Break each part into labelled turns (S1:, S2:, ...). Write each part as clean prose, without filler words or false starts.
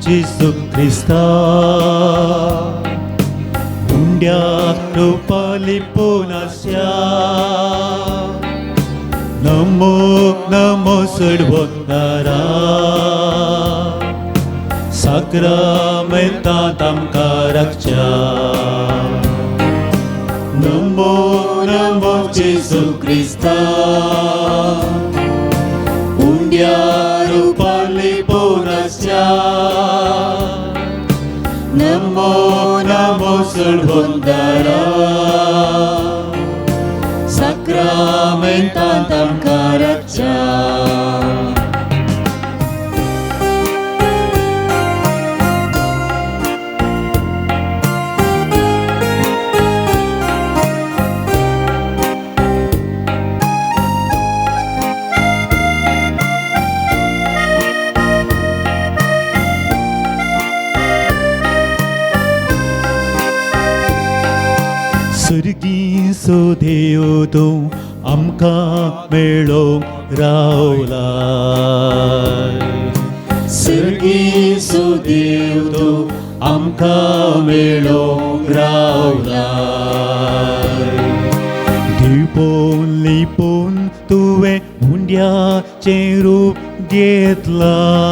S1: जेजू क्रिस्ता, उंड्या रुपा लिपून आसच्या। नमो नमो सडवतारा, साक्रामेंतांत आमकां राखच्या। नमो नमो जेजू क्रिस्ता, उंड्या रुपा लिपून आसच्या। नमो नमो सडवतारा, साक्रामेंतांत आमकां राखच्या। सर्गी देव तूं आमकां मेळोंक रावलाय। सर्गी देव तूं आमकां मेळोंक रावलाय। दिपोवन लिपोवन तुवें उंड्याचें रूप घेतलाय।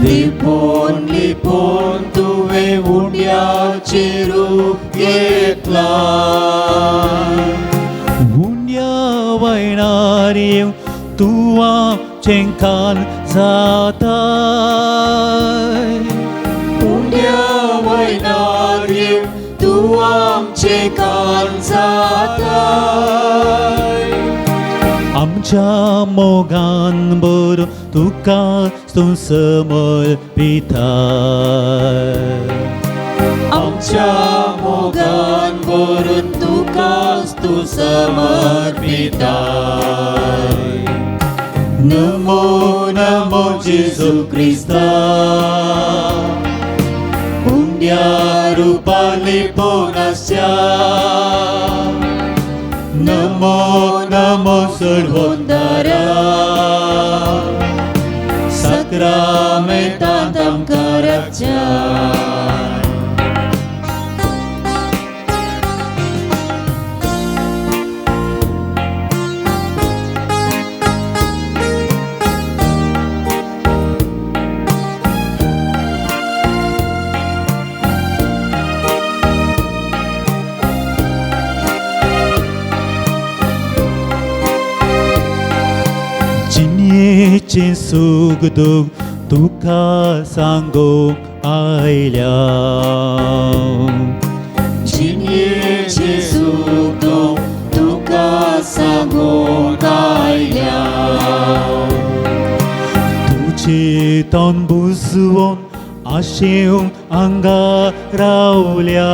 S2: लिपोवन लिपोवन तुवें उंड्याचें रूप घेतलाय।
S1: उंड्या वयणार येवन तूं आमचें कान जाताय।
S2: उंड्या वयणार येवन तूं आमचें कान जाताय।
S1: आमच्या मोगान बरो तुका तूं समर्पिताय।
S2: आमच्या मोगान भरून तुका तूं समर्पिताय।
S1: नमो नमो जेजू क्रिस्ता, उंड्या रुपा लिपून आसच्या। नमो नमो सडवंतारा, साक्रामेंतांत आमकां राखच्या। जिणयेचें सूख दूख तुका सांगूंक आयल्या।
S2: जिणयेचें सूख दूख तुका सांगूंक आयल्या।
S1: तुजें तोंड बुजवून आशेवन हांगा रावल्या।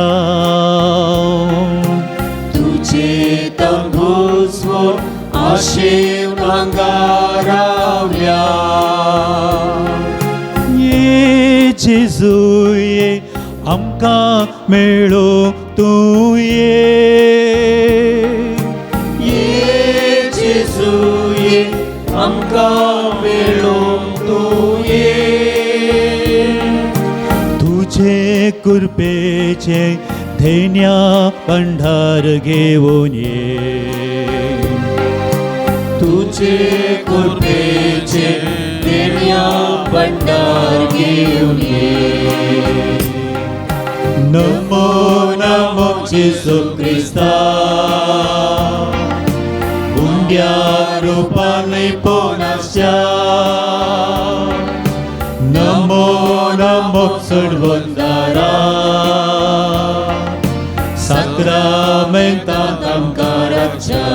S2: तुजें तोंड बुजवून आशेवन हांगा रावल्या।
S1: ये जेजू ये आमकां मेळोंक तूं ये।
S2: ये जेजू ये आमकां मेळोंक तूं ये।
S1: तुजे कृपेचें धन्या भंडार घेवन ये।
S2: तुजे कृपेचें देण्या भंडार घेवन ये।
S1: नमो नमो जेजू क्रिस्ता, उंड्या रुपा लिपून आसच्या। नमो नमो सडवंतारा, साक्रामेंतांत आमकां राखच्या।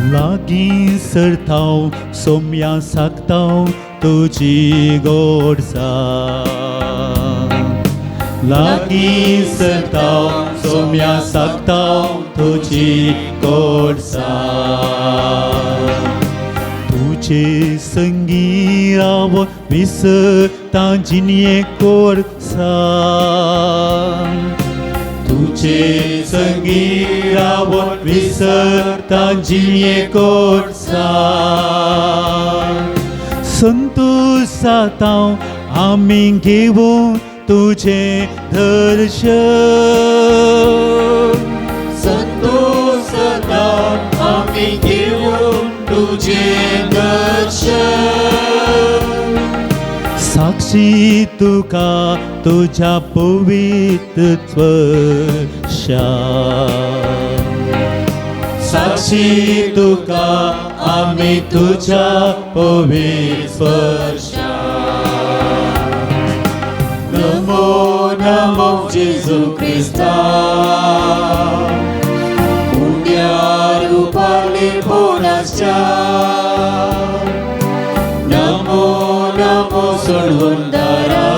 S1: लागीं सरतांव सोम्या सागतांव तुजी गोडसाण। लागीं सरतांव सोम्या सागताव तुजी गोडसाण. तुजे संगी राव विसरता जिणये कोडसाण. तुजे संगी रावन विसरता जिणये कोडसाण. संतोषाताव आमी घेवन तुजें दर्शन.
S2: संतोषता आमी घेवन तुजें दर्शन.
S1: साक्षी तुका तुज्या पवित्र स्पर्शान. साक्षी तुका आमी तुज्या पवित्र स्पर्शान.
S2: नमो नमो जेजू क्रिस्ता, उंड्या रुपाले पोनाच्या. नमो नमो सोडवणदारा,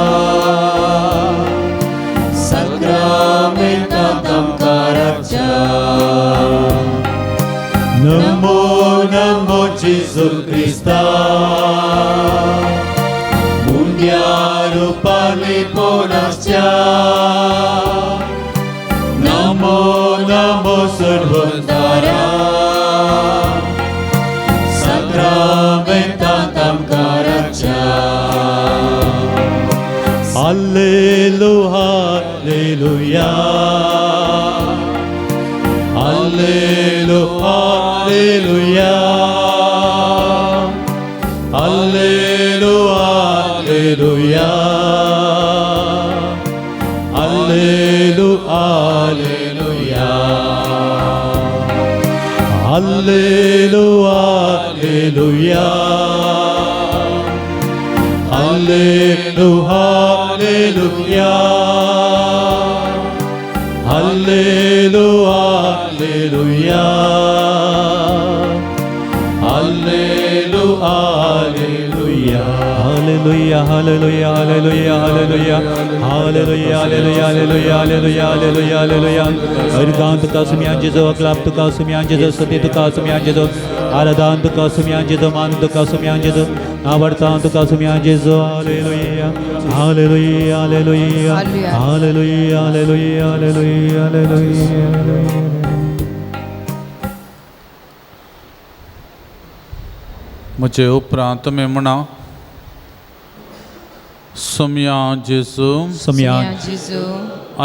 S2: साक्रामेंतांत आमकां राखच्या.
S1: नमो नमो जेजू क्रिस्ता, उंड्या रुपाले पोनाच्या. नमो नमो सोडवणदारा,
S2: साक्रामेंतांत आमकां राखच्या.
S1: Alleluia, Alleluia, Alleluia, Alleluia, Alleluia, Alleluia, Alleluia, Alleluia, Alleluia, Alleluia, Alleluia, Alleluia, Alleluia, Alleluia, Alleluia, Hallelujah, Hallelujah, Hallelujah, Hallelujah, Hallelujah, Hallelujah, Hallelujah, Hallelujah, Hallelujah, Hallelujah. अर्गां तुका सुम्यान जेजो, अकलाप तुका सुम्यान जेजो, सती तुका सुम्यान जेजो, आराधान तुका सुम्यान जेजो, मान तुका सुम्यान जेजो, आवडता तुका सुम्यान Jeju. Hallelujah, Hallelujah, Hallelujah, Hallelujah, Hallelujah, Hallelujah, Hallelujah.
S3: म्हजे उपरांत तुमी म्हणा, सोमया जेजू,
S1: सुम्यान
S4: जेजू,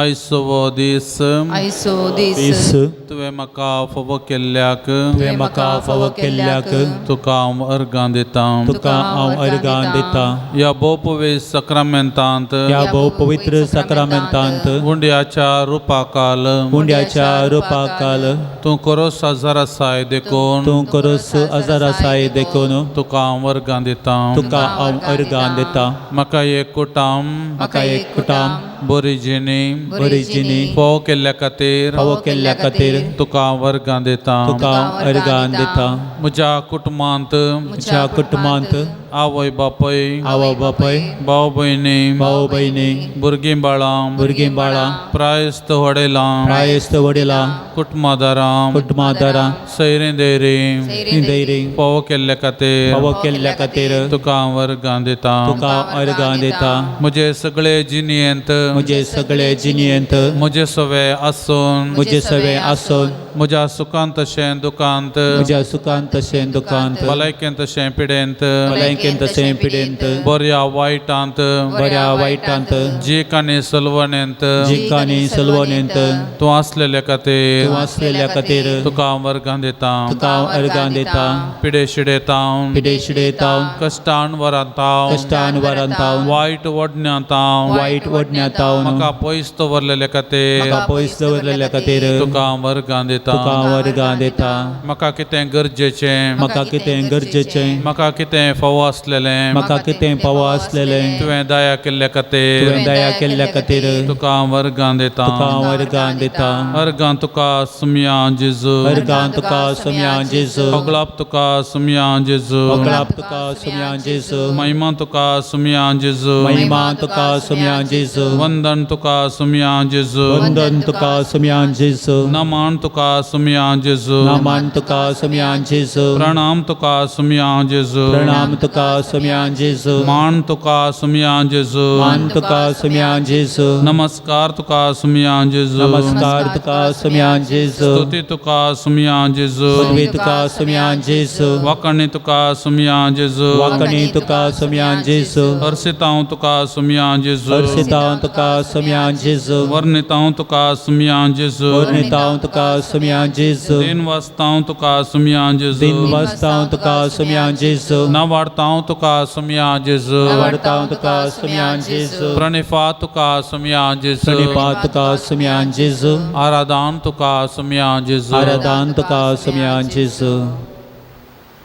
S3: आयसो दीस,
S4: आयसो दीस,
S1: दीस,
S3: तुवें म्हाका फावो केल्ल्याक,
S1: तुवें म्हाका फावो केल्ल्याक,
S3: तुका हांव अर्गां दितां.
S1: तुका हांव अर्गां दितां.
S3: ह्या भोव पवित्र साक्रामेंतांत,
S1: ह्या भोव पवित्र साक्रामेंतांत,
S3: उंड्याच्या रुपाकाल,
S1: उंड्याच्या रुपाकाल,
S3: तूं खरोच आजार आसाय देखून,
S1: तूं खरोच आजार आसाय देखून,
S3: तुका हांव अर्गां दितां.
S1: तुका हांव अर्गां दितां.
S3: म्हाका एक कुटाम,
S1: म्हाका एक कुटाम,
S3: बरी जिणी,
S1: बरी जिणी,
S3: फावो केल्ल्या खातीर,
S1: फावो केल्ल्या खातीर,
S3: तुका हांव अर्गां दितां.
S1: तुका हांव अर्गां दितां.
S3: म्हज्या कुटुंबांत,
S1: म्हज्या कुटुंबांत,
S3: आवय बापूय,
S1: आवय बापूय,
S3: भाव भयणी,
S1: भाव भयणी,
S3: भुरगीं बाळां,
S1: भुरगीं बाळां,
S3: प्रायस्त वडिलां,
S1: प्रायस्त वडिलां,
S3: कुटुंबादारां,
S1: कुटुंबादारां,
S3: सैरीं दैरीं,
S1: दैरी,
S3: फावो केल्ल्या खातीर,
S1: फावो केल्ल्या खातीर,
S3: तुका हांव अर्गां दितां.
S1: तुका अर्गां दितां.
S3: म्हजे सगळे जिणेंत,
S1: म्हजे सगळे जिणेंत,
S3: म्हजे सवे आसून,
S1: म्हजे सगळे आसून,
S3: म्हज्या सुखांत तशें दुखांत,
S1: म्हज्या सुखांत तशें दुखांत,
S3: भलायकेंत तशें पिडेंत,
S1: भलायकेंत तशें पिडेंत,
S3: बऱ्या वायटांत,
S1: बऱ्या वायटांत,
S3: जीक आनी सलवणेंत,
S1: जीक आनी सलवणेंत,
S3: तूं आसलेल्या खातीर,
S1: तूं आसलेल्या खातीर,
S3: तुका हांव अर्गां दितां.
S1: तुका हांव अर्गां दितां.
S3: पिडे शिडेतावन,
S1: पिडे शिडेतावन,
S3: कश्टान वरांतावन,
S1: कश्टान वरांतावन,
S3: वायट वडण्यांतावन,
S1: वायट वडण्यातावन,
S3: म्हाका पयस दवरलेल्या खातीर,
S1: म्हाका पयस दवरलेल्या खातीर,
S3: तुका हांव अर्गां दितां.
S1: तुका हांव अर्गां दितां.
S3: म्हाका कितें गरजेचें,
S1: म्हाका कितें गरजेचें,
S3: म्हाका कितें फावो आसलेलें,
S1: म्हाका कितें फावो आसलेलें,
S3: तुवें दया केल्ल्या खातीर,
S1: तुवें दया केल्ल्या खातीर,
S3: तुका हांव अर्गां दितां.
S1: तुका हांव अर्गां दितां.
S3: अर्गां तुका सुमया जेजू,
S1: अर्गां तुका सुमया जेजू,
S3: अगलाप तुका सुमया जेजू,
S1: अगलाप तुका सुमया जेजू,
S3: महिमा तुका सुमया जेजू,
S1: महिमा तुका सुमया जेजू,
S3: वंदन. वंदन तुका सुमया जेजू
S1: वंदन तुका सुमया जेजू
S3: नमन तुका सुमया जेजू
S1: नमन तुका सुमया जेजू
S3: प्रणाम तुका सुमया जेजू
S1: प्रणाम तुका सुमया जेजू
S3: मान तुका सुमया जेजू
S1: मान तुका सुमया जेजू
S3: नमस्कार तुका सुमया जेजू
S1: नमस्कार तुका सुमया जेजू
S3: स्तुती तुका सुमया जेजू
S1: पदवी तुका सुमया जेजू
S3: वाकणी तुका सुमया जेजू
S1: वाकणी तुका सुमया जेजू
S3: हर्षितांव तुका सुमया जेजू
S1: हर्षितांव तुका सुमया जेजू
S3: वर्णितांव तुका सुमया जेजू
S1: वर्णितांव तुका सुमया जेजू
S3: दिन वस्तांव तुका सुमया जेजू
S1: दिन वस्तांव तुका सुमया जेजू
S3: नवाडतांव तुका सुमया जेजू
S1: नवाडतांव तुका सुमया जेजू
S3: प्रणिफा तुका सुमया जेजू
S1: प्रणिपात तुका सुमया जेजू
S3: आराधान तुका सुमया जेजू
S1: आराधान तुका सुमया जेजू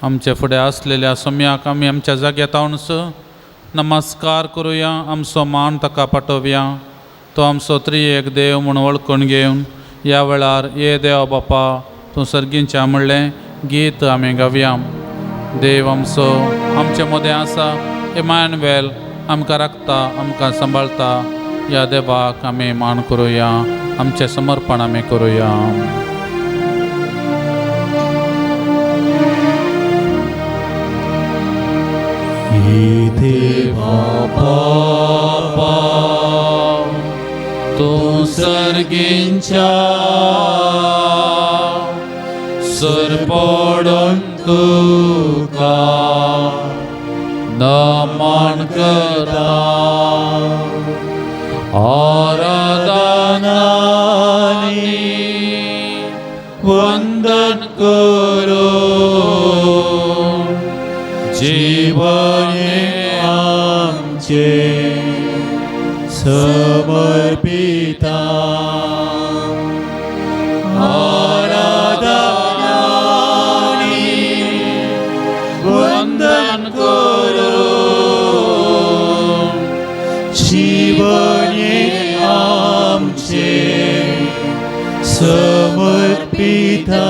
S3: आमचे फुडें आसलेल्या सोम्याक आमी आमच्या जाग्यात हांवच नमस्कार करुया आमचो मान ताका पाठोवया तो आमचो त्रिएक देव म्हूण वळखून घेवन ह्या वेळार ये देवा बापा तूं सर्गींच्या म्हणलें गीत आमी गावया. देव आमचो आमचे मदें आसा इमानुएल आमकां राखता आमकां सांबाळता. ह्या देवाक आमी मान करुया आमचें समर्पण आमी करुया. देवा बापा तूं सर्गींच्या सरपडून तुका नमन करता आराधनानी वंदन करो जीवने
S1: आमचे समर्पिता आराधनानी वंदन करो जीवने आमचे समर्पिता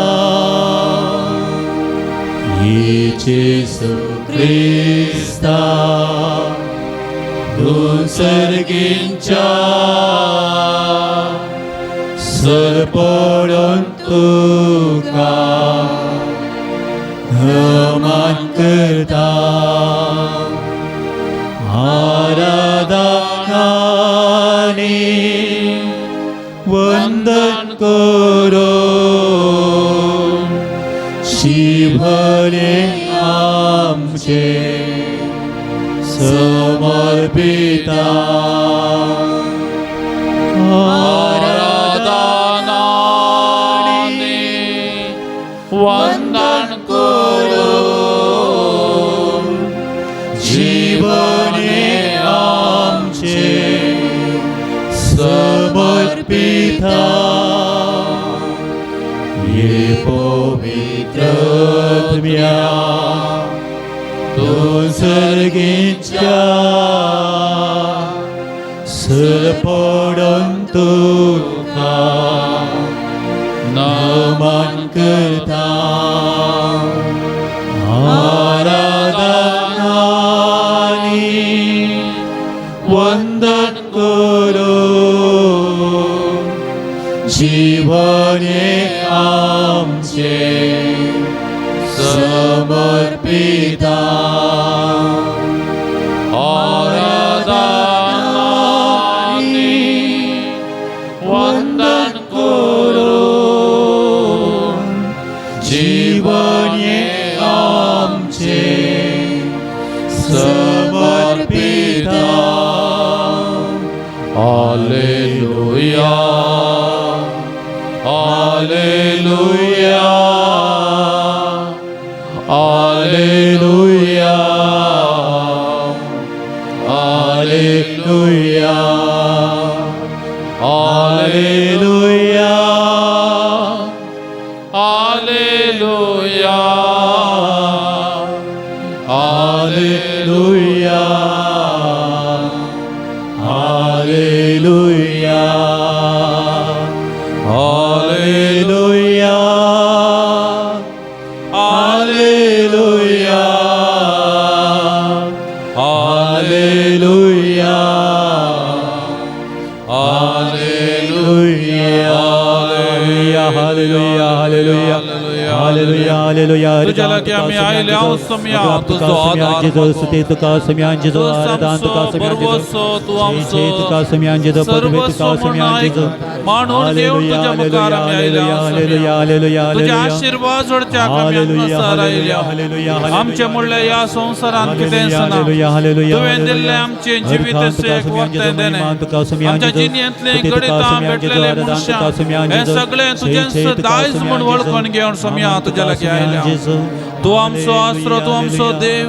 S1: जेसू क्रिस्ता तूं सर्गींच्या सरपडून तुका नमन करता आराधनानी वंदन करो शिवने आमचे समर्पिता
S3: आराधनानी वंदन करो
S1: जीवने आमचे समर्पिता ये पवित्र आत्म्या तूं सर्गींच्या सरपडून तुका नमन करता आराधनानी वंदन करो जीवने आमचे समर्पिता
S3: आराधनानी वंदन करो
S1: जीवने आमचे समर्पिता.
S3: Hallelujah hallelujah hallelujah
S1: hallelujah hallelujah
S3: hallelujah
S1: hallelujah hallelujah hallelujah hallelujah hallelujah Hallelujah hallelujah hallelujah hallelujah hallelujah.
S3: तुज्या लागीं आमी आयले हांव सोम्या तुजो आदार बरवसो तूं आमचो सर्वस्व म्हूण आयक मानून घेवन तुज्या मुखार आमी आयले सोम्या. तुजे आशिर्वाद जोडच्याक आमी हांगासर आयल्या. आमचे म्हणल्यार ह्या संवसारांत कितेंच ना. तुवें दिल्लें आमचें जिवीत एक वर्तें देणें. आमच्या जिणेंतलें गणितां भेटलेलें मनशां हें सगळें तुजेंच दायज म्हूण वळखून घेवन सोम्या तुज्या लागीं आयल्या. तूं आमचो आसरो, तूं आमचो देव,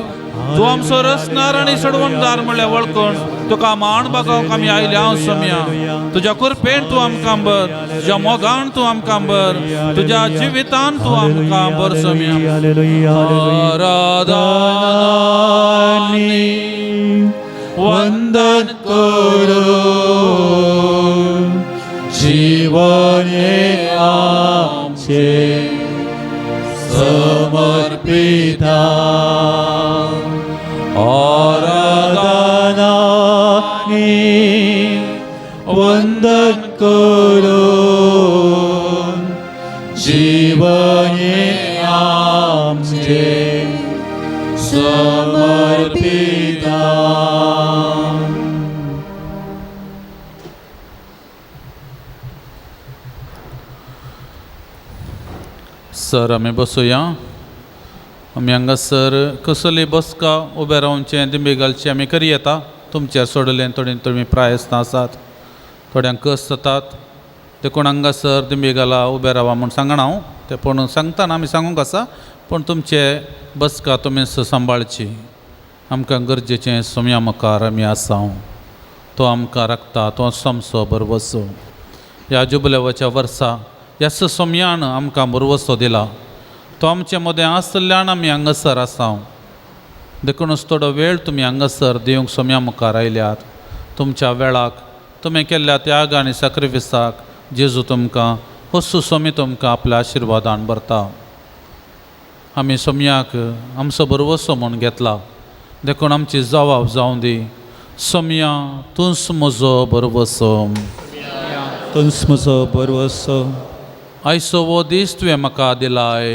S3: तूं आमचो रचणार आनी सोडवणदार म्हणल्यार वळखून तुका मान बागोवंक आमी आयल्या हांव सोम्या. तुज्या कृपेन तूं आमकां बर, तुज्या मोगान तूं आमकां बर, तुज्या जिवितान तूं आमकां बर सोम्या. आराधना
S2: वंदन करो जीवन हे आमचे समर्पिता. आराधनानी वंदन करो जीवन हे आमचे समर्पिता.
S3: सर आमी बसुया. आमी हांगासर कसली बसका उबें रावचें दिंबी घालची आमी करी येता. तुमचेर सोडलें थोडी तुमी प्रायस्तां आसात, थोड्यांक कस जातात देखून हांगासर दिंबी घाला उबें रावा म्हूण सांगना हांव तें, पूण सांगतना आमी सांगूंक आसा, पूण तुमचे बसका तुमी सांबाळची. आमकां गरजेचें सोम्या मुखार आमी आसा, तो आमकां राखता, तो आमचो बरवसो. ह्या जुबलेवाच्या वर्सा ह्या सोम्यान आमकां बरवसो दिला, तो आमचे मदें आसल्यान आमी हांगासर आसा. देखूनच थोडो वेळ तुमी हांगासर दिवंक सोम्या मुखार आयल्यात. तुमच्या वेळाक तुमी केल्ल्या त्याग आनी सॅक्रिफिसाक जेजू तुमकां हस्सू सोमी तुमकां आपल्या आशिर्वादान भरता. आमी सोम्याक आमचो बरवसो म्हूण घेतला, देखून आमची जबाब जावं दी. सोम्या तूंच म्हजो बरवसो.
S1: तूंच म्हजो बरवसो.
S3: आयचो हो दीस तुवें म्हाका दिलाय.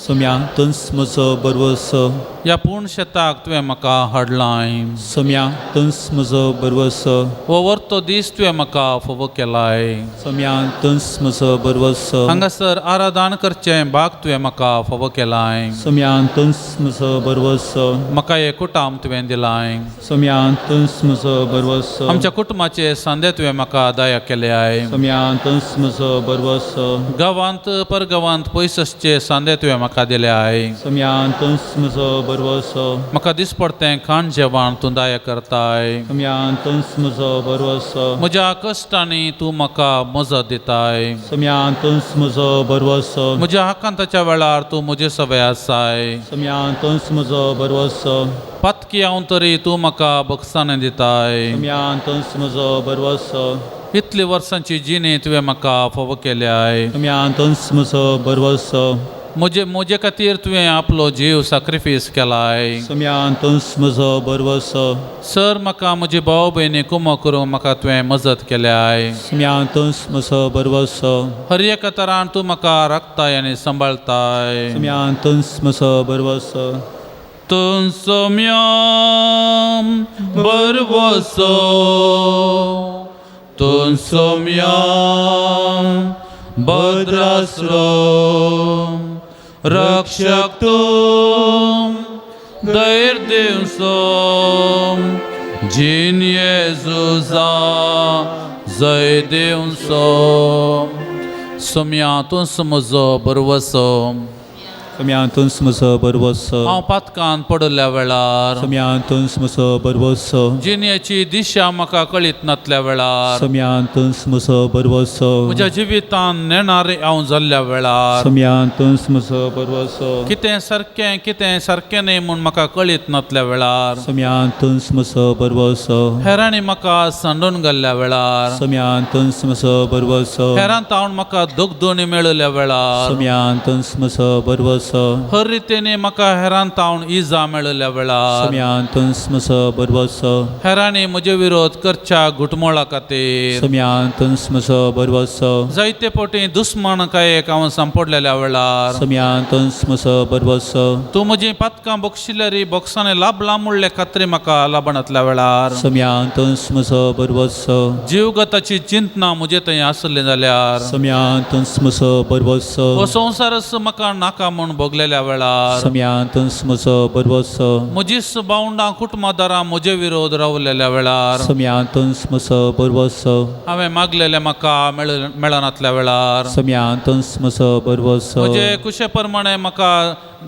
S1: सोम्या तूंच म्हजो बरवसो.
S3: ह्या पूण शेताक तुवें म्हाका हाडलाय.
S1: सोम्या तूंच म्हजो बरवसो.
S3: हो वर्तो दीस तुवें म्हाका फोवो केलाय.
S1: सोम्या तूंच म्हजो बरवसो.
S3: हांगासर आराधन करचें भाग तुवें म्हाका फोवो केलाय.
S1: सोम्या तूंच म्हजो बरवसो.
S3: म्हाका एक कुटाम तुवें दिलाय.
S1: सोम्या तूंच म्हजो बरवसो.
S3: आमच्या कुटुंबाचे सांदे तुवें म्हाका दया केल्याय.
S1: सोम्या तूंच म्हजो बरवसो.
S3: गांवांत परगांवांत पयस आसचे सांदे तुवें म्हाका दिल्याय.
S1: सोम्या तूंच म्हजो बरवसो.
S3: म्हाका दिसपडतें खाण जेवण तूं दया करताय.
S1: सोम्या तूंच म्हजो बरवसो.
S3: म्हज्या कश्टांनी तूं म्हाका मजत दिताय.
S1: सोम्या तूंच म्हजो बरवसो.
S3: म्हज्या आकांताच्या वेळार तूं म्हजे सवय आसाय.
S1: सोम्या तूंच म्हजो बरवसो.
S3: पातकी हांव तरी तूं म्हाका बक्षाणां दिताय.
S1: सोम्या तूंच म्हजो बरवसो.
S3: इतली वर्सांची जिणी तुवें म्हाका फोव केल्याय.
S1: सोम्या तूंच म्हजो बरवसो.
S3: म्हजे म्हजे खातीर तुवें आपलो जीव सॅक्रिफीस केलाय.
S1: सोम्या तूंच म्हजो बरवसो.
S3: सर म्हाका म्हजी भाव भयणी कुमो करूंक म्हाका तुवें मजत केल्याय.
S1: सोम्या तूंच म्हजो बरवसो.
S3: हर एका तरान तूं म्हाका राखताय आनी सांबाळताय.
S1: सोम्या तूंच म्हजो बरवसो.
S3: तूं सोम्या बरवसो, तूं सोम्या भद्रास्रो, रक्षक तूं धैर्य दिवसो, जीन येजुजा जय दिवसो. सोम्या तूंच म्हजो बरवसो.
S1: सोम्या तूंच म्हजो बरवसो.
S3: हांव पातकान पडिल्ल्या वेळार,
S1: सोम्या तूंच म्हजो बरवसो.
S3: जिणेची दिशा म्हाका कळीत नासल्या वेळार,
S1: सोम्या तूंच म्हजो बरवसो.
S3: म्हज्या जिवितान नेणारे हांव जाल्ल्या वेळार,
S1: सोम्या तूंच म्हजो बरवसो.
S3: कितें सारकें कितें सारकें न्हय म्हूण म्हाका कळीत नासल्या वेळार,
S1: सोम्या तूंच म्हजो बरवसो.
S3: हेरांनी म्हाका सांडून घाल्ल्या वेळार,
S1: सोम्या तूंच म्हजो बरवसो.
S3: हेरां तावन म्हाका दुखदुणी मेळिल्ल्या वेळार,
S1: सोम्या तूंच म्हजो बरवसो. बरवसो।
S3: हर रितीने म्हाका हेरान तावन इजा मेळिल्ल्या वेळार
S1: सोम्या तूंच म्हजो बरवसो।
S3: हेरांनी म्हजे विरोध करच्या घुटमोळा खातीर
S1: सोम्या तूंच म्हजो बरवसो।
S3: जायते फावटी दुस्मान कायेक हांव सांपडलेल्या वेळार
S1: सोम्या तूंच म्हजो बरवसो।
S3: तूं म्हजी पातकां बक्षिल्यारी बॉक्सांनी लाभलां म्हणले खात्री म्हाका लाबणांतल्या वेळार
S1: सोम्या तूंच म्हजो बरवसो।
S3: जीवगताची चिंतना म्हजे थंय आसली जाल्यार
S1: सोम्या तूंच म्हजो बरवसो।
S3: हो संवसारच म्हाका नाका म्हूण भोगलेल्या वेळार
S1: सोम्या तूंच म्हजो बरवसो।
S3: म्हजीच भावंडां कुटुंबादारां म्हजे विरोध रावलेल्या वेळार
S1: सोम्या तूंच म्हजो बरवसो।
S3: हांवें मागलेलें म्हाका मेळनातल्या वेळार
S1: सोम्या तूंच म्हजो बरवसो।
S3: म्हजे कुशे प्रमाणे म्हाका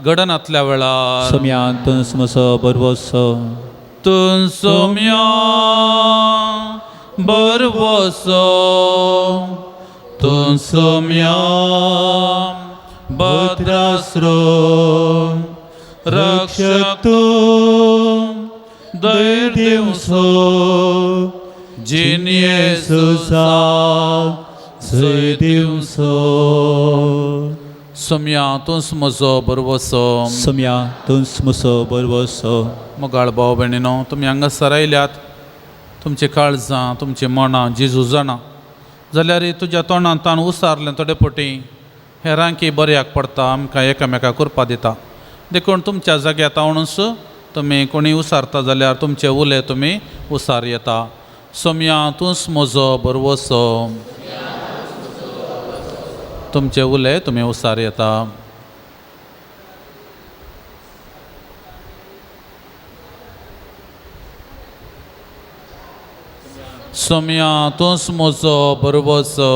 S3: घडनातल्या वेळार
S1: सोम्या तूंच म्हजो बरवसो।
S3: तूं सोम्या बरवसो तूं सोम्या भद्रास्रो रक्षक
S2: तूं
S3: धैर्य दिवसो जिन्येसुसा
S2: जय दिवसो।
S3: सोम्या तूंच म्हजो बरवसो।
S1: सोम्या तूंच म्हजो बरवसो।
S3: मोगाळ भाव भयणीनो, तुमी हांगासर आयल्यात, तुमचीं काळजां तुमचीं मनां जेजू जाणा जाल्यार तुज्या तोंडान ताण उसारलें थोडे फावटी हेरांकी बऱ्याक पडटा, आमकां एकामेका करपा दिता। देखून तुमच्या जाग्यार तावणूच तुमी कोणी उसारता जाल्यार तुमचे उले तुमी उसार येता। सोम्या तूंच म्हजो बरवसो। तुमचे उले तुमी उसार येता। सोम्या तूंच म्हजो बरवसो।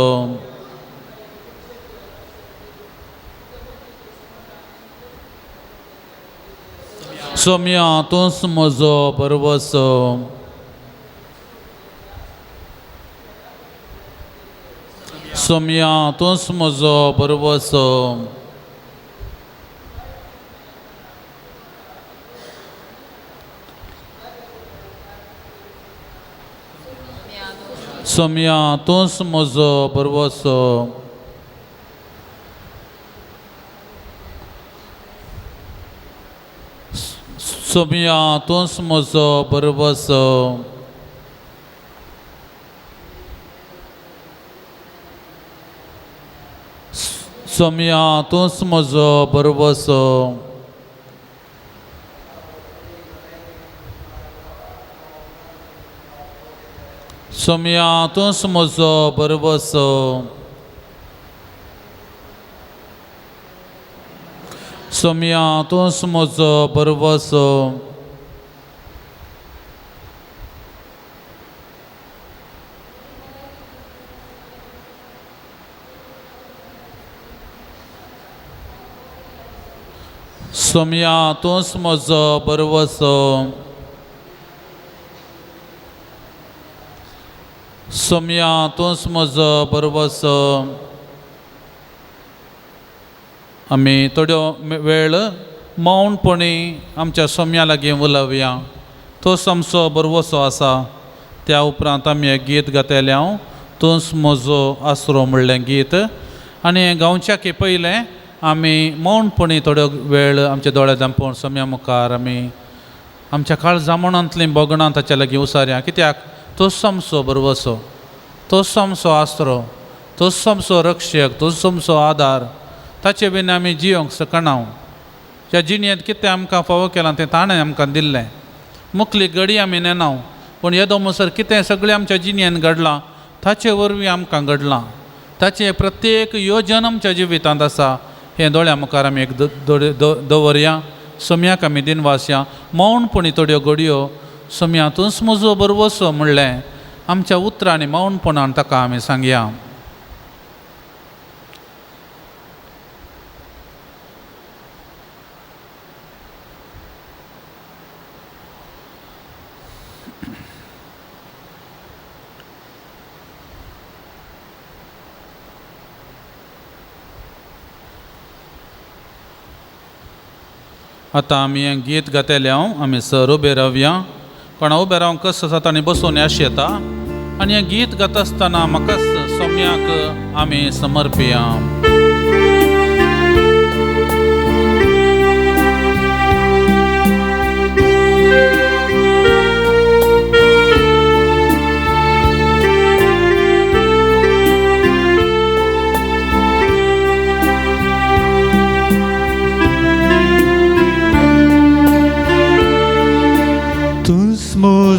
S3: सोम्या तूंच म्हजो बरवसो। सोम्या तूंच म्हजो बरवसो। सोम्या तूंच म्हजो बरवसो। सोम्या तूंच म्हजो बरवसो। सोम्या तूंच म्हजो बरवसो। सोम्या तूंच म्हजो बरवसो। सोम्या तूंच म्हजो बरवसो। सोम्या तूंच म्हजो बरवसो। सोम्या तूंच म्हजो बरवसो। आमी थोड्यो वेळ मौनपणी आमच्या सोम्या लागीं उलोवया। तोच आमचो बरवसो आसा। त्या उपरांत आमी एक गीत गायतले हांव, तूंच म्हजो आसरो म्हणलें गीत। आनी गावच्या की पयलें आमी मौनपणी थोड्यो वेळ आमच्या दोळे धांपून सोम्या मुखार आमी आमच्या काळजा मनांतलीं भोगणां ताच्या लागीं उसारया। कित्याक तोच आमचो बरवसो, तोच आमचो आसरो, तोच आमचो रक्षक, तोच आमचो आदार। ताचे बीन आमी जियोंक शकना। ह्या जिणेंत कितें आमकां फावो केलां तें ताणें आमकां दिल्लें। मुखली घडी आमी नेना, पूण येदो म्हणसर कितें सगळें आमच्या जिणेंत घडलां ताचे वरवीं आमकां घडलां। ताचें प्रत्येक योजन आमच्या जिवितांत आसा। हें दोळ्या मुखार आमी एक दवरया। सोम्याक आमी दिनवासया। मौनपणी थोड्यो घडयो सोम्या तूंच म्हजो बरवसो म्हणलें आमच्या उतरांनी मौनपणान ताका आमी सांगया। आतां आमी हें गीत गायतले हांव, आमी सर उबे रावया। कोणा उबे रावंक कसो आसा तांणी बसून अशें येता। आनी हें गीत गाता आसतना म्हाका सोम्याक आमी समर्पया।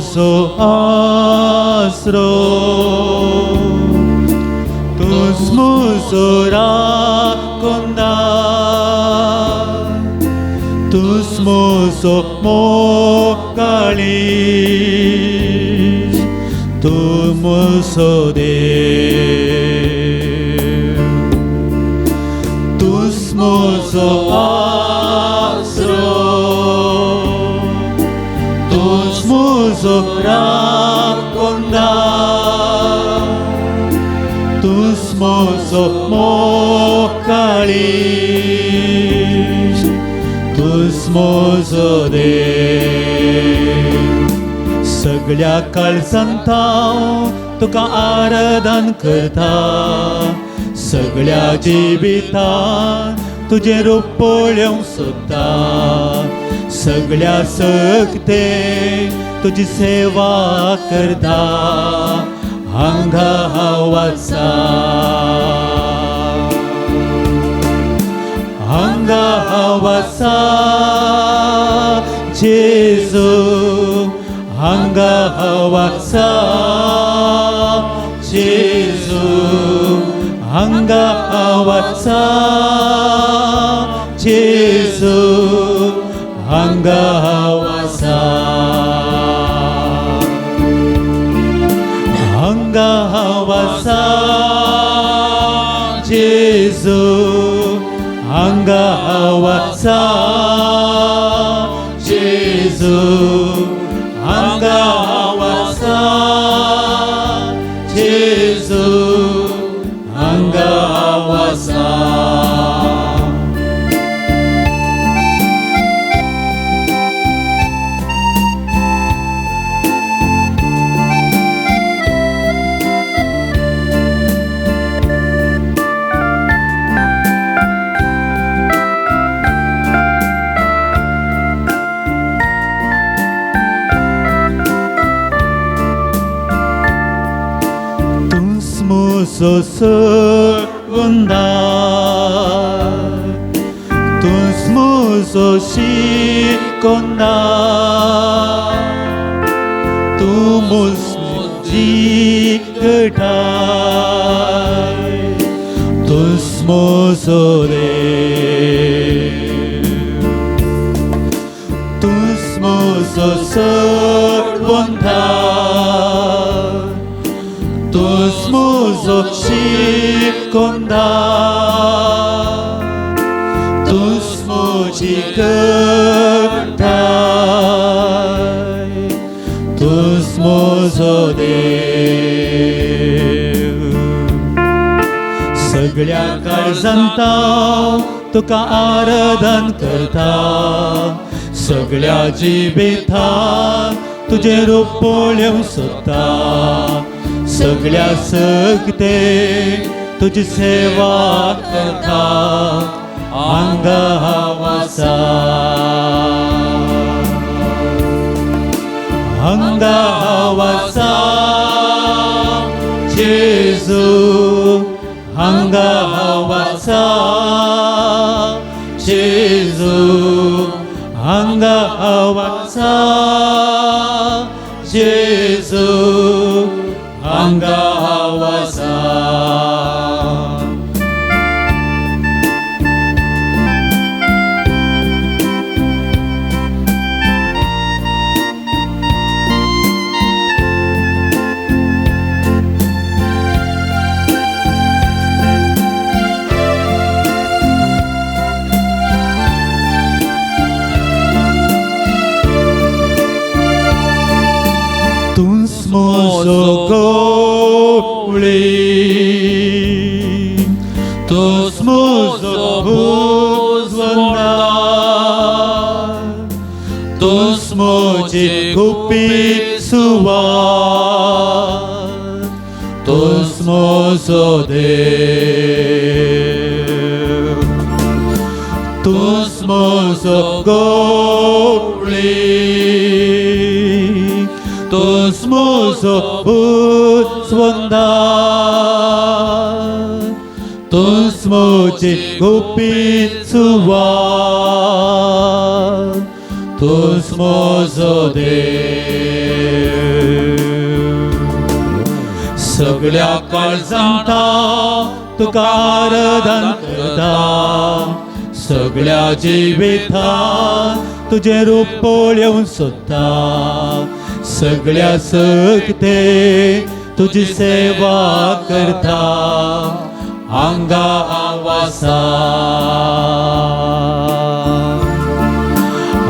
S1: मुजो आसरो, तूंच मुजो राखणदार, तूंच मुजो मोगाळी, तूं मुजो देव, तूंच मुजो आसरो, तूंच मुजो राखणदार, तूंच मुजो मोगाळी, तूंच मुजो देव. सगळ्या काळजांत हांव तुका आराधन करता, सगळ्या जिवितान तुजें रूप पळोवंक सोदता, सगळ्या सक्ते तुजी सेवा करता, हांगा हांव आसा, हांगा हांव आसा जेजू, हांगा हांव आसा जेजू, हांगा हांव आसा जेजू, हांगा हांव आसा, हांगा हांव आसा जेजू, हांगा हांव आसा जेजू, हांगा हांव आसा जेजू, हांगा हांव आसा. तूंच मुजो सगुंदार, तूंच मुजो शिकोंदार, तूं मुजी घटाय, तूंच मुजो देव, तूंच मुजो सगुंदार, तूंच मुजो शिकोंदार, तूंच मुजी घटाय, तूंच मुजो देव. सगळ्या काळजांत हांव तुका आराधन करता, सगळ्या जिवितान तुजें रूप पळोवंक सोदता, सगळ्या सक्ते तुजी सेवा करता, हांगा हांव आसा, हांगा हांव आसा जेजू, हांगा हांव आसा जेजू, हांगा हांव आसा जेजू, हांगा हांव आसा. तूंच मुजो गवळी, तूंच मुजो भुजवंदार, तूंच मुजी गुपीत सुवात, तूंच मुजो देव, तूंच मुजो गवळी, तूंच मुजो भुजवंदार, तूंच मुजी गुपीत सुवात,
S2: तूंच म्हजो देव. सगळ्या काळजान हांव तुका आराधन करता, सगळ्या जिवितान तुजें रूप पळोवंक सोदता, सगळ्या सकते तुजी सेवा करता, हांगा हांव आसा,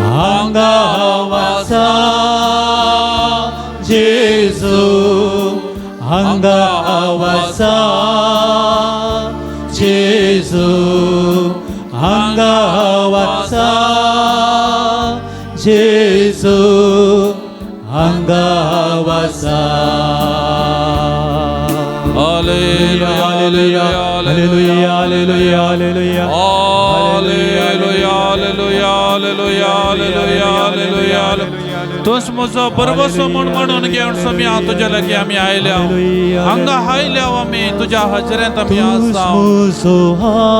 S2: हांगा हांव आसा जेजू, हांगा हांव आसा जेजू, हांगा हांव आसा जेजू, हांगा हांव आसा.
S3: Hallelujah,
S1: hallelujah, hallelujah, hallelujah, hallelujah,
S3: hallelujah, hallelujah, hallelujah, hallelujah, hallelujah. तूंच म्हजो बरवसो म्हूण म्हणून घेवन सोम्या तुज्या लागीं आमी आयल्या, हांगा आयल्या आमी तुज्या हजरेंत आमी आसा.
S2: म्हजो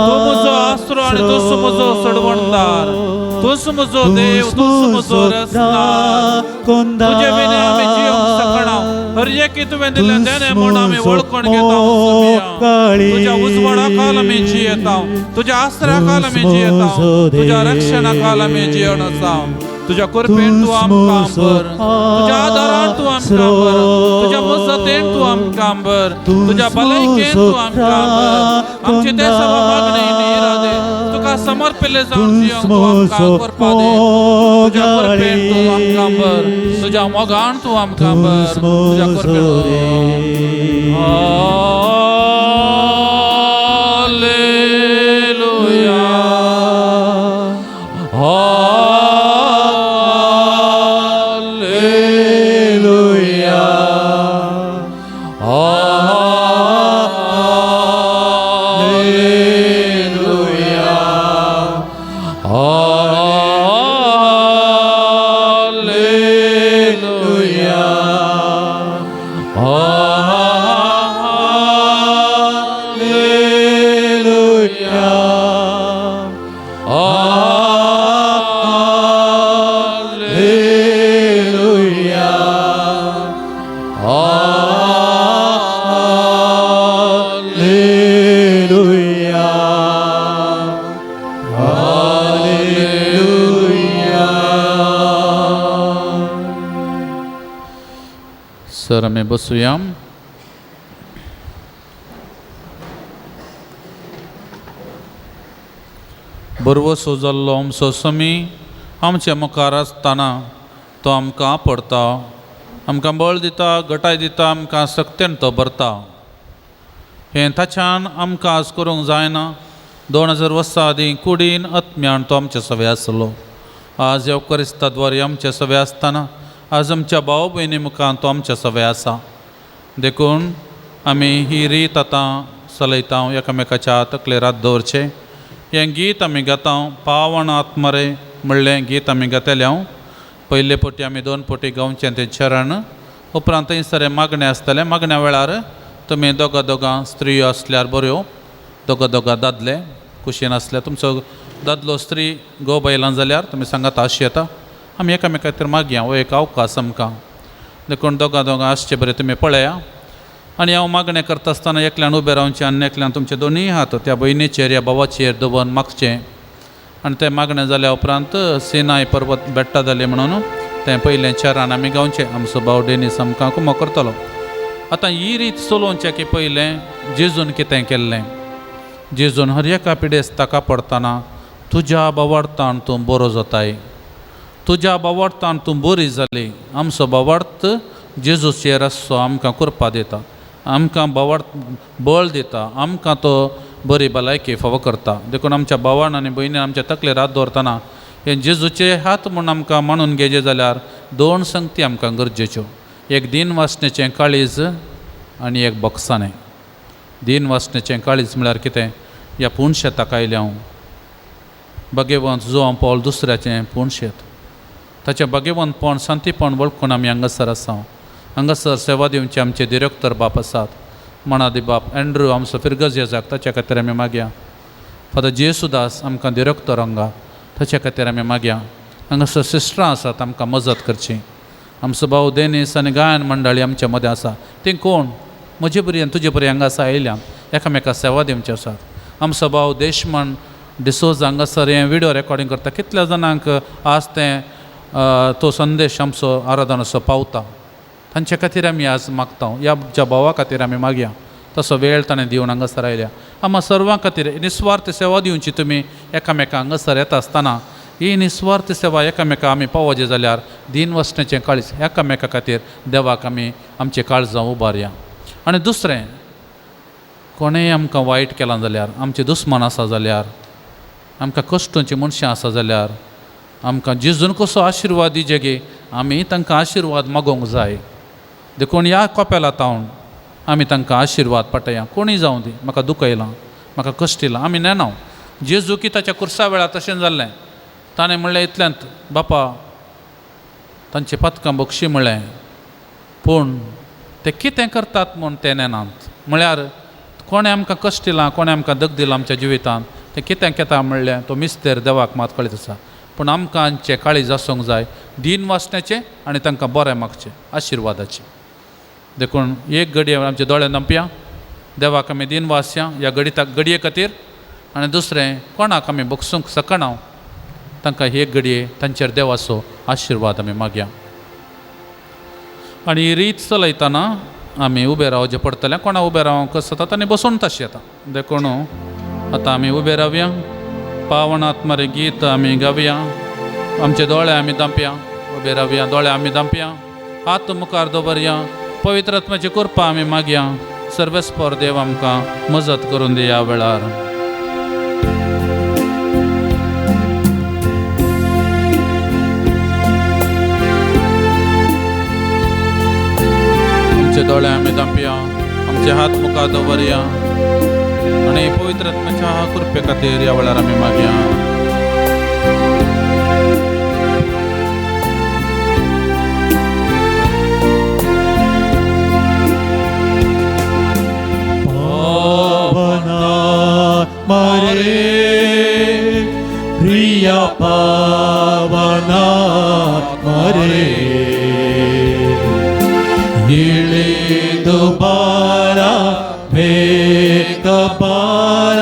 S3: तूं म्हजो आसरो आनी तूंच म्हजो सोडवणदार, तूंच म्हजो देव, तूंच म्हजो रसदार. तुजे विणे आमी जियोंक शकना. हर एकी तुवें दिल्लें देणें म्हूण आमी वळखून घेता सोम्या. तुज्या उजवाडा खाल आमी जियेता, तुज्या आसऱ्या खाल आमी जियेता, तुज्या रक्षणा खाल आमी जियेवन आसा. तुज्या कृपेन तूं आमकां भर, तुज्या आदारान तूं आमकां भर, तुज्या मजतेन तूं आमकां भर, तुज्या भलायकेन तूं आमकां भर. आमची ते सभा मागणी इरादे तुका समर्पिल्ले जावन जियोंक तूं आमकां करपा दी. तुज्या कृपेन तूं आमकां भर, तुज्या मोगान तूं आमकां भर, तुज्या कृपेन. हालेलुया, हालेलुया, हालेलुया, हालेलुया, हालेलुया, हालेलुया,
S2: हालेलुया, हालेलुया.
S3: सर आमी बसुया. बरवसो जाल्लो आमचो समी आमच्या मुखार आसतना तो आमकां पडता, आमकां बळ दिता, गटाय दिता, आमकां सक्तेन तो भरता. हें ताच्यान आमकां आज करूंक जायना. 2000 वर्सां आदीं कुडीन आत्म्यान तो आमच्या सवे आसलो. आज ह्या क्रिस्ता द्वारे आमच्या सवे आसतना आज आमच्या भाव भयणी मुखार तो आमच्या सवे आसा. देखून आमी ही रीत आतां चलयता, एकामेकाच्या तकलेर हात दवरचे. हें गीत आमी गाता, पावन आत्मरे म्हणलें गीत आमी गातले. हांव पयले पटी आमी 2 पटी गावचें तें चरण, उपरांत थंयसर मागणें आसतलें. मागण्या वेळार तुमी दोगां दोगां स्त्रियो आसल्यार बऱ्यो, दोगां दोगां दादले कुशीन आसल्यार, तुमचो दादलो स्त्री घोव बायलां जाल्यार तुमी सांगात आश येता. आमी एकामेका खातीर मागया, हो एक अवकाश आमकां. देखून दोगां दोगां आसचे बरें तुमी पळया. आनी हांव मागणें करता आसतना एकल्यान उबें रावचें आनी एकल्यान तुमचे दोनूय हात त्या भयणीचेर या भावाचेर दवरून मागचें. आनी तें मागणें जाल्या उपरांत सिनाय पर्वत बेट्टा जाली म्हणून तें पयलें चरण आमी गावचें. आमचो भाव डेनीस आमकां कुमो करतलो. आतां ही रीत चलोवचें की पयलें जेजून कितें केल्लें. जेजून हर एका पिडेस्ताका पडटना तुज्या बावार्थान तूं बरो जाताय, तुज्या बावार्थान तूं बरी जाली. आमचो बावार्थ जेजूचेर आसचो, आमकां कृपा दिता, आमकां बावार्थ बळ दिता, आमकां तो बरी भलायकी फावो करता. देखून आमच्या भावान आनी भयणीन आमच्या तकलेर हात दवरतना हे जेजूचे हात म्हूण आमकां मानून घेजे जाल्यार 2 संगती आमकां गरजेच्यो. एक दिन वासनेचें काळीज आनी एक बोक्साणें. दिन वासनेचें काळीज म्हळ्यार कितें? ह्या पूण शेताक आयलें हांव, भाग्यवंत जुवां पावल दुसऱ्याचें पूण शेत, ताचें भाग्यवंतपण शांतीपण वळखून आमी हांगासर आसा. हांगासर सेवा दिवचे आमचे दिरेक्तर बाप आसात, मणादी बाप एंड्रू आमचो फिरगज येजाक, ताच्या खातीर आमी मागया. फादर जेसुदास आमकां दिरेक्तर हांगा, ताच्या खातीर आमी मागया. हांगासर सिस्टरां आसात आमकां मजत करची. आमचो भाव देनीस आनी गायन मंडळी आमच्या मदें आसा. तीं कोण म्हजे बरी आनी तुजे बरी हांगासर आयल्या एकामेका सेवा दिवचे आसात. आमचो भाव देशमन डिसोजा हांगासर हें विडियो रेकॉर्डिंग करता. कितल्या जाणांक आज तें तो संदेश आमचो आराधनाचो पावता. तांचे खातीर आमी आज मागता. ह्या आमच्या भावा खातीर आमी मागया. तसो वेळ ताणें दिवन हांगासर आयल्या. आमकां सर्वां खातीर निस्वार्थ सेवा दिवची तुमी एकामेका हांगासर येता आसतना ही निस्वार्थ सेवा एकामेका आमी पावोवची जाल्यार दीन वसण्याचें काळीज एकामेका खातीर देवाक आमी आमचें काळजां उबारया. आनी दुसरें कोणेंय आमकां वायट केलां जाल्यार आमचें दुस्मान आसा जाल्यार आमकां कश्टोंची मनशां आसा जाल्यार आमकां जेजून कसो आशिर्वाद दिजे गे आमी तांकां आशिर्वाद मागोवंक जाय. देखून ह्या कोपेला तावन आमी तांकां आशिर्वाद पाटया. कोणूय जावं दी म्हाका दुखयलां म्हाका कश्ट दिलां आमी नेणाव जेजू की ताच्या कुर्सा वेळार तशें जाल्लें. ताणें म्हणलें इतल्यांत बापा तांची पातकां बक्षी म्हणलें पूण ते कितें करतात म्हूण ते नेनात. म्हळ्यार कोणें आमकां कश्ट दिलां कोणें आमकां दग दिलां आमच्या जिवितांत तें कितें केता म्हणलें तो मिस्तेर देवाक मात कळीत आसा. पूण आमकां आमचें काळीज आसूंक जाय दीन वाचण्याचें आनी तांकां बरें मागचें आशिर्वादाचें. देखून एक घडये आमचे दोळे धांपया देवाक आमी दीन वासया ह्या घडिता घडये खातीर. आनी दुसरें कोणाक आमी बगसूंक शकना तांकां एक घडये तांचेर देवाचो आशिर्वाद आमी मागया. आनी ही रीत चलयतना आमी उबे रावचें पडटलें. कोणा उबे रावंक आसता तांणी बसून तशें येता. देखून आतां आमी उबे रावया पावन आत्मारे गीत आमी गावया. आमचे दोळे आमी धांपया उबे रावया दोळे आमी धांपया हात मुखार दवरया पवित्र आत्म्याची कृपा आमी मागया. सर्वेस्पर देव आमकां मजत करून दी ह्या वेळार. आमचे दोळे आमी धांपया आमचे हात मुखार दवरया आनी पवित्र आत्म्याच्या कृपे खातीर ह्या वेळार आमी मागया.
S2: मरे प्रिय पावना मरे इळिदु बार ಬೇಗ ಬಾರ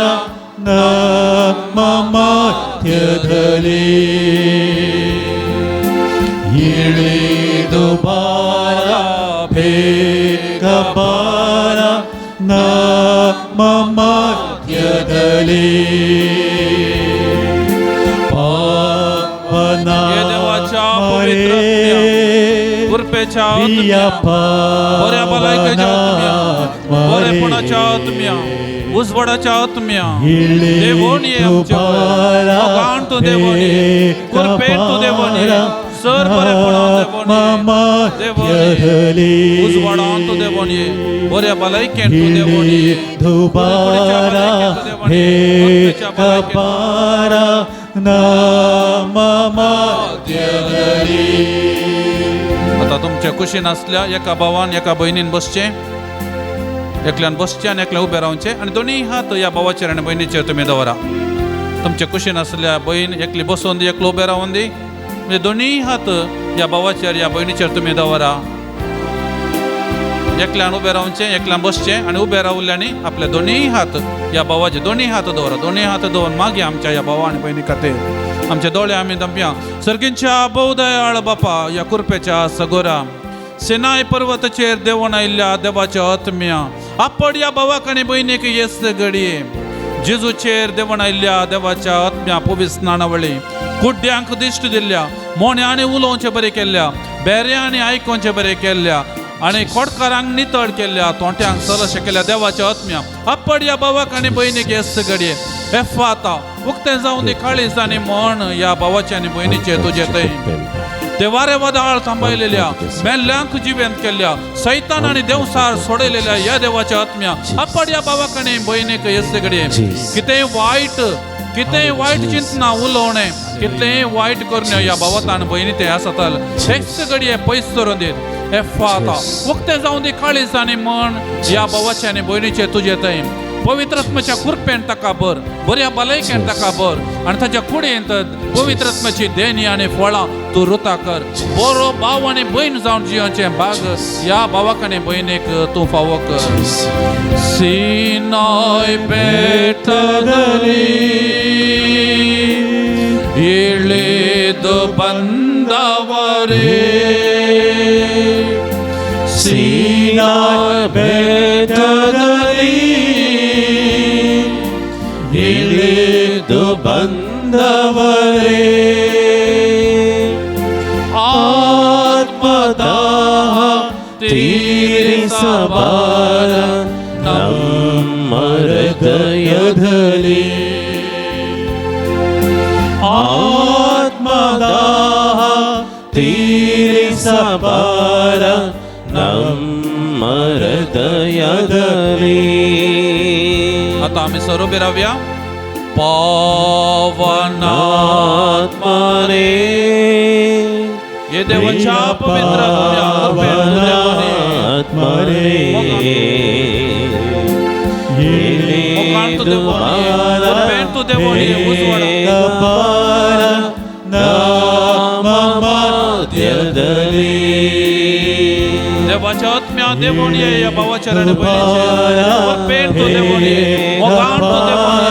S2: ನಮ್ಮ ಮಧ್ಯದಲ್ಲಿ ಇಳಿದು ಬಾರ ಬೇಗ ಬಾರ ನಮ್ಮ ಮಧ್ಯದಲ್ಲಿ ಪಾವನ
S3: कृपेच्या बऱ्या भलायकेच्या आत्म्या बरेपणाच्या आत्म्या उजवाडाच्या आत्म्या देवोन ये आमच्या मोगान तूं देवोन ये कृपेन तूं देवोन ये सर बरेपणान देवोन ये देवोन ये उजवाडान तूं देवोन ये बऱ्या भलायकेन तूं देवोन ये
S2: दुबारा हे कपारा नाम मध्यदली.
S3: आतां तुमच्या कुशीन आसल्या एका भावान एका भयणीन बसचें एकल्यान बसचें आनी एकल्यान उबें रावचें आनी दोनूय हात ह्या भावाचेर आनी भयणीचेर तुमी दवरा. तुमच्या कुशीन आसल्या भयण एकली बसोवन दी एकलो उबें रावन दी म्हणजे दोनूय हात ह्या भावाचेर ह्या भयणीचेर तुमी दवरा. एकल्यान उबें रावचें एकल्यान बसचें आनी उबें रावल्ल्यांनी आपले दोनूय हात ह्या भावाचे दोनूय हात दवरा. दोनूय हात दवरून मागीर आमच्या ह्या भावा आनी भयणी खातीर आमचे दोळे आमी धांपया. सर्गींच्या भोवदयाळ बापा ह्या कृपेच्या सगोरा सिनाय पर्वताचेर देवण आयिल्ल्या देवाच्या आत्म्या आपड ह्या भावाक आनी भयणीक येस घडये जेजूचेर देवण आयिल्ल्या देवाच्या आत्म्या पवित्र स्नानावळी कुड्ड्यांक दिश्ट दिल्ल्या मोण्यांनी उलोवचें बरें केल्ल्या बेऱ्यांनी आयकोवचें बरें केल्ल्या आनी खोडकारांक नितळ केल्ल्या तोंट्यांक सरस केल्या देवाच्या आत्म्या आपड ह्या भावाक आनी भयणीक येस घडये एफाता उक्तें जावन दी काळीज आनी मन ह्या भावाचे आनी भयणीचे तुजे थंय ते वारे वादळ थांबयलेल्या मेल्ल्यांक जिवेंत केल्ल्या सैतान आनी देवसार सोडयलेल्या ह्या देवाच्या आत्म्या आपड ह्या भावाक आनी भयणीक येस घडये. कितेंय वायट कितेंय वायट चिंतना उलोवणें कितलेंय वायट करण्यो ह्या भावात आनी भयणी ते आसात हेच घडये पयस करून दीत एफाता उक्तें जावन दी काळीज आनी मन ह्या भावाचे आनी भयणीचे तुजे थंय. पवित्र आत्म्याच्या कृपेन ताका भर, बऱ्या भलायकेन ताका भर आनी ताच्या कुडींत पवित्र आत्म्याची देणी आनी फळां तूं रुता कर. बरो भाव आनी भयण जावन जियोचें भाग ह्या भावाक आनी भयणीक तूं फावो कर. सिनाय बेटदली ಇಳಿದು ಬಂದವರೇ,
S2: ಸೀನಾಯ್ ಬೆಟ್ಟದಲ್ಲಿ ಇಳಿದು ಬಂದವರೇ, ಆತ್ಮದಾಹ ತೀರಿಸಬಾರ ನಮ್ಮ ಹೃದಯದಲ್ಲಿ, ಆತ್ಮದಾಹ ತೀರಿಸಬಾರ ನಮ್ಮ ಹೃದಯದಲ್ಲಿ.
S3: आता आम्ही सर्व उभे राहूया. पावनात्मने हे देवाच्या पवित्र
S2: आत्मने
S3: तू देवोनी देवाच्या आत्म्या देवोनी या भावाच्या आणि बहिणीचे पेट तू देवोनी, मोगान तू देवोनी,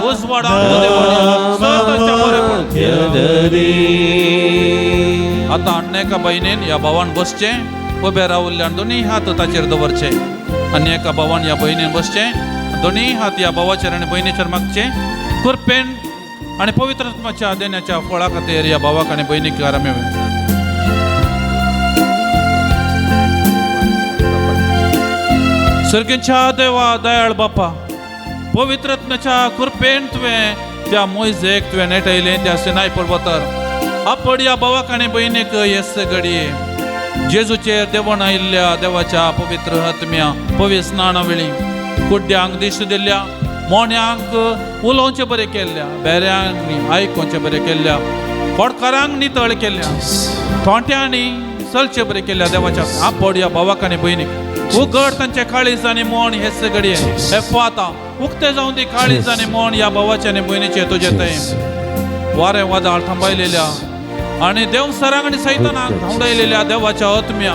S3: उजवाडान तू देवोनी, स्वतःच्या बरेपण. आता अन्य एका बहिणीन या भावान बसचे, उबे रावल्ल्यान दोन्ही हात ताचेर दवरचे. आनी एका भावान या बहिणीन बसचे, दोन्ही हात या भावाचेर आनी बहिणीचेर मागचे. कृपेन आनी पवित्र आत्म्याच्या देण्याच्या फळा खातीर या भावाक आनी भयणीक आराम. सर्गेच्या देवा दयाळ बापा, पवित्र आत्म्याच्या कृपेन तुवें त्या मोयजेक तुवें नेटयलें त्या सिनाय पर्वतार. आपण या भावाक आनी भयणीक येस घडये जेजूचेर देवण आयिल्ल्या देवाच्या पवित्र आत्म्या पवित्र स्नाना वेळी कुड्ड्यांक दिश्ट दिल्ल्या, मोन्यांक उलोवचें बरें केल्ल्या, बेऱ्यांक आयकोवचें बरें केल्ल्या, खोडकारांक नितळ केल्ल्या, थोंट्यांनी चलचें बरें केल्ल्या देवाच्या आपण ह्या भावाक आनी भयणीक उगड तांचे काळीज आनी मोण हे घडये हे फाता उक्ते जावन ती काळीज आनी मोण ह्या भावाचे आनी भयणीचे तुजे थंय वारें वादळ थांबयलेल्या आनी देव सरांक आनी सैतानाक धांवडायलेल्या देवाच्या आत्म्या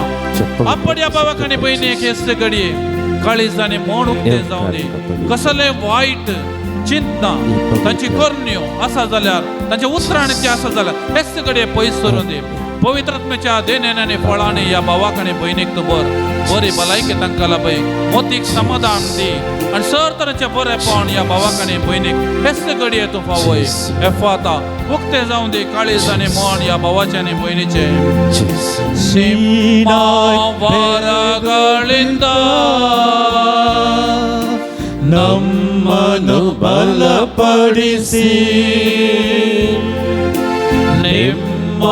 S3: आपण ह्या भावाक आनी भयणीक हे घडये काळीज आनी मोण उक्ते जावन दी. कसले वायट चिंतना तांची करण्यो आसा जाल्यार, तांचे उतरां आनी ती आसा जाल्यार हेच घडये पयस करून दी. पवित्र आत्म्याच्या देण्यान आनी फळांनी ह्या भावाक आनी भयणीक तूं बर बरी भलायकी तांकां लाभय, मोतीक समाधान दी आनी सर तरेचें बरेपण ह्या भावाक आनी भयणीक हेच घडये तूं फावय. हे फाता उक्ते जावन दी काळीज आनी मन ह्या भावाचें आनी भयणीचें. ಸಿಂಹವರಗಳಿಂದ
S2: ನಮ್ಮನ್ನು ಬಲಪಡಿಸಿ, ನಿಮ್ಮ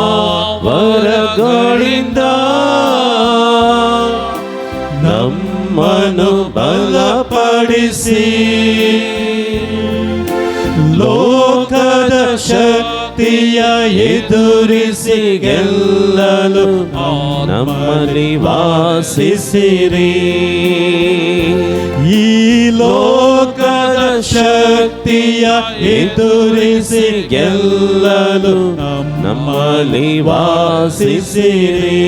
S2: ವರಗಳಿಂದ ನಮ್ಮನ್ನು ಬಲಪಡಿಸಿ, ಲೋಕದ ಶಕ್ತಿಯ ಎದುರಿಸಿ ಗೆಲ್ಲಲು ನಮ್ಮಲ್ಲಿ ವಾಸಿಸಿರಿ. ಈ ಲೋಕದ ಶಕ್ತಿಯ ಎದುರಿಸಿ ಗೆಲ್ಲಲು ನಮ್ಮಲ್ಲಿ ವಾಸಿಸಿರಿ.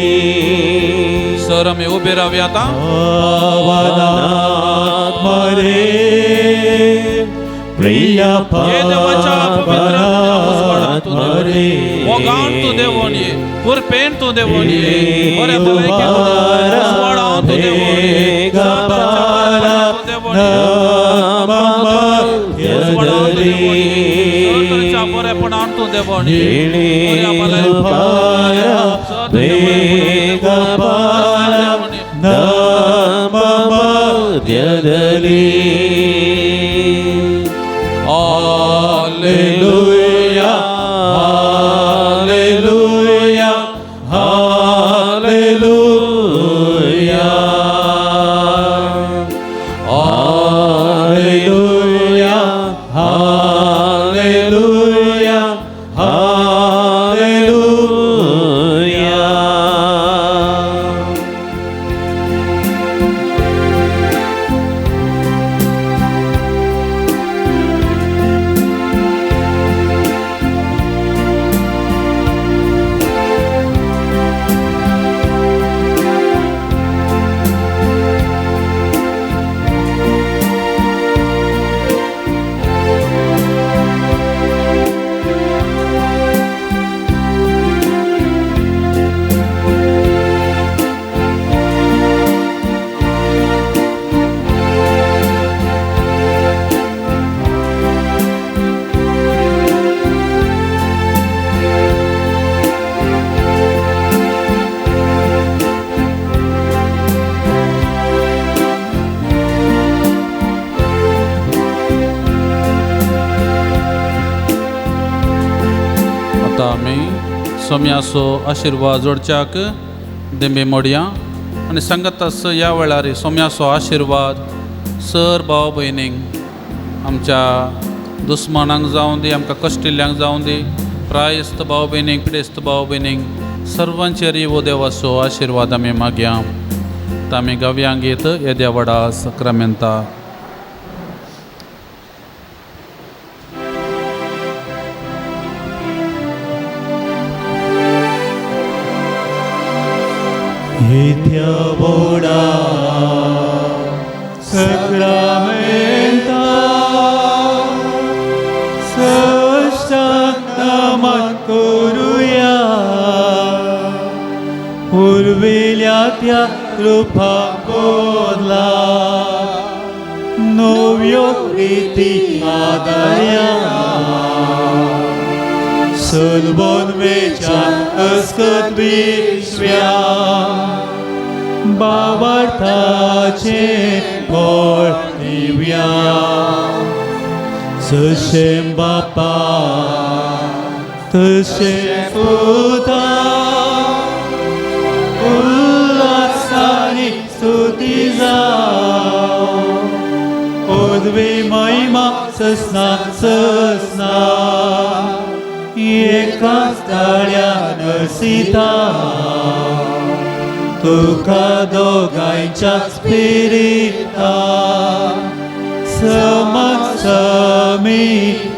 S3: सर आमी उबे रावया आतां.
S2: ಪಾವನಾತ್ಮರೇ ಪ್ರಿಯ ಪಾವನಾತ್ಮರೇ,
S3: मोगान तूं देवोनी, कृपेन तूं देवोनी, बरे भलायकेन तूं देवोनी, उजवाडान तूं देवोनी, उजवाडान तूं देवोनी, सर बरेपणान तूं देवोनी, बऱ्या भलायकेन
S2: ನಮ್ಮ ಮಧ್ಯದಲ್ಲಿ. Hallelujah, hallelujah, hallelujah, hallelujah, hallelujah, hallelujah.
S3: सोम्याचो आशिर्वाद जोडच्याक दिंबी मोडया आनी सांगाताच ह्या वेळार सोम्याचो आशिर्वाद सर भाव भयणींक आमच्या दुस्मानांक जावं दी, आमकां कश्टिल्ल्यांक जावं दी, प्रायस्त भाव भयणींक, पिडेस्त भाव भयणींक सर्वांचेर वो देवाचो आशिर्वाद आमी मागया. आमी गावयांक येत येद्या व्हडा सक्रामेंता.
S1: येद्या व्हडा सक्रामेंता सश्टाक नमन करुया, पुर्विल्या त्या कृपा बदला नव्यो रिती आदाया, सलबोन वेच्या अस्कत विश्व्या बाबार्थाचे बळ दिव्या, जशें बापा तशें पुता उल्हासानी स्तुती जावं, पदवी महिमा ससना ससना एकाच ताळ्या नर्सिता तुका दोगांयच्या स्पिरिता समक्ष मी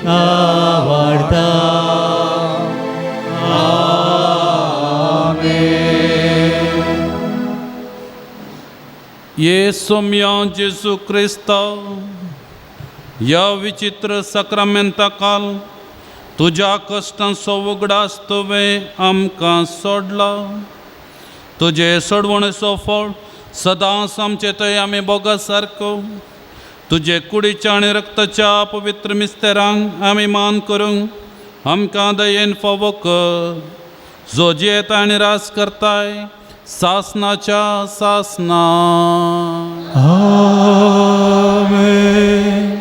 S1: आवडता. आमेन.
S3: ये सोम्या जेजू क्रिस्ता ह्या विचित्र सक्रामेंता काल तुज्या कश्टांचो उगडास तुवें आमकां सोडला. तुजे सोडवणेचो फळ सदांच आमचे थंय आमी भोगा सारको तुजे कुडीच्या आनी रक्ताच्या पवित्र मिस्तेरांक आमी मान करूंक आमकां दयेन फावो कर, जो जियेता आनी राज करताय सासनाच्या सासना.
S1: आमेन.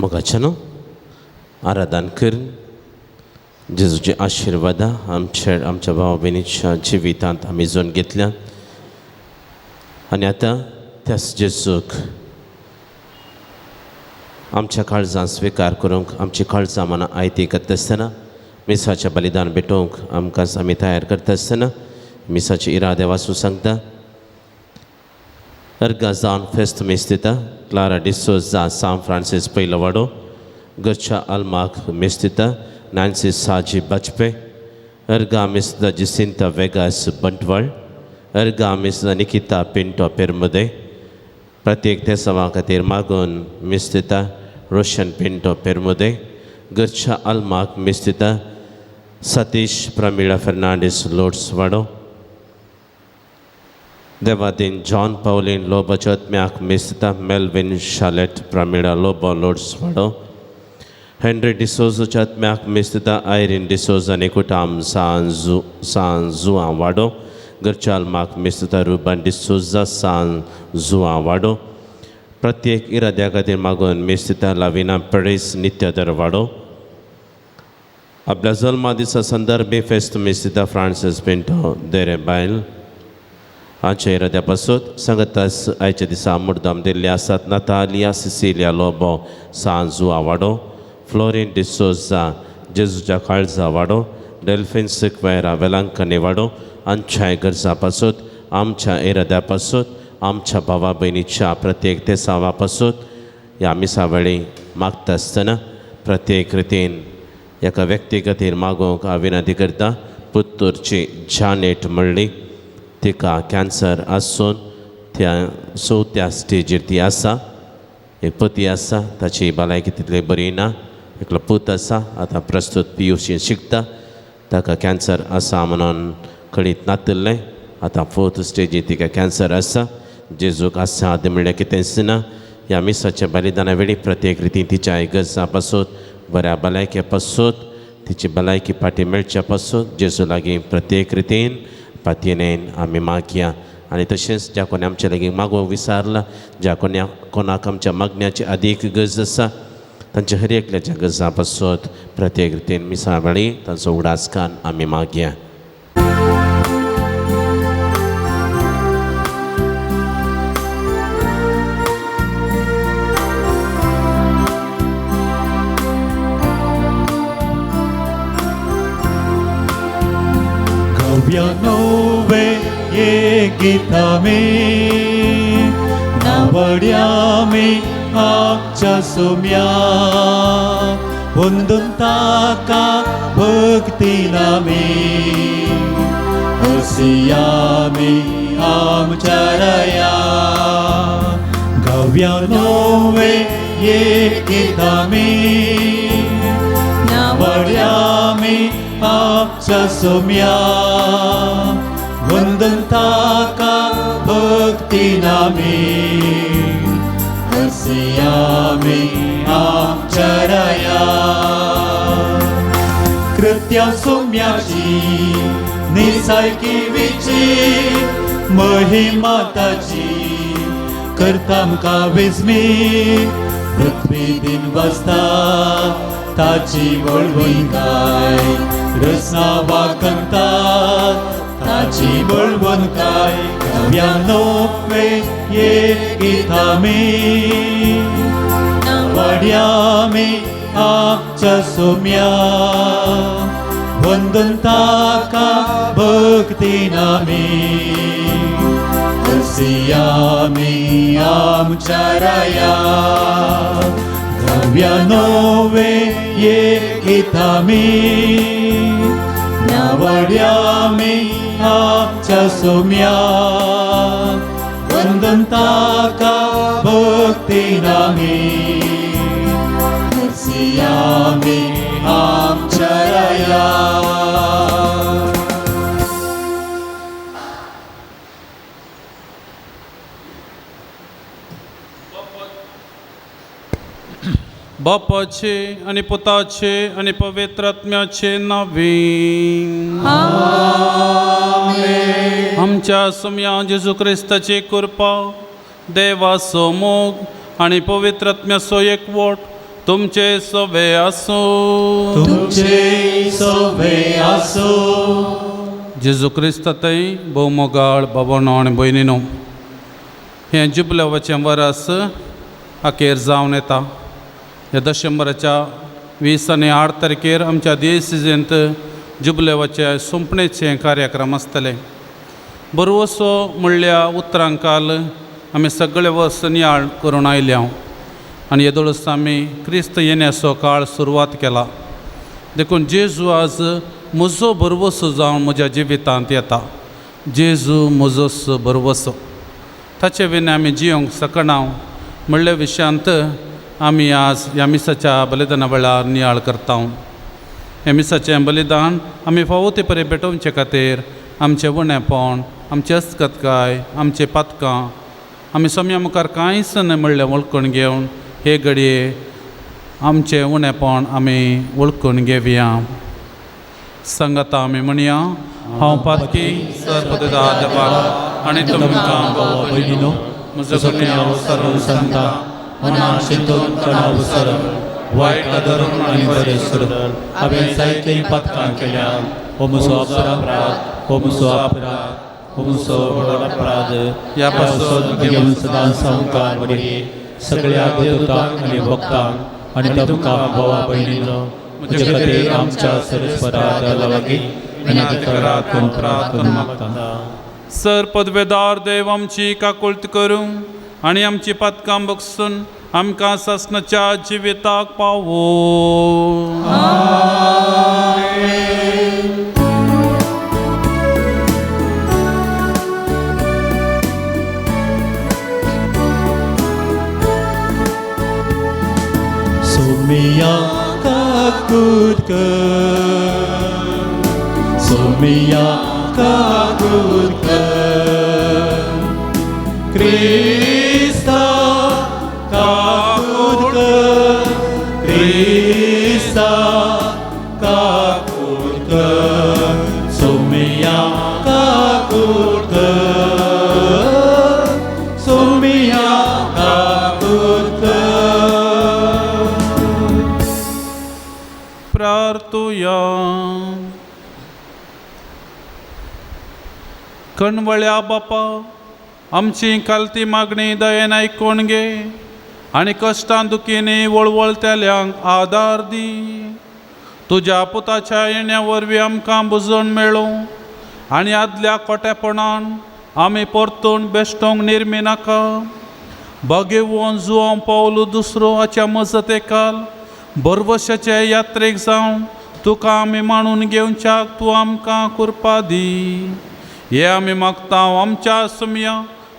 S2: मोगाच्यानो आराधन करून जेजूचे आशिर्वादा आमच्या आमच्या भाव भयणीच्या जिवितांत आमी जोन घेतल्या आनी आतां त्याच जेजूक आमच्या काळजान स्विकार करूंक आमची काळजां मनां आयती करता आसतना मिसाचें बलिदान भेटोवंक आमकां आमी तयार करता आसतना मिसाचे इरादे वाचूं सांगता. अर्गा जावन फेस्त मीस दिता क्लारा डिसोजा सांत फ्रांसीस पयलो वाडो, घरच्या आल्माक मीस दिता नॅन्सी साजी बाजपे, अर्गा मीस दिता जिसिंता वेगास बंटवाळ, अर्गा मीस दिता निकिता पिंटो पेरमुदे, प्रत्येक देसावा खातीर मागून मीस दिता रोशन पिंटो पेरमुदे, घरच्या आल्माक मीस दिता सतीश प्रमिळा फेर्नांडीस लोड्स वाडो, देवादीन जॉन पावलीन लोबो चोतम्याक मीस दिता मेल्विन शालेट प्रमिळा लोबो लोड्स वाडो, हेनरी डिसोजो चोतम्याक मीस दिता आयरीन डिसोजा निकुटाम सान जुआं वाडो, घरच्या आल्माक मीस दिता रुबन डिसोजा सान जुआं वाडो, प्रत्येक इराद्या खातीर मागून मीस दिता लाविना पेरीस नित्यदर वाडो. आपल्या जल्मा दिसा संदर्भी फेस्त मीस दिता फ्रांसीस पिंटो देरे बायल हांच्या इराद्या पासून सांगतास आयच्या दिसा मुर्दाम दिल्ले आसात नतालिया सिसिलिया लोबो सांजू वाडो, फ्लोरीन डिसोजा जेजूच्या काळजा वाडो, डेल्फिन सिक्वेरा वेलांकनी वाडो हांच्या गरजा पासून आमच्या इराद्या पासून आमच्या भावा भयणीच्या प्रत्येक तेसावा पासून ह्या मिसा वेळी मागता आसतना प्रत्येक रितीन एका व्यक्ती खातीर मागूंक हांव विनंती करता. पुत्तूरची जानेट म्हणली तिका कॅन्सर आसून त्या चवथ्या स्टेजीर ती आसा. एक पती आसा, ताची भलायकी तितली बरी ना. एकलो पूत आसा, आतां प्रस्तूत PUC शिकता. ताका कॅन्सर आसा म्हणून कळीत नातिल्लें. आतां फोर्थ स्टेजीर तिका कॅन्सर आसा. जेजूक आसा आदी म्हणल्यार कितेंच ना. ह्या मिसाच्या बलिदाना वेळी प्रत्येक रितीन तिच्या गरजां पासून बऱ्या भलायके पासून तिची भलायकी फाटी मेळच्या पासून जेजू लागीं प्रत्येक रितीन पातयेन आमी मागया. आनी तशेंच ज्या कोणी आमच्या लागीं मागूंक विसारला, ज्या कोण्या कोणाक आमच्या मागण्याची अदीक गरज आसा, तांच्या हर एकल्याच्या गरजां पासून प्रत्येक रितीन मिसा वेळी तांचो उगडास कान आमी मागया.
S1: गव्यानोवे ये गीतामे नावड्यामे आमच्या सोम्या वंदून ताका भक्ती नामे हसियामे आमच्या रया. गव्यानोवे ये गीतामे नावड्यामे आमच्या सोम्या वंदन ताका भक्ती नामे हसियामे आमच्या रया. कृत्या सोम्याची निसायकिवीची महिमा ताची करता आमकां विस्मी. पृथ्वी दिन वाजता ताची बळवण काय रचना वाकंता ताची बळवण काय. गव्यानोवे ये गीतामे वाड्यामे आमच्या सोम्या वंदन ताका भक्ती नामे हसियामे आमच्या रया. गव्यानोवे ये गीतामे नावड्यामे आमच्या सोम्या वंदन ताका भक्ती नामे हसियामे आमच्या रया.
S3: बापाचे आनी पुताचे आनी पवित्र आत्म्याचे नांवे आमच्या सोम्या जेजू क्रिस्ताची कृपा, देवाचो मोग आनी पवित्र आत्म्याचो एकवट तुमचे सवे आसूं.
S1: तुमचे सवे आसूं.
S3: जेजू क्रिस्तातय भोव मोगाळ बाबानो आनी भयणीनो, हें जुबलेवाचें वरस अखेर जावन येता. ह्या दशंबराच्या 20 आनी 8 तारखेर आमच्या दियसिजेंत जुबलेवाचे सोंपणेचे कार्यक्रम आसतले. बरवसो म्हणल्या उतरांकाल आमी सगळे वर्स नियाळ करून आयल्या आनी येदोळच आमी क्रिस्त येण्याचो काळ सुरवात केला. देखून जेजू आज म्हजो भरवसो जावन म्हज्या जिवितांत येता. जेजू म्हजोच भरवसो, ताचे विना आमी जियोंक शकना म्हणल्या विशयांत आमी आज ह्या मिसाच्या बलिदाना वेळार नियाळ करता. ह्या मिसाचें बलिदान आमी फावो ते परी भेटोवचे खातीर आमचें उणेपण, आमची अस्कतकाय, आमचें पातकां आमी सोम्या मुखार कांयच न्हय म्हणलें वळखून घेवन हे घडये आमचें उणेपण आमी वळखून घेवया. सांगाता आमी म्हणया, हांव पातकी सर्वदा देवाक आनी तुमकां
S1: भावा भयणीनो
S3: म्हजो गुन्यांव
S1: सरून सांगता मना चिंतून तणाव सरून वायट धरून आनी बरें सोडून हांवें जायतीं पातकां केल्या. हो म्हजो अपराध, हो म्हजो अपराध, हो म्हजो व्हड अपराध.
S3: ह्या पासून
S1: घेवन सदां सामकार वडये सगळ्या देवतांक आनी भक्तांक आनी तुमकां भावा भयणीनो म्हजे खातीर आमच्या सरस्वता लागीं विनंती करात, प्रार्थना मागता.
S3: सर पदवेदार देव आमची काकुळट करूं आनी आमची पातकां बगसून आमकां सासणाच्या जिविताक पावो.
S1: सोमिया काकूत कर, सोमिया काकूत कर, क्रिस्ता काकूत कर, क्रिस्ता काकूत कर, सोमिया काकूत कर, सोमिया काकूत कर.
S3: प्रार्थुया. कणवळ्या बापा, आमची कालती मागणी दयेन आयकून घे आनी कश्टां दुखींनी वळवळतेल्यांक आदार दी. तुज्या पुताच्या येण्या वरवीं आमकां बुजोवन मेळूं आनी आदल्या कोटेपणान आमी परतून बेश्टोंक निर्मी नाका. बागेवन जुवांव पावलो दुसरो हाच्या मजतेकाल बरवशाचे यात्रेक जावं तुका आमी मांडून घेवच्याक तूं आमकां कृपा दी. हे आमी मागता आमच्या सुमया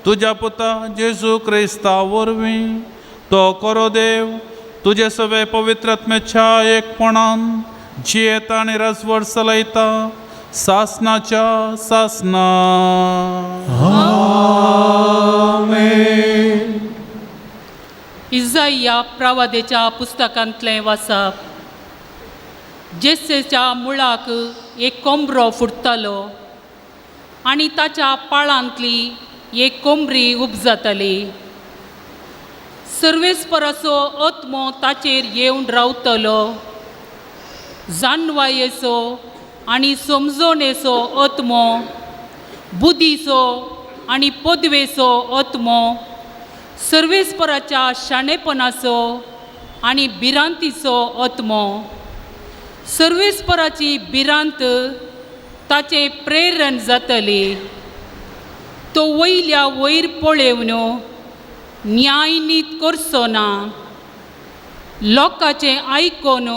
S3: तुज्या पुता जेजू क्रिस्ता वरवीं. तो करो देव तुजे सगळे पवित्रात्म्याच्या एकपणान जियेता आनी राजवट चलयता सासनाच्या सासना.
S1: आमेन.
S4: इजाइया प्रवादेच्या पुस्तकांतलें वाचप. जेसेच्या मुळाक एक कोंबरो फुट्टालो आनी ताच्या पाळांतली एक कोंबरी उपजाताली. सर्वेस्पराचो आत्मो ताचेर येवन रावतलो, जाणवायेचो आनी समजोणेचो आत्मो, बुद्धीचो आनी पदवेचो आत्मो, सर्वेस्पराच्या शाणेपणाचो आनी भिरांतीचो आत्मो. सर्वेस्पराची भिरांत ताचें प्रेरण जातली. तो वयल्या वयर पळेवन न्यायनीत करचो ना, लोकांचें आयकून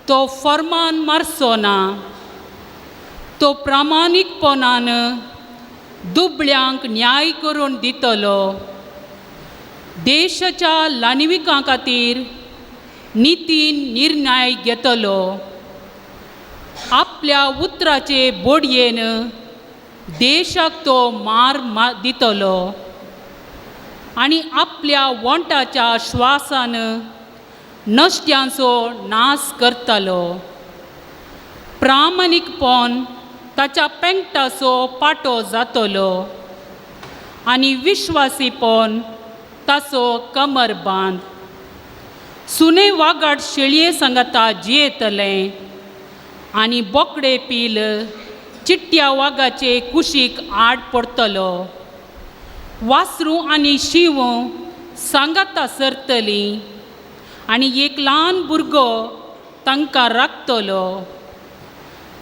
S4: तो फर्मान मारचो ना. तो प्रामाणीकपणान दुबळ्यांक न्याय करून दितलो. देशाच्या ल्हानविकां खातीर नितीन निर्णय घेतलो. आपल्या उतराचे बोडयेन देशाक तो मार दितलो आनी आपल्या वोंटाच्या श्वासान नश्ट्यांचो नाश करतलो. प्रामाणीकपण ताच्या पेंकटाचो पाटो जातलो आनी विश्वासीपण ताचो कमर बांद. सुने वागाड शेळये सांगाता जियेतलें आनी बोकडे पील चिट्ट्या वागाचे कुशीक आड पडतलो. वासरूं आनी शिंव सांगाता सरतलीं आनी एक ल्हान भुरगो तांकां राखतलो.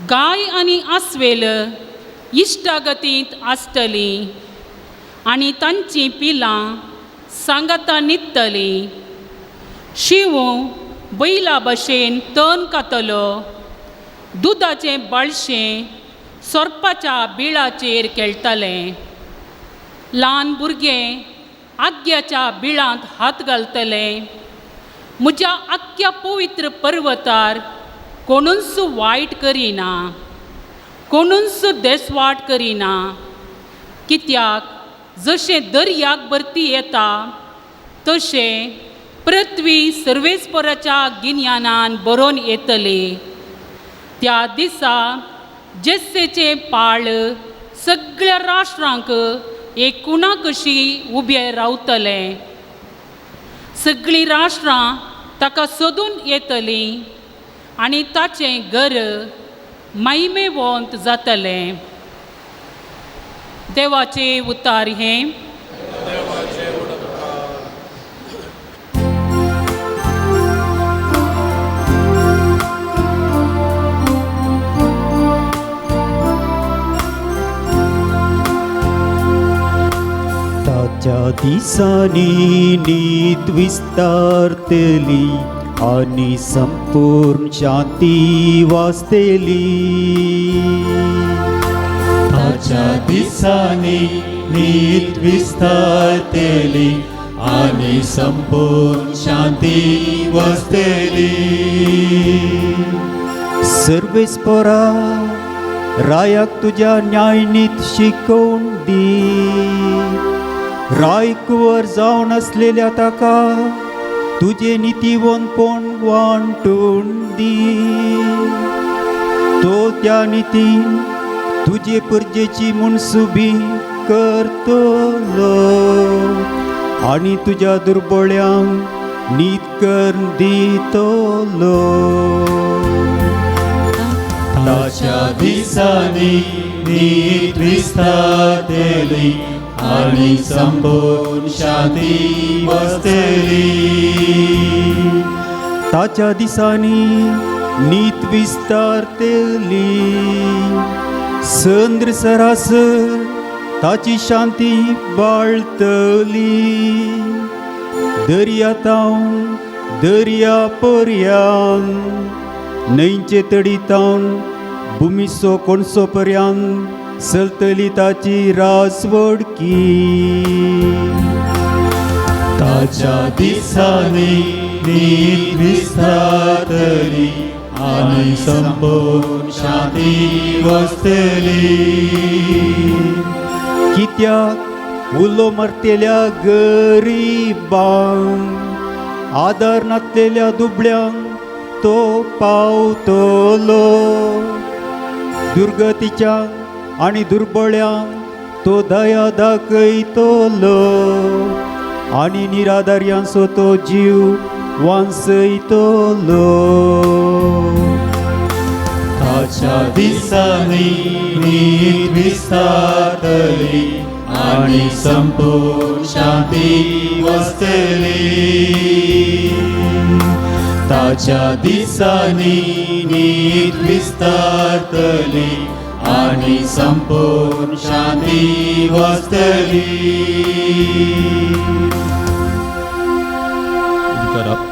S4: गाय आनी आस्वेल इश्टागतींत आसतलीं आनी तांचीं पिलां सांगाता न्हिदतलीं. शिंव बैला भशेन तण खातलो, दुदाचें बाळशें सोरपाच्या बिळाचेर खेळटलें. ल्हान भुरगें आग्याच्या बिळांत हात घालतलें. म्हज्या आख्ख्या पवित्र पर्वतार कोणूच वायट करिना, कोणूच देसवाट करिना. कित्याक जशें दर्याक भरती येता तशें पृथ्वी सर्वेस्पराच्या गिन्यानान बरोवन येतली. त्या दिसा जेस्सेचें पाळ सगळ्या राष्ट्रांक एक कुणा कशी उबें रावतलें. सगळीं राष्ट्रां ताका सोदून येतलीं आनी ताचें घर महिमेवंत जातलें. देवाचें उतार हें.
S5: ताच्या दिसांनी नीत विस्तारतली आनी संपूर्ण शांती वासतली.
S1: ताच्या दिसांनी नीत विस्तारतली आनी संपूर्ण शांती वसतली.
S5: सर्वेस्परा रायाक तुज्या न्यायनीत शिकोवन दी. राय कुंवर जावन आसलेल्या ताका तुजें नितीवंतपण वांटून दी. तो त्या नितीन तुजे परजेची मनसुबी करतलो आनी तुज्या दुर्बळ्यांक नीत करून दितलो.
S1: ताच्या दिसांनी नीत विस्तारतली आनी संपूर्ण शांती वसतली.
S5: ताच्या दिसांनी नीत विस्तारतली. संद्र सरासर ताची शांती बाळतली. दर्या तावन दर्या पर्यान न्हंयचे तडी तावन भुमिसो कोणसो पर्यान चलतली ताची राजवडकी.
S1: ताच्या दिसांनी नीत विस्तारतली आनी संपूर्ण शांती वसतली.
S5: कित्याक उलो मारतल्या गरिबांक आदार नासलेल्या दुबळ्यांक तो पावतलो. दुर्गतीच्या आनी दुर्बळ्यांक तो दया दाखयतलो आनी निराधार्यांचो तो जीव वांचयतलो.
S1: ताच्या दिसांनी नीत विस्तारतली आनी संपूर्ण शांती वसतली. ताच्या दिसांनी नीत विस्तारतली आनी संपूर्ण शांती वसतली.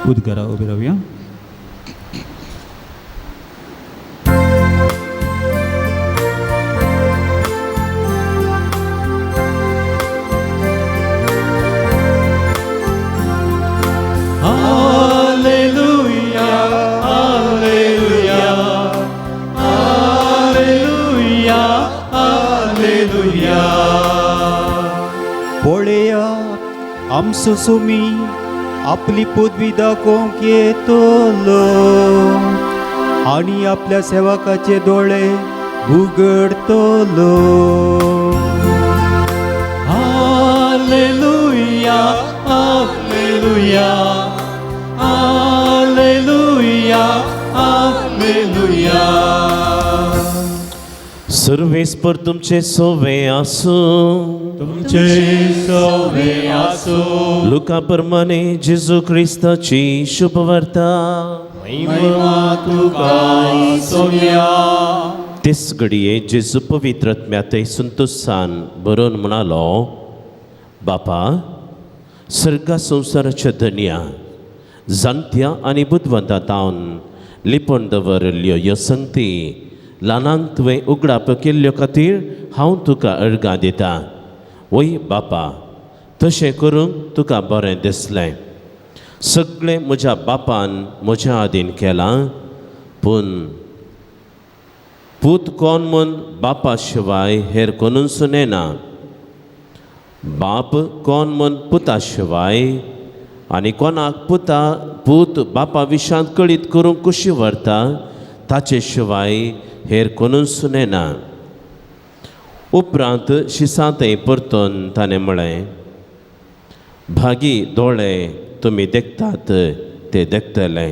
S6: उद्गारा उबे रावया.
S1: Alleluia, Alleluia, Alleluia, Alleluia.
S5: पळया आमचो सुमी आपली पदवी दाखोवंक येतलो आनी आपल्या सेवकाचे दोळे उगडतलो.
S1: Alleluia, Alleluia, Alleluia, Alleluia.
S2: सर्वेस्पर तुमचे सोवे आसूं.
S1: तुमचे सोवे आसूं.
S2: लुका प्रमाणे जेजू क्रिस्ताची शुभवार्ता.
S1: महिमा तुका सोम्या.
S2: तेच घडये जेजू पवित्र आत्म्यातय संतोसान बरोवन म्हणालो, बापा सर्गा संवसाराच्या धनया जाणत्या आनी बुदवंता तावन लिपोवन दवरिल्ल्यो ह्यो संगती ल्हानांक तुवें उगडाप केल्ल्यो खातीर हांव तुका अर्गां दितां. वय बापा, तशें करूंक तुका बरें दिसलें. सगळें म्हज्या बापान म्हज्या आदीन केलां, पूण पूत कोण म्हूण बापा शिवाय हेर कोणूच नेना. बाप कोण म्हूण पुता शिवाय आनी कोणाक पुता पूत बापा विशांत कळीत करूंक कुशी व्हरता ताचे शिवाय हेर कोणूच नेना. उपरांत शिसांतय परतून ताणें म्हळें, भागी दोळे तुमी देखतात ते देखतले.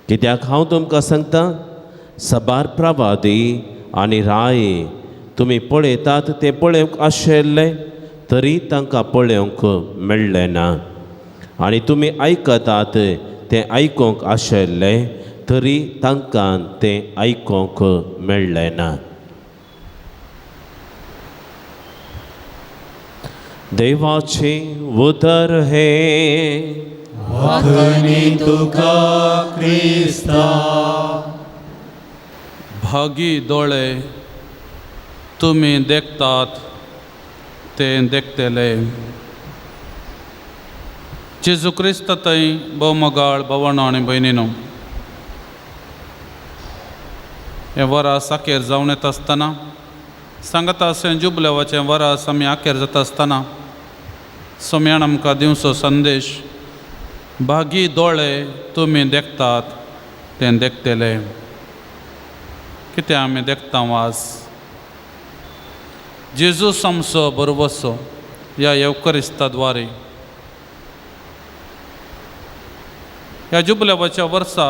S2: कित्याक हांव तुमकां सांगता, सबार प्रवादी आनी राय तुमी पळयतात ते पळोवंक आशिल्ले तरी तांकां पळोवंक मेळ्ळें ना, आनी तुमी आयकतात तें आयकूंक आशिल्लें तरी तांकां तें आयकूंक मेळ्ळें ना. देवाचे उतर हे
S5: तुका क्रिस्ता.
S3: भागी दोळे तुमी देखतात ते देखतले. जेजू क्रिस्त थंय भोवमोगाळ भवनो आनी भयणीनो, हें वरास अखेर जावन येता आसतना सांगता अशें जुबलेवाचें वरास आमी अखेर जाता आसतना सोम्यान आमकां दिवचो संदेश, भागी दोळे तुमी देखतात तें देखतले. कितें आमी देखता वास जेजू आमचो बरोबरचो ह्या येवकरिस्ता द्वारे. ह्या जुबलेवाच्या वर्सा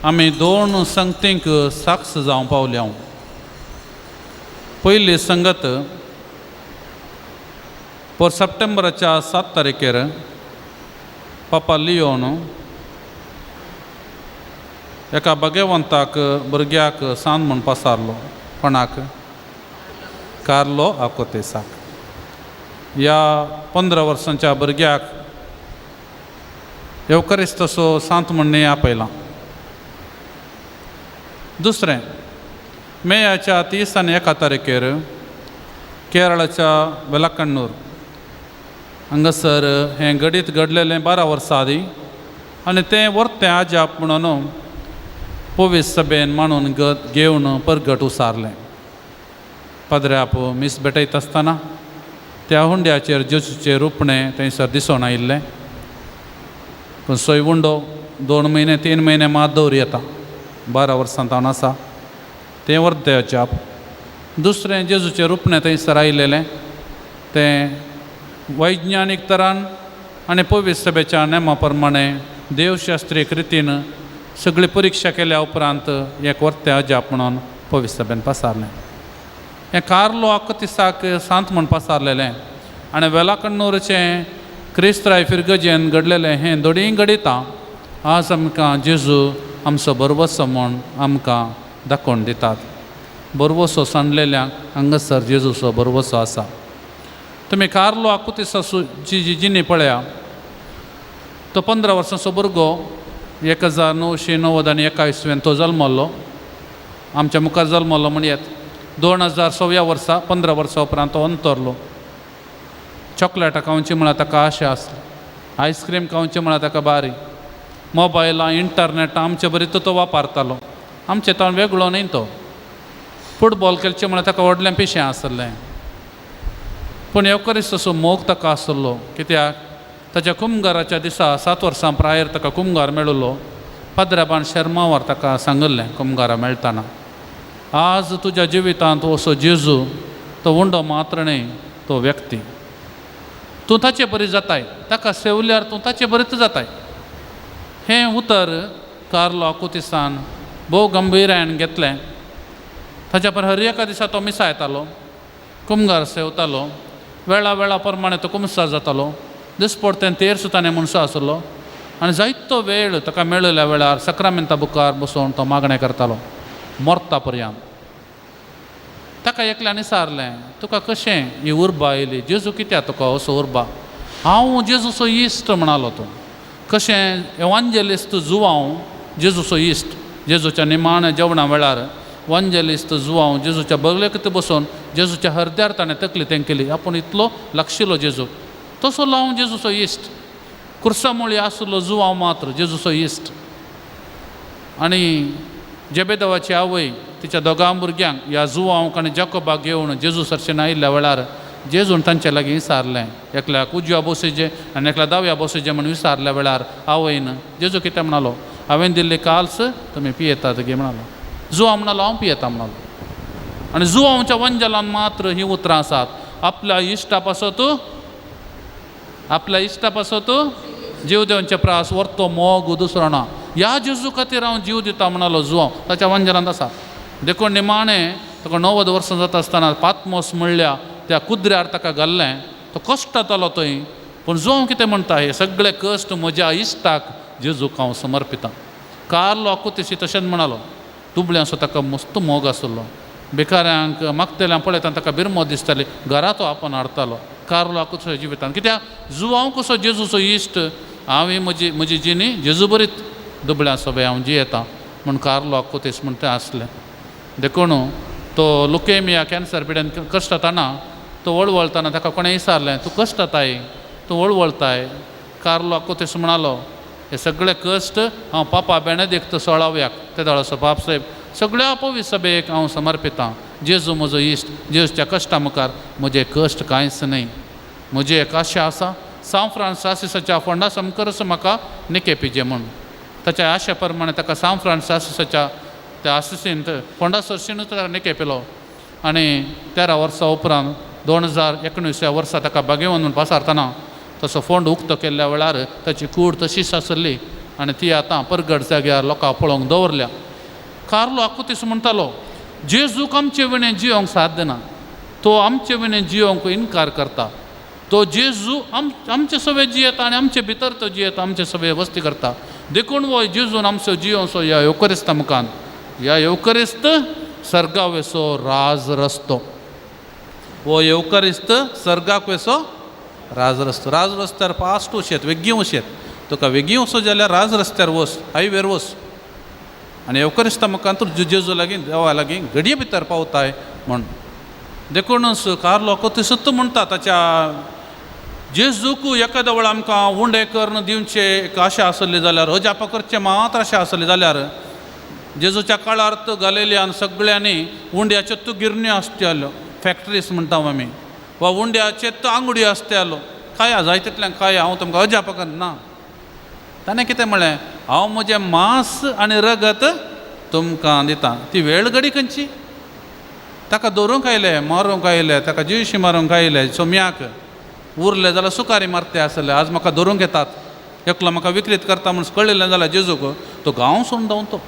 S3: आमी दोन संगतींक साक्ष जावंक पावल्या. पयली संगत पर सप्टेंबराच्या 7 तारखेर पापा लियोन एका भगवंताक भुरग्याक सांत म्हूण पसारलो. कोणाक? कार्लो आकोतेसाक. ह्या 15 वर्सांच्या भुरग्याक येवकरिस्तसो सांत म्हूण आपयला. दुसरें, मेयाच्या 30 आनी 1 तारखेर केरळाच्या वेलाकण्णूर हांगासर हें घडीत घडलेलें 12 वर्सां आदीं आनी तें वर्तें आजाप म्हणून पोवीस सभेन मांडून घेवन परगट उसारलें. पदऱ्याप मीस भेटयता आसतना त्या हुंड्याचेर जेजूचें रुपणें थंयसर दिसून आयिल्लें. पूण सोय हुंडो 2 म्हयने 3 म्हयने मात दवर येता, 12 वर्सां तावन आसा तें वर्तें अजाप. दुसरें जेजूचें रुपणें थंयसर आयिल्लें तें वैज्ञानीक तरान आनी पवित्र सभेच्या नेमा प्रमाणे देवशास्त्रीक रितीन सगळी परिक्षा केल्या उपरांत एक वर्तें अजाप म्हणून पवित्र सभेन पसारलें. हें कार्लो आकोतिसाक सांत म्हूण पसारलेलें आनी वेलाकण्णूरचें क्रिस्त्राय फिरगजेन घडलेलें हें दोडीय घडितां आज आमकां जेजू आमचो बरवसो म्हूण आमकां दाखोवन दितात. बरवसो सांडलेल्यांक हांगासर जेजूचो बरवसो आसा. तुमी कार्लो आकुतिसाचो जी जिणी पळया, तो 15 वर्सांचो भुरगो 1991 इसवेन तो जल्मल्लो, आमच्या मुखार जल्मल्लो म्हणयेत. 2006 वर्सा 15 वर्सां उपरांत तो अंतरलो. चॉकलेटां खावची म्हळ्यार ताका आशा आसली, आयस्क्रीम खावची म्हळ्यार ताका बारी, मोबायलां इंटरनेट आमचे बरी तो वापरतालो, आमचे तावन वेगळो न्ही तो. फुटबॉल खेळचें म्हळ्यार ताका व्हडलें पिशें आसलें. पूण येवकरिस्त असो मोग ताका आसलो, कित्याक ताच्या कुमगाराच्या दिसा 7 वर्सां प्रायर ताका कुमगार मेळिल्लो. पाद्राबान शर्मावर ताका सांगिल्लें कुमगारा मेळटना, आज तुज्या जिवितांत असो जेजू तो उंडो मात्र न्ही, तो व्यक्ती तूं ताचे बरी जाताय, ताका सेवल्यार तूं ताचे बरीच जाताय. हें उतर कार्लो आकुतिसान भोव गंभीरायेन घेतलें. ताच्या पर हर एका दिसा तो मिसा येतालो, कुमगार सेवतालो, वेळा वेळा प्रमाणे तो कुमसार जातालो. दिसपडतें तेर सुताने मनसो आसलो आनी जायतो वेळ ताका मेळिल्ल्या वेळार सक्रामेंता बुकार बसोवन तो मागणें करतालो मरता पर्यंत. ताका एकल्यान विचारलें, तुका कशें ही उर्बा आयली, जेजू कित्याक तुका असो उर्बा? हांव जेजूचो इश्ट म्हणालो तो. कशें एवांजेलिस्त जुवांव जेजूचो इश्ट, जेजूच्या निमाण्या जेवणा वेळार वांजेलिस्त जुवांव जेजूच्या बगलेक बसोवन जेजूच्या हरद्यार ताणें तकली तेंकली, आपूण इतलो लागशिल्लो जेजू, तसो हांव जेजूचो इश्ट. कुर्सामुळी आसलो जुवांव मात्र जेजूचो इश्ट. आनी जेबेदेवाची आवय तिच्या दोगां भुरग्यांक ह्या जुवांक आनी जाकोबाक घेवन जेजू सरशेन आयिल्ल्या वेळार जेजून तांचे लागीं विचारलें, एकल्याक उजव्या बसोवचें आनी एकल्या दाव्या बसोवचें म्हूण विचारल्या वेळार आवयन जेजू कितें म्हणालो, हांवें दिल्ली काल्स तुमी पियेतात गे म्हणालो. जुवांव म्हणालो हांव पियेता म्हणालो. आनी जुवांवच्या वंजलान मात्र हीं उतरां आसात, आपल्या इश्टा पासत, आपल्या इश्टा पासत जीव दिवचे प्रास वर्तो मोग दुसरो ना, ह्या जेजू खातीर हांव जीव दिता म्हणालो जुवांव, ताच्या वंजलांत आसा. देखून निमाणें ताका 90 वर्सां जाता आसतना पातमोस म्हणल्या त्या कुद्र्यार ताका घाल्लें, तो कश्ट जातालो थंय. पूण जुवांव कितें म्हणटा, हे सगळे कश्ट म्हज्या इश्टाक जेजूक हांव समर्पितां. कार्लो आकुतिशी तशेंच म्हणालो, दुबळ्यांचो ताका मस्त मोग आसलो, भिकाऱ्यांक मागतल्यांक पळयतना ताका बिरमो दिसताली, घरा तो आपोवन हाडटालो. कार्लो आकुतीसाच्या जिवितान. कित्याक जुवांव कसो जेजूचो इश्ट, हांव म्हजी म्हजी जिणी जेजू बरीत दुबळ्या सभे हांव जियेतां म्हूण कार्लो आकुतीस म्हूण तें आसलें. देखून तो लुकेमिया कॅन्सर पिड्यान कश्टताना तो वळवळताना ताका कोणें विचारलें, तूं कश्टताय, तूं वळवळताय. कार्लो आकुतीस म्हणालो, हे सगळे कश्ट हांव पापा बेनेदिक्त सोळाव्याक ते दोळाचो बाप साहेब सगळ्या पवित्र सभेक हांव समर्पितां. जेजू म्हजो इश्ट, जेजूच्या कश्टा मुखार म्हजे कश्ट कांयच न्हय. म्हजी एक आशा आसा, सांव फ्रांसिस आसिसाच्या फोंडा समकरच म्हाका निके पिजे म्हूण. ताच्या आशे प्रमाणे ताका सांव फ्रांसिस आसिसाच्या त्या आसिसीन फोंडा सरशीनूच ताका निके पिलो. आनी 13 वर्सां उपरांत 2019 वर्सा ताका बागेवन म्हूण पासारतना तसो फोंड उक्तो केल्ल्या वेळार ताची कूड तशीच आसली आनी ती आतां परगट जाग्यार लोकांक पळोवंक दवरल्या. कार्लो आकुतीस म्हणटालो, जेजूक आमचे विणें जियोंक साथ दिना, तो आमचे विणें जियोंक इनकार करता. तो जेजू आमचे सवे जियेता आनी आमचे भितर तो जियेता, आमचे सवे वस्ती करता. देखून हो जेजून आमचो जियोंचो ह्या येवकरिस्ता मुखान, ह्या येवकरिस्त सर्गावेसो राज रस्तो, हो येवकरिस्त सर्गाक वेसो राज रस्तो. राज रस्त्यार फास्ट वचयेत, वेगीं वचयेत. तुका वेगीं वचो जाल्यार राज रस्त्यार वच, हायवेर वच आनी येवकरिस्ता मुखान तूं जेजू लागीं देवा लागीं घडये भितर पावताय म्हूण. देखूनच कार्लो आकुतीसूच म्हणटा ताच्या जेजूक एखाद्या वेळार आमकां उंडे करून दिवचे एक आशा आसली जाल्यार, अजापां करचें मात्र आशा आसली जाल्यार, जेजूच्या काळार तो गालेलियान सगळ्यांनी उंड्याच्यो तो गिरण्यो आसताल्यो, फॅक्टरीज म्हणटा आमी, वा उंड्याचे तो आंगड्यो आसताल्यो. खाया जाय तितल्यान खाया, हांव तुमकां अजापां करना. ताणें कितें म्हळें, हांव म्हजें मांस आनी रगत तुमकां दितां. ती वेळ घडी खंयची? ताका धरूंक आयले, मारूंक आयले, ताका जिवशी मारूंक आयले. सोम्याक उरले जाल्यार सुकारी मारते आसले, आज म्हाका धरूंक येतात, एकलो म्हाका विक्रीत करता म्हूण कळिल्लें जाल्यार जेजूक तो गांव सोडून धांवतो.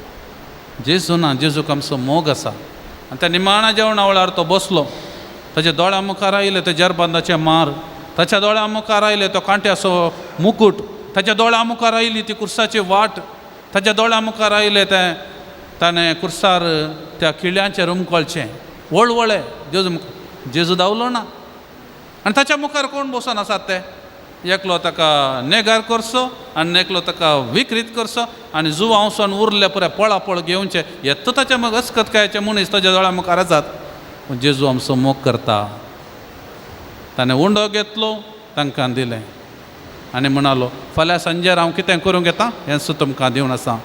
S3: जेजू ना, जेजूक आमचो मोग आसा. आनी त्या निमाणा जेवणा वेळार तो बसलो, ताच्या दोळ्या मुखार आयले ते जरबंदाचे मार, ताच्या दोळ्या मुखार आयले तो कांट्याचो मुकूट, ताच्या दोळ्या मुखार आयली ती कुर्साची वाट, ताच्या दोळ्या मुखार आयले तें ताणें कुर्सार त्या किळ्यांचेर उमकळचें वळवळे. जेजू जेजू धांवलो ना. आनी ताच्या मुखार कोण बसून आसात ते? एकलो ताका नेगार करचो आनी एकलो ताका विक्रीत करचो आनी जुवां वचून उरले पुराय पळापळ घेवचे येता ताच्या मग अस्कतकायचे मनीस ताच्या दोळ्या मुखार आसात. पूण जेजू आमचो मोग करता. ताणें उंडो घेतलो, तांकां दिलें आनी म्हणालो, फाल्यां सांजेर हांव कितें करूंक येता हें सुद्दां तुमकां दिवन आसा.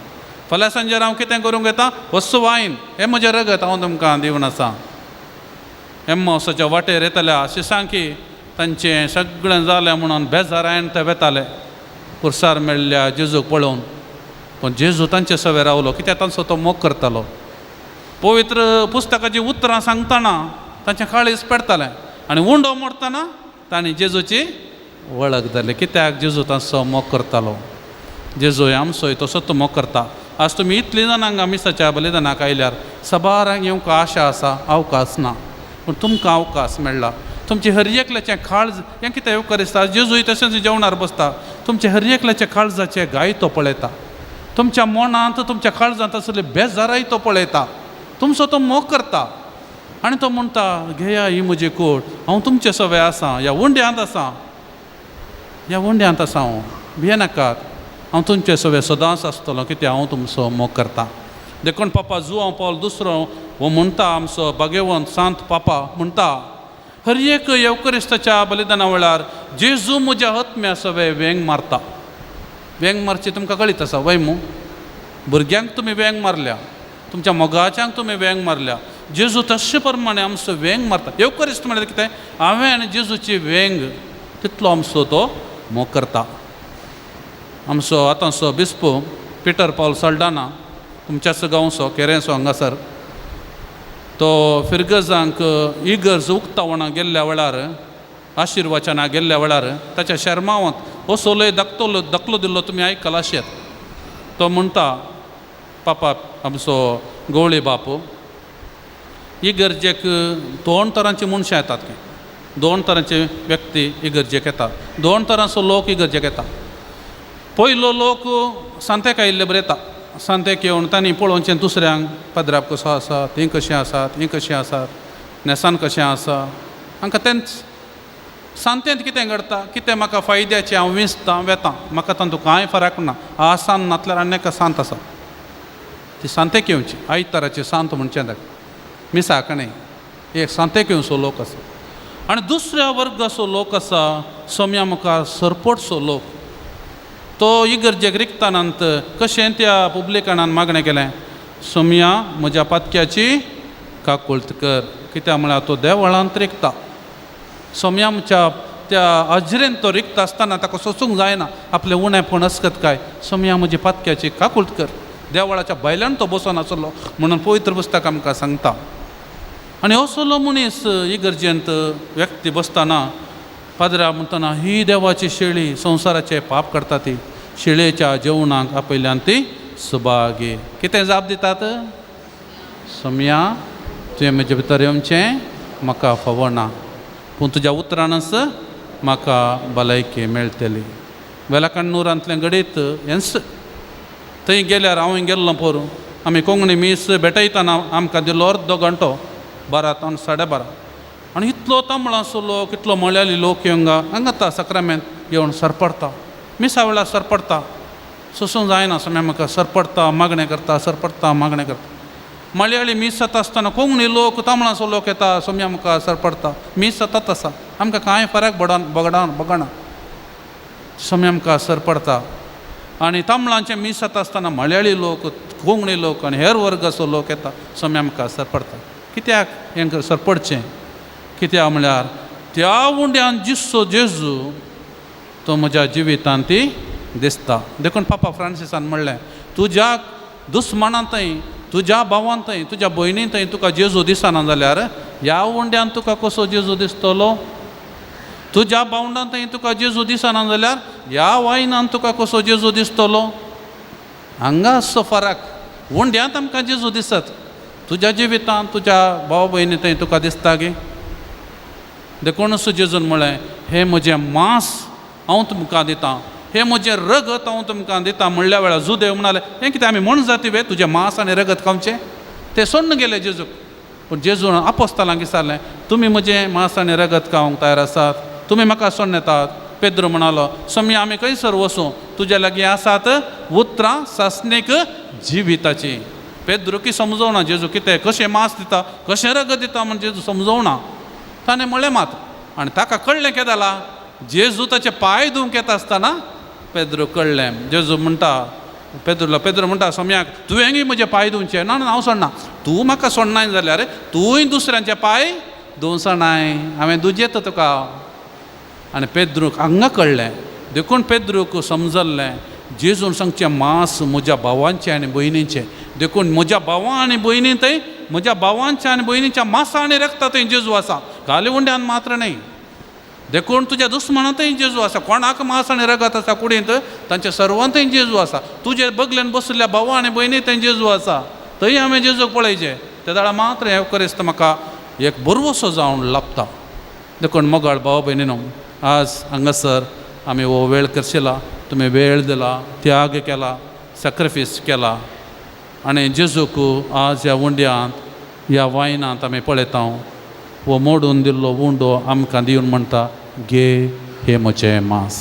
S3: फाल्यां सांजेर हांव कितें करूंक येता, वस्तू वायन हें म्हजें रगत हांव तुमकां दिवन आसा. एम्मावसाच्या वाटेर येतल्या शिसांकी तांचें सगळें जालें म्हणून बेजारायन ते वेताले कुर्सार मेळ्ळ्या जेजूक पळोवन. पूण जेजू तांचे सवे रावलो, कित्याक तांचो तो मोग करतालो. पवित्र पुस्तकाचीं उतरां सांगतना तांचें काळीज पेडतालें आनी उंडो मोडटना तांणी जेजूची वळख जाली, कित्याक जेजू तांचो मोग करतालो. जेजू आमचोय तसोच मोग करता. आज तुमी इतलीं जाणां हांगा मिसाच्या बलिदानाक आयल्यार सबारांक येवंक आशा आसा, अवकाश ना, पूण तुमकां अवकाश मेळ्ळा. तुमचें हर एकल्याचें काळज हें कितें येवकार जेजूय तशेंच जेवणार बसता, तुमचें हर एकल्याच्या काळजाचे गाय तो पळयता, तुमच्या मनांत तुमच्या काळजांत आसले बेजाराय तो पळयता, तुमचो तो मोग करता आनी तो म्हणटा, घेया ही म्हजी कूड, हांव तुमचे सवे आसा, ह्या उंड्यांत आसा, ह्या उंड्यांत आसा, हांव भियेनाकात, हांव तुमचे सवे सदांच आसतलो, कित्याक हांव तुमचो मोग करता. देखून पापा जुवांव पावल दुसरो हो म्हणटा, आमचो भाग्यवंत सांत पापा म्हणटा, हर एक येवकरिस्ताच्या बलिदाना वेळार जेजू म्हज्या आत्म्या सवे वेंग मारता. वेंग मारची तुमकां कळीत आसा वय मू? भुरग्यांक तुमी वेंग मारल्या, तुमच्या मोगाच्यांक तुमी वेंग मारल्या, जेजू तशे प्रमाणे आमचो वेंग मारता. येवकरिस्त म्हळ्यार कितें? हांवें आनी जेजूची वेंग, तितलो आमचो तो मोग करता. आमचो आतांचो बिस्पो पिटर पावल सल्डाना, तुमच्याच गांवचो, केरेंचो हांगासर, तो फिरगजांक इगर्ज उक्तावणां गेल्ल्या वेळार, आशिर्वचनां गेल्ल्या वेळार ताच्या शर्मांवांत असोलय धाकटलो धाकलो दिल्लो तुमी आयकला आशेत. तो म्हणटा, पापा आमचो गवळी बाप, इगर्जेक दोन तरांची मनशां येतात, दोन तरांचे व्यक्ती इगर्जेक येतात, दोन तरांचो लोक इगर्जेक येता. पयलो लोक सांतेक आयिल्ले बरें येता, सांतेक येवन तांणी पळोवचें दुसऱ्यांक, पदराप कसो आसा, तीं कशीं आसात, हीं कशीं आसात, न्हेसान कशें आसा, हांकां तेंच सांतेंत कितें घडता, कितें म्हाका फायद्याचें हांव विंचतां वेतां, म्हाका तातूंत कांय फरक ना. आज सांत नातल्यार आनी एका सांत आसा, ती सांतेक येवची, आयताराची सांत म्हणचें ताका, मिसाक न्ही, एक सांतेक येवचो लोक आसा. आनी दुसऱ्या वर्गाचो लोक आसा सोम्या मुखार सरपटसो लोक. तो इगर्जेक रिगतानांत कशें त्या पुब्लिकानान मागणें केलें, सोम्या म्हज्या पातक्याची काकुळट कर, कित्याक म्हळ्यार तो देवळांत रिगता. सोम्या आमच्या त्या अजरेन तो रिगता आसतना ताका सोसूंक जायना आपलें उणेपण अस्कत काय, सोम्या म्हजी पातक्याची काकुळट कर. देवळाच्या भायल्यान तो बसून आसलो म्हणून पवित्र पुस्तक आमकां सांगता. आनी असलो मनीस इगर्जेंत व्यक्ती बसतना पाद्रा म्हणटना ही देवाची शेळी संवसाराचे पाप करता, ती शेळयेच्या जेवणाक आपयल्यान ती सुभागी. कितें जाप दितात? सोम्या तुवें म्हजे भितर येवचें म्हाका फावना, पूण तुज्या उतरानच म्हाका भलायकी मेळटली. वेलाकण्णूरांतलें घडीत हेंच. थंय गेल्यार हांव गेल्लो पोरूं, आमी कोंकणी मीस भेटयतना आमकां दिलो अर्दो घंटो, 12 आनी 12:30. आनी इतलो तांबळांचो लोक, इतलो मळयाली लोक येवंक हांगा सक्रामेंत येवन सरपडटा, मिसा वेळार सरपडटा, सोसूंक जायना. सोम्या म्हाका सरपडटा, मागणें करता, सरपडटा, मागणें करता. मलयाळी मीस जाता आसतना कोंकणी लोक, तांबळांचो लोक येता, सोम्या मुखार सरपडटा, मीस जातात आसा, आमकां कांय फरक बगडा बगना, सोम्या मुखार सरपडटा. आनी तांबळांचें मीस जाता आसतना मलयाळी लोक, कोंकणी लोक आनी हेर वर्गाचो लोक येता, सोम्या मुखार सरपडटा. कित्याक हेंकां सरपडचें? कित्याक म्हळ्यार त्या उंड्यान जिसो जेजू तो म्हज्या जिवितांत ती दिसता. देखून पापा फ्रांसिसान म्हणलें, तुज्या दुस्मानां थंय, तुज्या भावान थंय, तुज्या भयणी थंय तुका जेजू दिसना जाल्यार ह्या उंड्यान तुका कसो जेजू दिसतलो? तुज्या भावंडां थंय तुका जेजू दिसना जाल्यार ह्या वायनान तुका कसो जेजू दिसतलो? हांगा आसचो फरक. उंड्यांत आमकां जेजू दिसत, तुज्या जिवितांत तुज्या भाव भयणी थंय तुका दिसता गे? देखूनच जेजून म्हळें, हें म्हजें मांस हांव तुमकां दितां, हें म्हजें रगत हांव तुमकां दितां. म्हणल्या वेळार जुदेव म्हणाले, हें कितें आमी म्हण जाती वे तुजें मांस आनी रगत खावचें? ते सोडून गेले जेजूक. पूण जेजून आपोस्तालांक विचारलें, तुमी म्हजें मांस आनी रगत खावंक तयार आसात? तुमी म्हाका सोडून येतात? पेद्रो म्हणालो, सोम्या आमी खंयसर वसूं? तुज्या लागीं आसात उतरां सासणीक जिविताचीं. पेद्रो की समजवना जेजू कितें कशें मांस दिता, कशें रगत दिता म्हण जेजू समजवना. ताणें म्हणलें मात, आनी ताका कळ्ळें कितें जालां, जेजू ताचे पांय धुवंक येता आसतना पेद्रो कळ्ळें. जेजू म्हणटा पेद्रोला, पेद्रो म्हणटा सोम्याक, तुवेंय म्हजे पांय धुवचे? ना ना, हांव सोडना. तूं म्हाका सोडनाय जाल्यार तूंय दुसऱ्यांचे पांय धुवचनाय, हांवें दुजेत तुका. आनी पेद्रूक हांगा कळ्ळें. देखून पेद्रूक समजल्लें जेजून सांगचें मांस म्हज्या भावांचें आनी भयणीचें. देखून म्हज्या भावां आनी भयणी थंय, म्हज्या भावांच्या आनी भयणीच्या मांसा आनी रगता थंय जेजू आसा, काली उंड्यान मात्र न्हय. देखून तुज्या दुस्मानांतय जेजू आसा, कोणाक मांस आनी रगत आसा कुडींत तांच्या सर्वांतय जेजू आसा. तुजे बगलेन बशिल्ल्या भावा आनी भयणी थंय जेजू आसा, थंय हांवें जेजूक पळयचें. ते वेळार मात्र हें क्रिस्त म्हाका एक बरवसो जावन लाबता. देखून मोगाळ भाव भयणीनो, आज हांगासर आमी हो वेळ करशिला, तुमी वेळ दिला, त्याग केला, सॅक्रिफीस केला आनी जेजूक आज ह्या उंड्यांत, ह्या वायनांत आमी पळयता. हो मोडून दिल्लो उंडो आमकां दिवन म्हणटा, घे हे म्हजें मांस,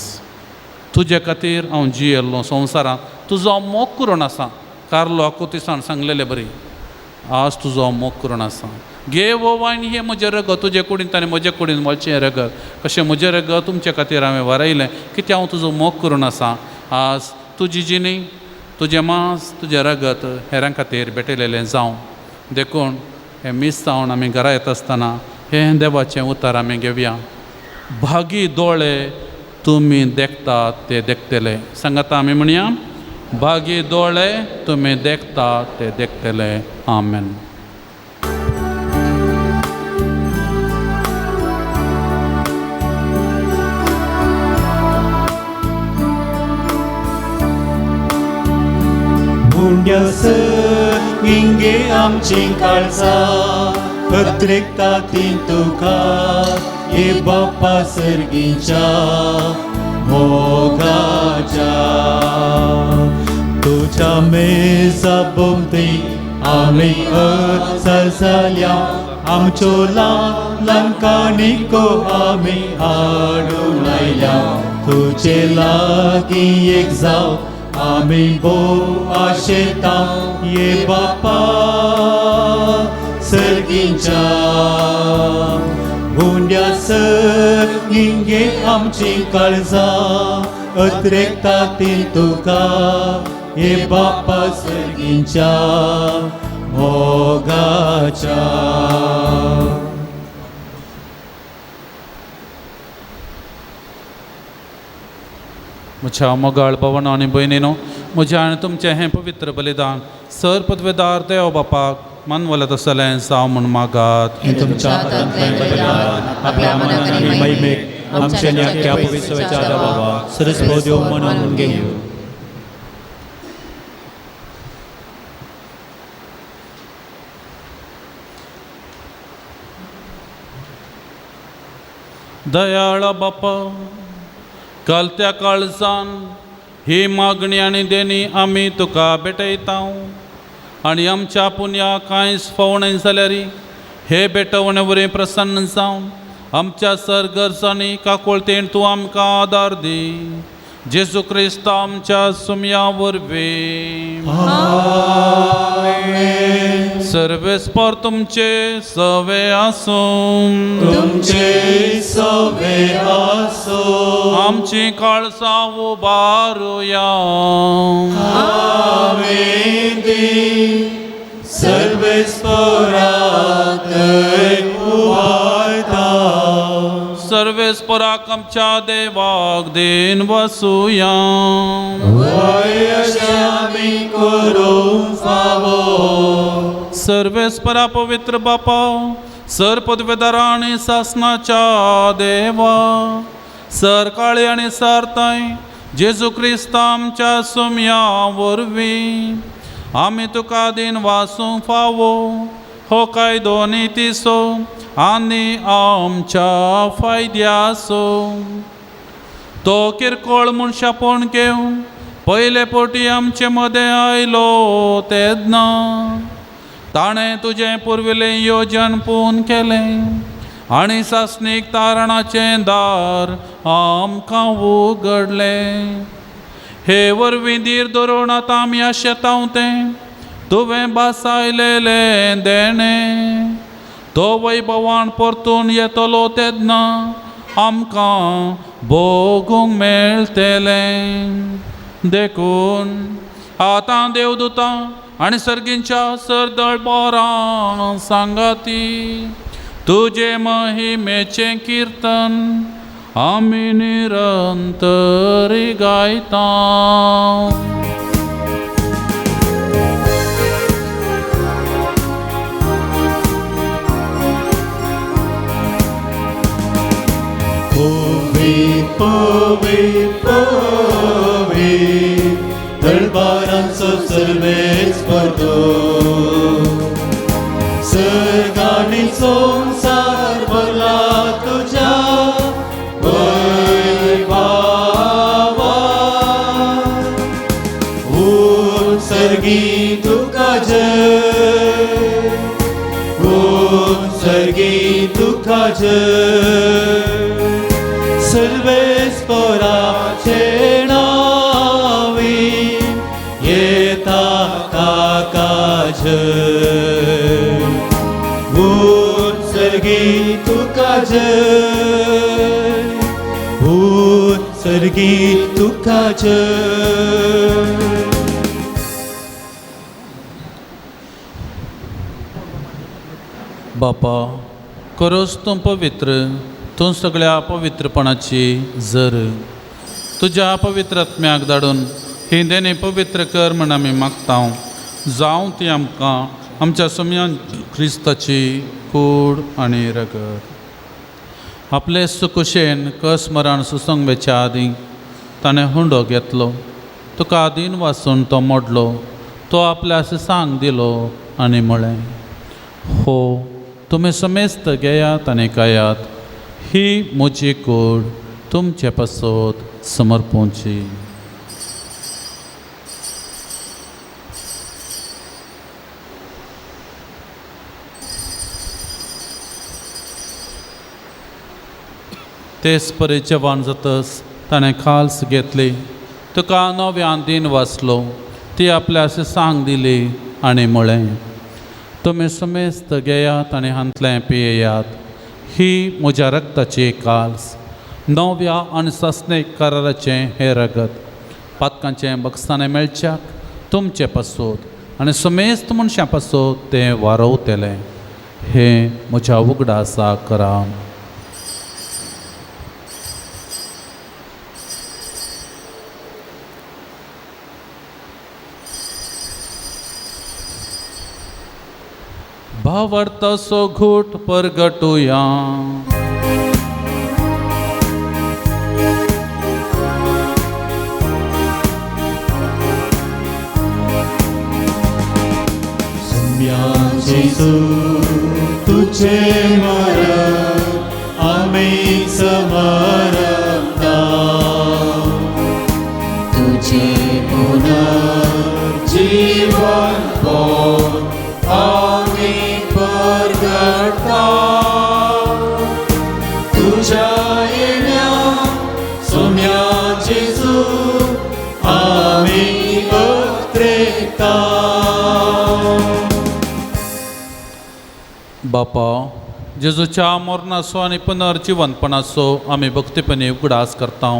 S3: तुजे खातीर हांव जियेल्लो संवसारांत, तुजो हांव मोग करून आसा. कार्लो आकुतिसान सांगलेले बरी, आज तुजो हांव मोग करून आसा. घे हो वायन, हें म्हजें रगत, तुजे कुडींत आनी म्हजे कुडींत वचचें रगत, कशें म्हजें रगत तुमचे खातीर हांवें वारयलें, कित्याक हांव तुजो मोग करून आसा. आज तुजी जिणी, तुजें मांस, तुजें रगत हेरां खातीर भेटयलेलें जावं. देखून हें मीस जावन आमी घरा येता आसतना हें देवाचें उतर आमी घेवया. भागी दोळे तुमी देखतात ते देखतले. सांगाता आमी म्हणया, भागी दोळे तुमी देखतात ते देखतले. आमेन.
S5: उंड्यासर इंगे आमची काळजा अत्रेकता ती तुका हे बापा सर्गीच्या मोगाच्या. तुज्या मेजा भोंवती आमी जाल्या, आमच्यो ल्हान काणिको आमी हाडून आयल्या तुजे लागीं एक जाव आमी भोव आशेता ये बापा सर्गींच्या गुंड्या सर्गीं आमची काळजां अत्रेकता ती तुका हे बापा सर्गींच्या मोगाच्या.
S3: म्हज्या मोगाळ भवनां आनी भयणीनो, म्हज्या आनी तुमचें हें पवित्र बलिदान सर पदवेदार देव बापाक मनवलत आसलें जावं म्हूण मागात.
S1: हें तुमच्या हातांतलें बलिदान आपल्या मनाक आनी महिमेक आमच्या आनी आख्ख्या पवित्रच्या देवा सरस्वती देव म्हणून घेवं.
S3: दयाळा बापा, काल त्या काळजान ही मागणी आनी देणी आमी तुका भेटयता आनी आमच्या पुण्या कांयच फावणें जाल्यार हे भेटवणे वरवीं प्रसन्न जावन आमच्या सर गरजांनी काकुळतेन तूं आमकां आदार दी. जेजू क्रिस्त आमच्या सुमया वरवीं. सर्वेस्पर तुमचे सवे आसूं.
S5: तुमचे सवे आसूं.
S3: आमची काळसां उबारुया.
S5: आमेन दी सर्वेस्पराक उबारता.
S3: सर्वेस्पराक आमच्या देवाक then वसुया.
S5: वय आमी करूंक फावो.
S3: सर्वेस्परा पवित्र बापा, सर पदवेदारा आनी सासनाच्या देवा, सर काळे आनी सारताय जेजू क्रिस्त आमच्या सुमया वरवीं आमी तुका दिन वासूंक फावो हो कायदो नितीचो आनी आमच्या फायद्याचो. तो किरकोळ मनशापण घेवन पयले पोटी आमचे मदें आयलो तेन्ना ताणें तुजें पुर्विल्लें योजन पूर्ण केलें आनी सासणीक तारणाचें दार आमकां उगडलें. हे वरवीं धीर धरून आतां आमी आशेतांव तें तुवें भासायलेलें देणें. तो वैभवान परतून येतलो तेन्ना आमकां भोगूंक मेळटलें. देखून आतां देवदुतां आनी सर्गींच्या सरदळ बोरां सांगाती तुजे महिमेचें किर्तन आमी निरंतरी गायता.
S5: पवी पवी पवी दरबारांचो सर्वेस्पर सर्गांनी संवसार भरला तुज्या वैभवान. उत्सर्गी तुका जय, उत्सर्गी तुका जय, सर्वेस्पराचे नांवी येता ताका जय. उत्सर्गी तुका जय, उत्सर्गी तुका जय.
S3: बापा, खरोच तूं पवित्र, तूं सगळ्या पवित्रपणाची जर. तुज्या पवित्र आत्म्याक धाडून ही देणी पवित्र कर म्हण आमी मागता. जावं ती आमकां आमच्या सुमयान क्रिस्ताची कूड आनी रगत. आपले सुकुशेन कस मरण सुसंगवेच्या आदीं ताणें हुंडो घेतलो, तुका आदीन वासून तो मोडलो, तो आपल्या सांग दिलो आनी म्हळें, हो तुमी समेस्त घेयात आनी खायात, ही म्हजी कूड तुमचे पासत समर्पूची. तेच परी जेवण जातच ताणें खाल्स घेतली, तुका नव्यान दिन वाचलो, ती आपल्या सांग दिली आनी म्हळें, तुमी समेस्त घेयात आनी हांतलें पियेयात, ही म्हज्या रक्ताची काल्स, नव्या आनी सासणीक कराराचें हें रगत, पातकांचें बक्षाणें मेळच्याक तुमचे पासत आनी समेस्त मनशां पासत तें वारवतलें, हें म्हज्या उगडासा करा. भावार्थाचो घूट परगटुया.
S5: सोम्या जेजू तुझे मरण आमी समरता, तुझे पुनर्जीवन पण आमी परगटता, तुझ्या येण्या सोम्या जेजू आमी अत्रेता.
S3: बापा, जेजूच्या मरणाचो आनी पुनर्जिवनपणाचो आमी भक्तीपणी उगडास करता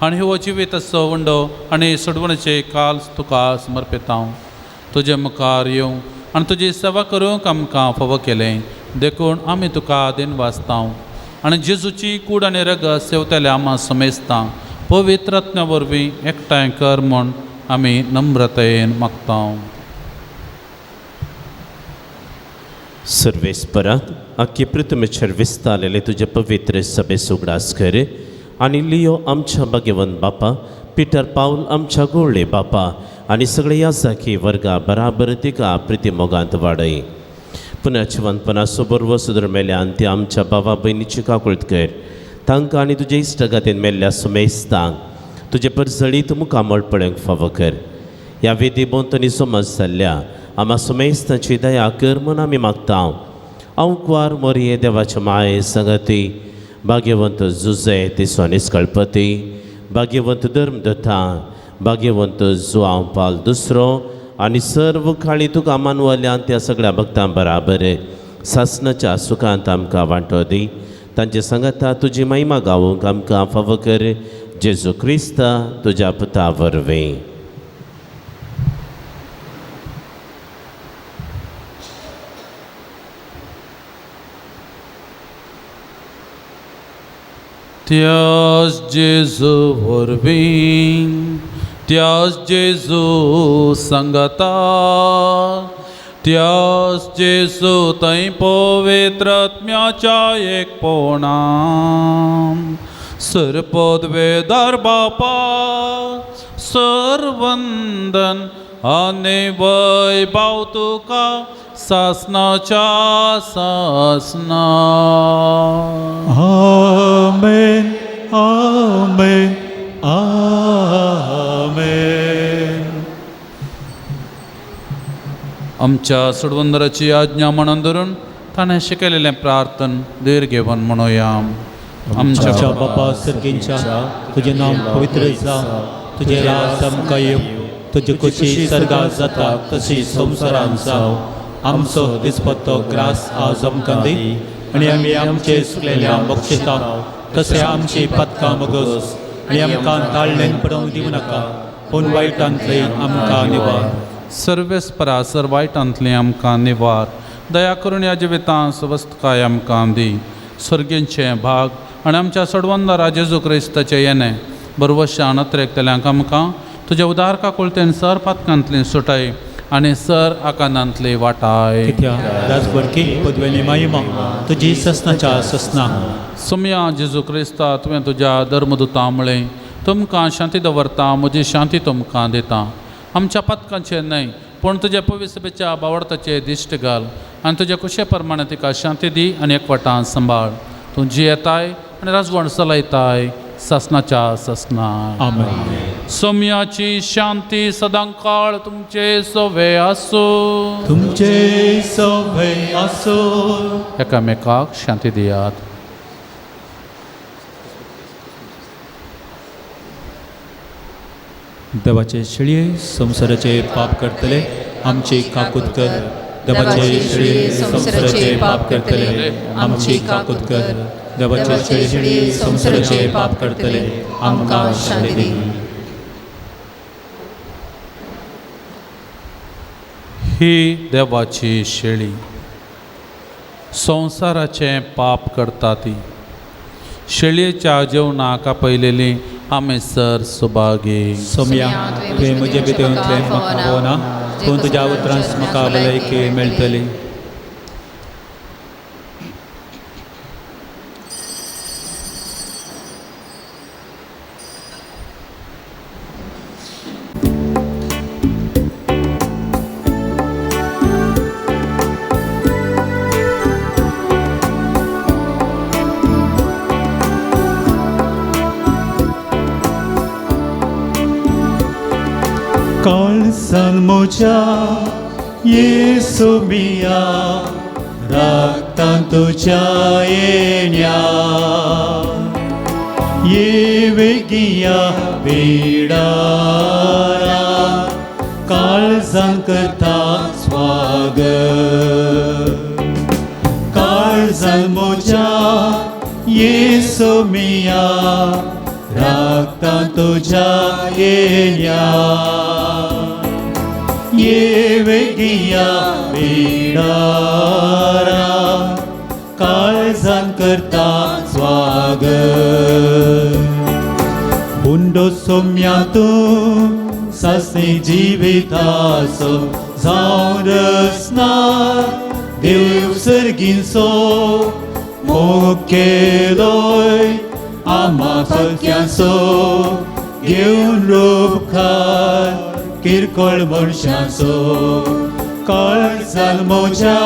S3: आनी हो जिवीताचो उंडो आनी सोडवणेचे काल तुका समर्पिता. तुजे मुखार येवं आनी तुजी सेवा करूंक आमकां फावो केलें देखून आमी तुका दिन वाचता आनी जेजूची कूड आनी रगत सेवतले आमा समेजता पवित्र आत्म्या वरवीं एकठांय कर म्हूण आमी नम्रतायेन मागता.
S2: सर्वेस्परात आख्खे पृथ्वीचेर विस्तारलेले तुजे पवित्र सभेस उगडास कर आनी लियो आमच्या भाग्यवंत बापा पिटर पावल आमच्या गोवळे बापा आनी सगळे याजाकी वर्गा बराबर तिका प्रिती मोगांत वाडय. पुनर्जिवंतपणाचो बरवो सुदर मेल्यान ती आमच्या बाबा भयणीची काकुळट कर, तांकां आनी तुजे इश्टगातीन मेल्ल्या सुमेस्तांक तुजे परजळीत मुखामळ पळोवंक फावो कर. ह्या वेदी भोंवतणी समज जाल्ल्या आमा सुमेस्तांची दया कर म्हूण आमी मागता. अवकुवार मोरये देवाच्या माये संगती भाग्यवंत जुजे तिसोनीस कळपती भाग्यवंत धर्मदत्ता भाग्यवंत जुआंव पाल दुसरो आनी सर्व काळी तुका मानवल्यान त्या सगळ्या भक्तां बराबर सासनाच्या सुखांत आमकां वांटो दी. तांचे सांगाता तुजी महिमा गावूंक आमकां फावो कर, जेजू क्रिस्ता तुज्या पुता वरवीं.
S3: त्यास जेजू वरवीं, त्यास जेजू संगता, त्यास जेजू थंय पवित्र आत्म्याच्या एकपणान सरपदवेदार बापा सरवंदन आनी वैभव तुका सासनाच्या सासना.
S5: आमेन आमेन आमेन.
S3: आमच्या सोडवंदराची आज्ञा म्हणून धरून ताणें शिकयलेलें प्रार्थन धीर घेवन म्हणुया.
S1: आमच्या बापा सर्गींच्या, तुजें नांव पवित्र जावं, तुजें राज आमकां येवं, तुजी खोशी सर्गात जाता तशी संवसारांत जावं. आमचो दिसपत्तो ग्रास आज आमकां दी आनी आमी आमचे चुकलेल्या बक्षिता तशें आमची पातकां मगोस आनी आमकां ताळणेन पडोवंक दिवं नाका, पूण वायटांतले आमकां निवार.
S3: सर्वेस्परा सर वायटांतले आमकां निवार, दया करून ह्या जिवितांत सवस्तकाय आमकां दी. सर्गेंचे भाग आनी आमच्या सडवंदारा जेजू क्रिस्ताचें येणें बरवशान अत्रेकतल्यांक आमकां तुज्या उदार काकुळतेन सर पातकांतली सुटाय आनी सर आकांतांतली वाटाय.
S1: कित्याक राजवडकी पदवेली महिमा तुजी ससनाच्या ससना.
S3: सोमया जेजू क्रिस्ता, तुवें तुज्या धर्मदुता म्हळें, तुमकां शांती दवरता, म्हजी शांती तुमकां दिता. आमच्या पातकांचेर न्हय पूण तुज्या पविसभेच्या बावडताचेर दिश्ट घाल आनी तुज्या कुशे प्रमाणे तिका शांती दी आनी एकवटान सांबाळ. तूं जियेताय आनी राजवण चलयताय सासनाच्या सासना.
S1: आमेन.
S3: सोम्याची शांती सदांकाळ तुमचे सवे आसूं.
S5: तुमचे सवे आसूं.
S3: एकामेकाक शांती दियात.
S1: देवाचे शेळये संवसाराचे पाप करतले आमची काकूत कर. देवाचे शेळये संवसाराचे पाप करतले आमची काकूत कर. देवाचे शेळये संवसाराचे पाप करतले आमकां शांती दी.
S3: ही देवाची शेळी संवसाराचें पाप करता ती शेळयेच्या जेवणाक आपयलेली आमी सर सुभागी.
S1: सोम्या तुवें म्हजे भितर म्हाका पावना पूण तुज्या उतरांस म्हाका भलायकी मेळटली.
S5: काळजान म्हज्या येसू मिया रागतान तुज्या येण्या ये वेगिया बेडारा काळजान करता स्वागत. काळजान म्हज्या येसू मिया रागतान तुज्या येण्या ये वेगिया बेडारा काळजान करता स्वागत. हुंडो सोम्या तूं सासणी जिविताचो जावन रचना देव सर्गींचो मोग केलोय आमा सगळ्यांचो घेवन रूपकार किरकोळ मनशांचो. काळजान म्हज्या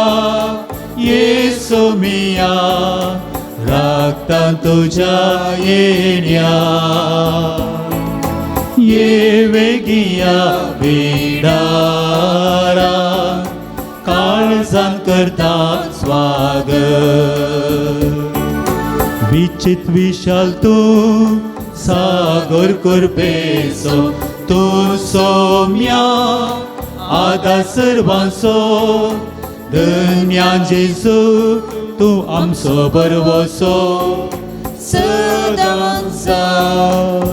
S5: येसू मिया रागतान तुज्या येण्या ये वेगिया बेडारा काळजान करता स्वागत. विचित विशाल तूं सागर करपेचो तूं सोम्या आदा सर्वांचो धन्या जेजू तूं आमचो बरवसो सदांच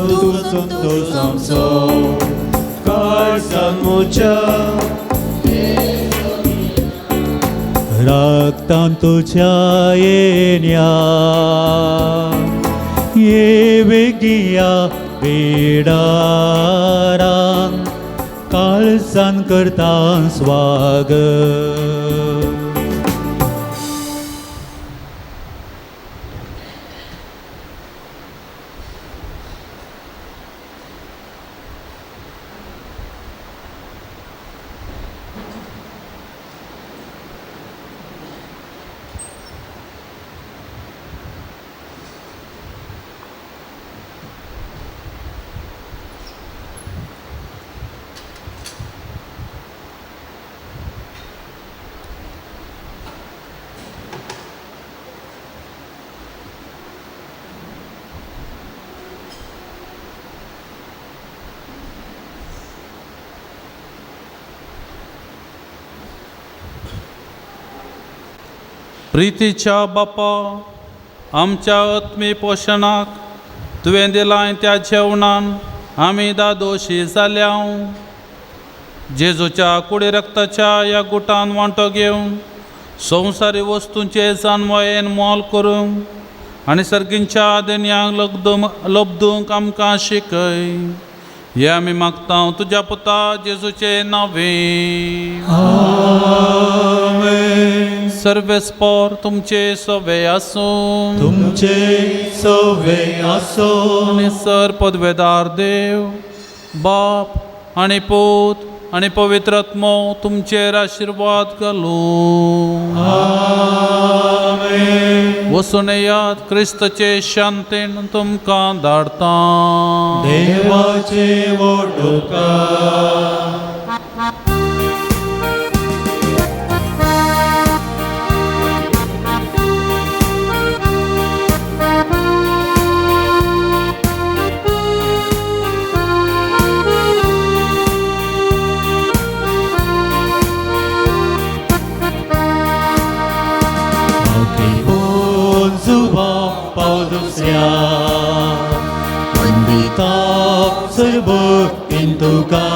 S5: तूं संतोश आमचो. काळजान म्हज्या रागतान तुज्या येण्या ये वेगिया बेडारा काळजान करता स्वागत.
S3: प्रितीच्या बापा आमच्या आत्मी पोशणाक तुवें दिलां त्या जेवणान आमी दादोशी जाल्या. जेजूच्या कुडी रक्ताच्या ह्या गुटान वांटो घेवन संवसारी वस्तूंचे जानवयेन मोल करूंक आनी सर्गींच्या देणयांक लब्दूंक आमकां शिकय. हे आमी मागता तुज्या पुता जेजूचे नांवे.
S5: आमेन.
S3: सर्वेस्पोर तुमचे सवे आसूं.
S5: तुमचे सवे आसूं.
S3: आनी सर पदवेदार देव बाप आनी पूत आनी पवित्र आत्मो तुमचेर आशिर्वाद घालूं.
S5: आमेन.
S3: वचून येयात क्रिस्ताचे शांतीन तुमकां धाडता.
S5: देवाचे वडोकार. सरभक्तीन तुका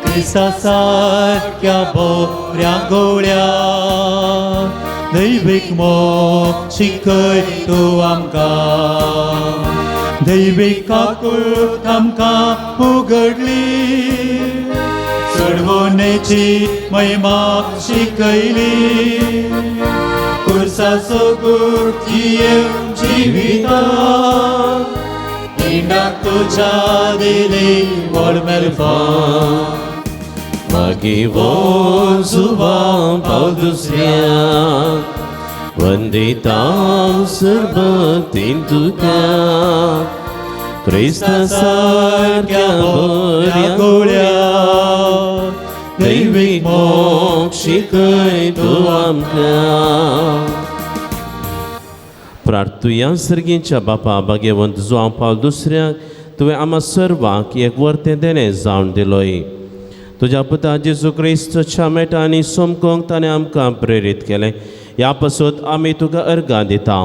S5: क्रिस्ता सारक्या बऱ्या गवळ्या दैवीक मोग शिकय तूं आमकां दैवीक काकूळट आमकां उगडली चडवणेची महिमा शिकयली कुर्साचो गूट जियेवन जिविता पिंडाक तुज्या दिली व्हड मेलफा
S2: मागीर जुवां पावल दुसऱ्या वंदिता सरभक्तीन तुका क्रिस्ता सारक्या बऱ्या
S5: गवळ्या
S2: दैवीक मोग शिकय तूं आमकां. प्रार्थुया. सर्गींच्या बापा भाग्यवंत जुवां पावल दुसऱ्याक तुवें आमा सर्वांक एक वर्तें देणें जावन दिलोय. तुज्या पुता जेजू क्रिस्तच्या मेटांनी समकोंक ताणें आमकां प्रेरीत केलें. ह्या पासत आमी तुका अर्गां दिता.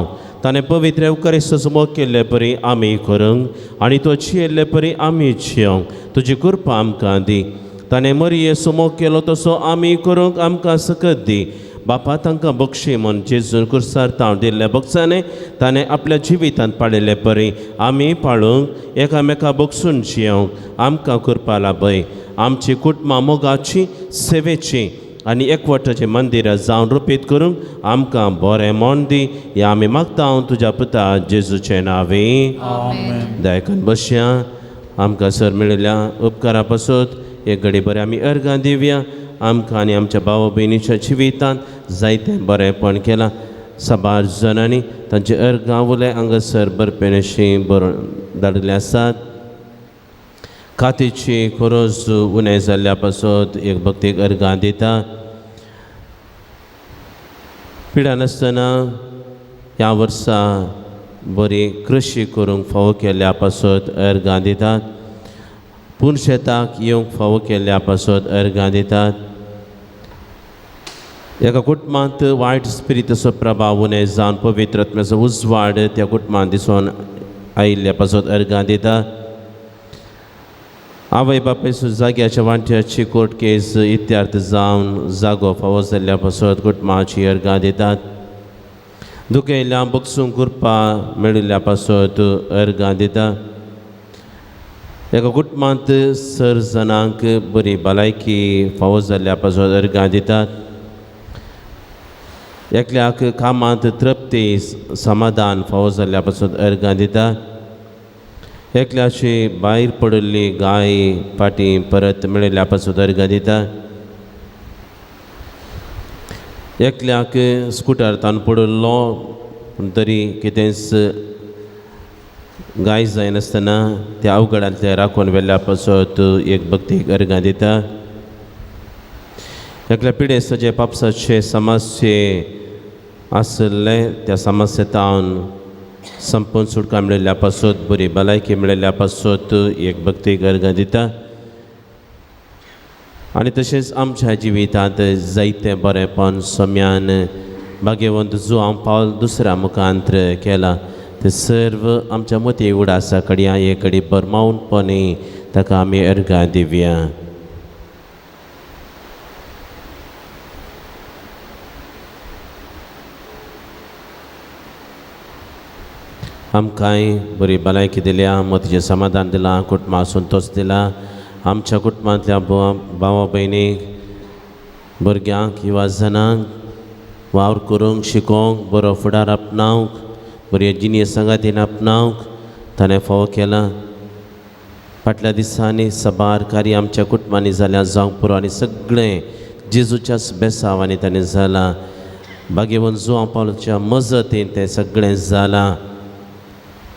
S2: ताणें पवित्र एवकारिस्ताचो मोग केल्ले परी आमी करूंक आनी तो जियेल्ले परी आमी जियोंक तुजी कृपा आमकां दी. ताणें मरियेचो मोग केलो तसो आमी करूंक आमकां सकत दी. बापा तांकां बक्षी म्हूण जेजून कुर्सार तांव दिल्ल्या बक्षांनी ताणें आपल्या जिवितांत पाळिल्ले परी आमी पाळूंक एकामेका बक्षून जियोंक आमकां कृपा लाभय. आमची कुटुंबां मोगाची सेवेची आनी एकवटाचें मंदिरां जावन रुपीत करूंक आमकां बरें मन दी. ह्या आमी मागता हांव तुज्या पुता जेजूचें नांवे. दयाकन बसया. आमकां सर मेळिल्ल्या उपकारा पासत एक घडी बरें आमी अर्गां दिवया. आमकां आनी आमच्या भाव भयणीच्या जिवितांत जायतें बरेंपण केलां. साबार जणांनी तांचे अर्गां उले हांगासर बरपेणशी बरोवन धाडिल्ले आसात. कातीची खोरोज उणें जाल्ल्या पासत एक भक्तीक अर्गां दिता. पिडा नासतना ह्या वर्सा बरी कृशी करूंक फावो केल्ल्या पासत अर्गां दितात. पूण शेताक येवंक फावो केल्ल्या पासत अर्गां दितात. एका कुटुंबांत वायट स्पिरिताचो प्रभाव उणें जावन पवित्र आत्म्याचो उजवाड त्या कुटुंबांत दिसून आयिल्ल्या पासत अर्गां दिता. आवय बापायचो जाग्याच्या वांट्याची कोर्ट केस इत्यार्थ जावन जागो फावो जाल्ल्या पासत कुटुंबाची अर्गां दितात. दुखयल्ल्या बक्षूंक कृपा मेळिल्ल्या पासत अर्गां दिता. एका कुटुंबांत सर जणांक बरी भलायकी फावो जाल्ल्या पासत अर्गां दितात. एकल्याक कामांत तृप्ती समाधान फावो जाल्ल्या पासत अर्गां दिता. एकल्याची भायर पडिल्ली गाय फाटीं परत मेळिल्ल्या पासत अर्गां दिता. एकल्याक स्कुटर ताण पडिल्लो पूण तरी कितेंच गाय जायनासतना त्या अवघडांतले राखून व्हेल्ल्या पासत एक भक्तीक अर्गां दिता. एकल्या पिडेस्ताचे पापसाचे समस्ये आशिल्ले त्या समस्येतावन संपूर्ण सुटका मेळिल्ल्या पासत बरी भलायकी मेळिल्ल्या पासत एक भक्तीक अर्गां दिता. आनी तशेंच आमच्या जिवितांत जायतें बरेंपण सम्यान भाग्यवंत जुवांव पावल दुसऱ्या मुखांत्र केलां ते सर्व आमच्या मती उडासा कडया एक कडी बरमावपणी ताका आमी अर्गां दिवया. आमकांय बरी भलायकी दिल्या, मतीचें समाधान दिलां, कुटुंबाक संतोश दिला. आमच्या कुटुंबांतल्या भावा भयणीक, भुरग्यांक, युवा जणांक वावर करूंक, शिकोवंक, बरो फुडार आपणावंक, बरी जिणें सांगातीन आपणावंक ताणें फावो केलां. फाटल्या दिसांनी साबार कार्य आमच्या कुटुंबांनी जाल्या जावंक पुरो आनी सगळें जेजूच्याच बेसांवांनी ताणें जालां. भाग्यवंत जुवांव पावलाच्या मजतीन तें सगळें जालां.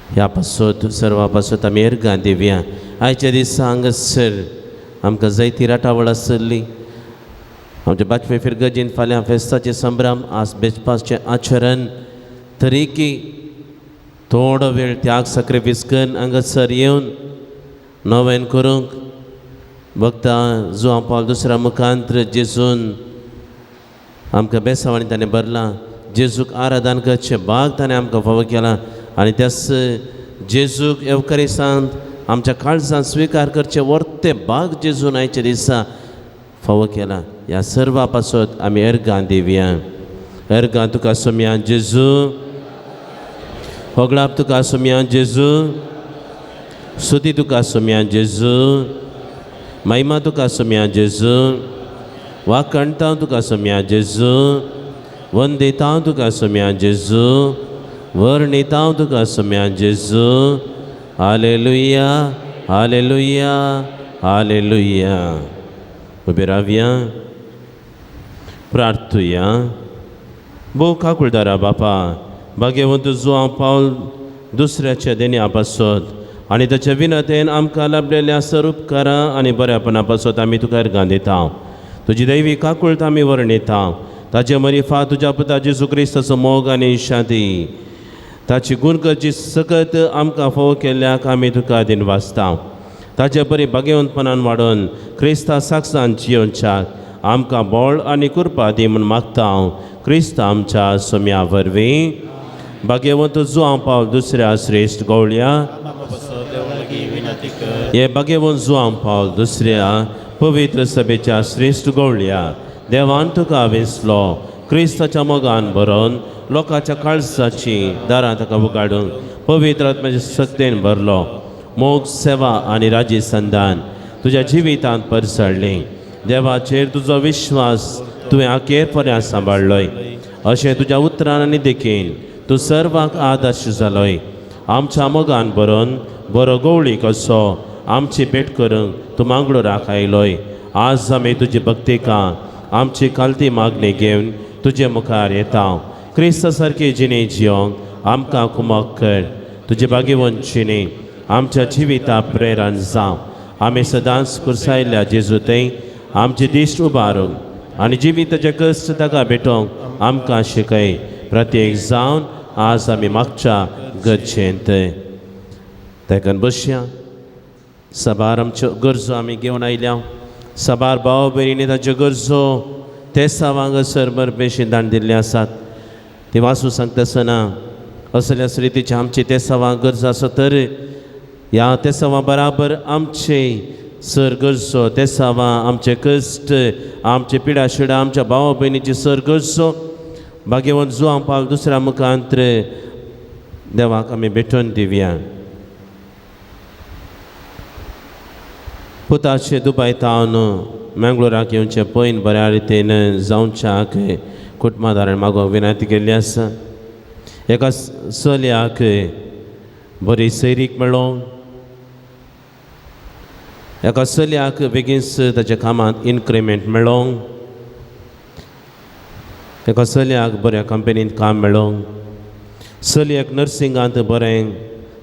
S2: ह्या पासत सर्वा पासत आमी अर्गां दिवया. आयच्या दिसा हांगासर आमकां जायती राटावळ आसली. आमच्या बाजपे फिरगर्जीन फाल्यां फेस्ताचे संभ्रम, आज बेजपाचें आचरण, तरी की थोडो वेळ त्याग सॅक्रिफायस करून हांगासर येवन नवेन करूंक भक्ता जुवांव पावल दुसऱ्या मुखांत्र जेजून आमकां बेसांवांनी ताणें भरलां. जेजूक आराधन करचें भाग ताणें आमकां फावो केलां आनी त्याच जेजूक एवकारिसांत आमच्या काळजान स्विकार करचे वर्ते भाग जेजून आयच्या दिसा फावो केला. ह्या सर्वा पासत आमी अर्गां दिवया. अर्गां तुका सोम्या जेजू, होगळाप तुका सोम्या जेजू, सुती तुका सोम्या जेजू, महिमा तुका सोम्या जेजू, वाकणता तुका सोम्या जेजू, वंदिता तुका सोम्या जेजू, वर्णिता तुका सोम्या जेजू. हालेलुया, हालेलुया, हालेलुया. उबे रावया, प्रार्थुया. भोव काकुळदारा बापा, भाग्यवंत जुआंव पावल दुसऱ्याच्या देण्या पासत आनी ताच्या विनतेन आमकां लाभलेल्या सर उपकारां आनी बऱ्यापणा पासत आमी तुका अर्गां दिता. तुजी दैवी काकुळट आमी वर्णिता. ताचे मरिफा तुज्या पुता जेजू क्रिस्ताचो मोग आनी शांती ताची गुणकरची सकत आमकां फावो केल्ल्याक आमी तुका दिनवासता. ताचे बरी भाग्यवंतपणान वाडोवन क्रिस्ता साक्षान जियोवच्याक आमकां बळ आनी कृपा दी म्हूण मागता हांव क्रिस्त आमच्या सोम्या वरवीं. भाग्यवंत जुआंव पावल दुसऱ्या श्रेश्ठ गवळ्या, हे भाग्यवंत जुआंव पावल दुसऱ्या पवित्र सभेच्या श्रेश्ठ गवळ्या, देवान तुका वेंचलो क्रिस्ताच्या मोगान भरोन लोकांच्या काळजाची दारां ताका उगाडून पवित्र आत्म्याच्या शक्तेन भरलो. मोग, सेवा आनी राजी संदान तुज्या जिवितांत परसळ्ळी. देवाचेर तुजो विश्वास तुवें अखेर पर्यंत सांबाळ्ळोय. अशें तुज्या उतरान आनी देखीन तूं सर्वांक आदर्श जालोय. आमच्या मोगान भरोन बरो गवळी कसो आमची भेट करूंक तूं मांगलोराक आयलोय. आज आमी तुजी भक्तिका आमची खालती मागणी घेवन तुजे मुखार येता. क्रिस्ता सारकी जिणे जियोंक आमकां कुमक कर. तुजी भाग्यवंत जिणे आमच्या जिविता प्रेरण जावं. आमी सदांच कुर्सायल्ल्या जेजू थंय आमची दिश्ट उबारूंक आनी जिविताचे कश्ट ताका भेटोवंक आमकां शिकय. प्रत्येक जावन आज आमी मागच्या गरजेंत तेकन बसया. साबार आमच्यो गरजो आमी घेवन आयल्या. साबार भाव भयणींनी ताच्यो गरजो ते सावांग सरभर बेशीन दान दिल्ले आसात. ती वाचूं सांगता आसतना असल्या रितीची आमची ते सवां गरज आसा तर ह्या ते सवां बराबर आमचे सर गरजो ते सवां आमचे कश्ट आमचे पिडा शिडा आमच्या भाव भयणीची सर गरजो भाग्यवंत जुआंव पावल दुसऱ्या मुखांत्र देवाक आमी भेटोवन दिवया. पुताचे दुबाय तावन मँगलोराक येवचें पयन बऱ्या रितीन जावच्याक कुटुंबादारान मागोवंक विनंती केल्ली आसा. एका चलयाक बरी सैरीक मेळोंक, एका चलयाक बेगीनच ताच्या कामांत इनक्रिमेंट मेळोंक, एका चलयाक बऱ्या कंपनींत काम मेळोंक, चलयेक नर्सिंगांत बरें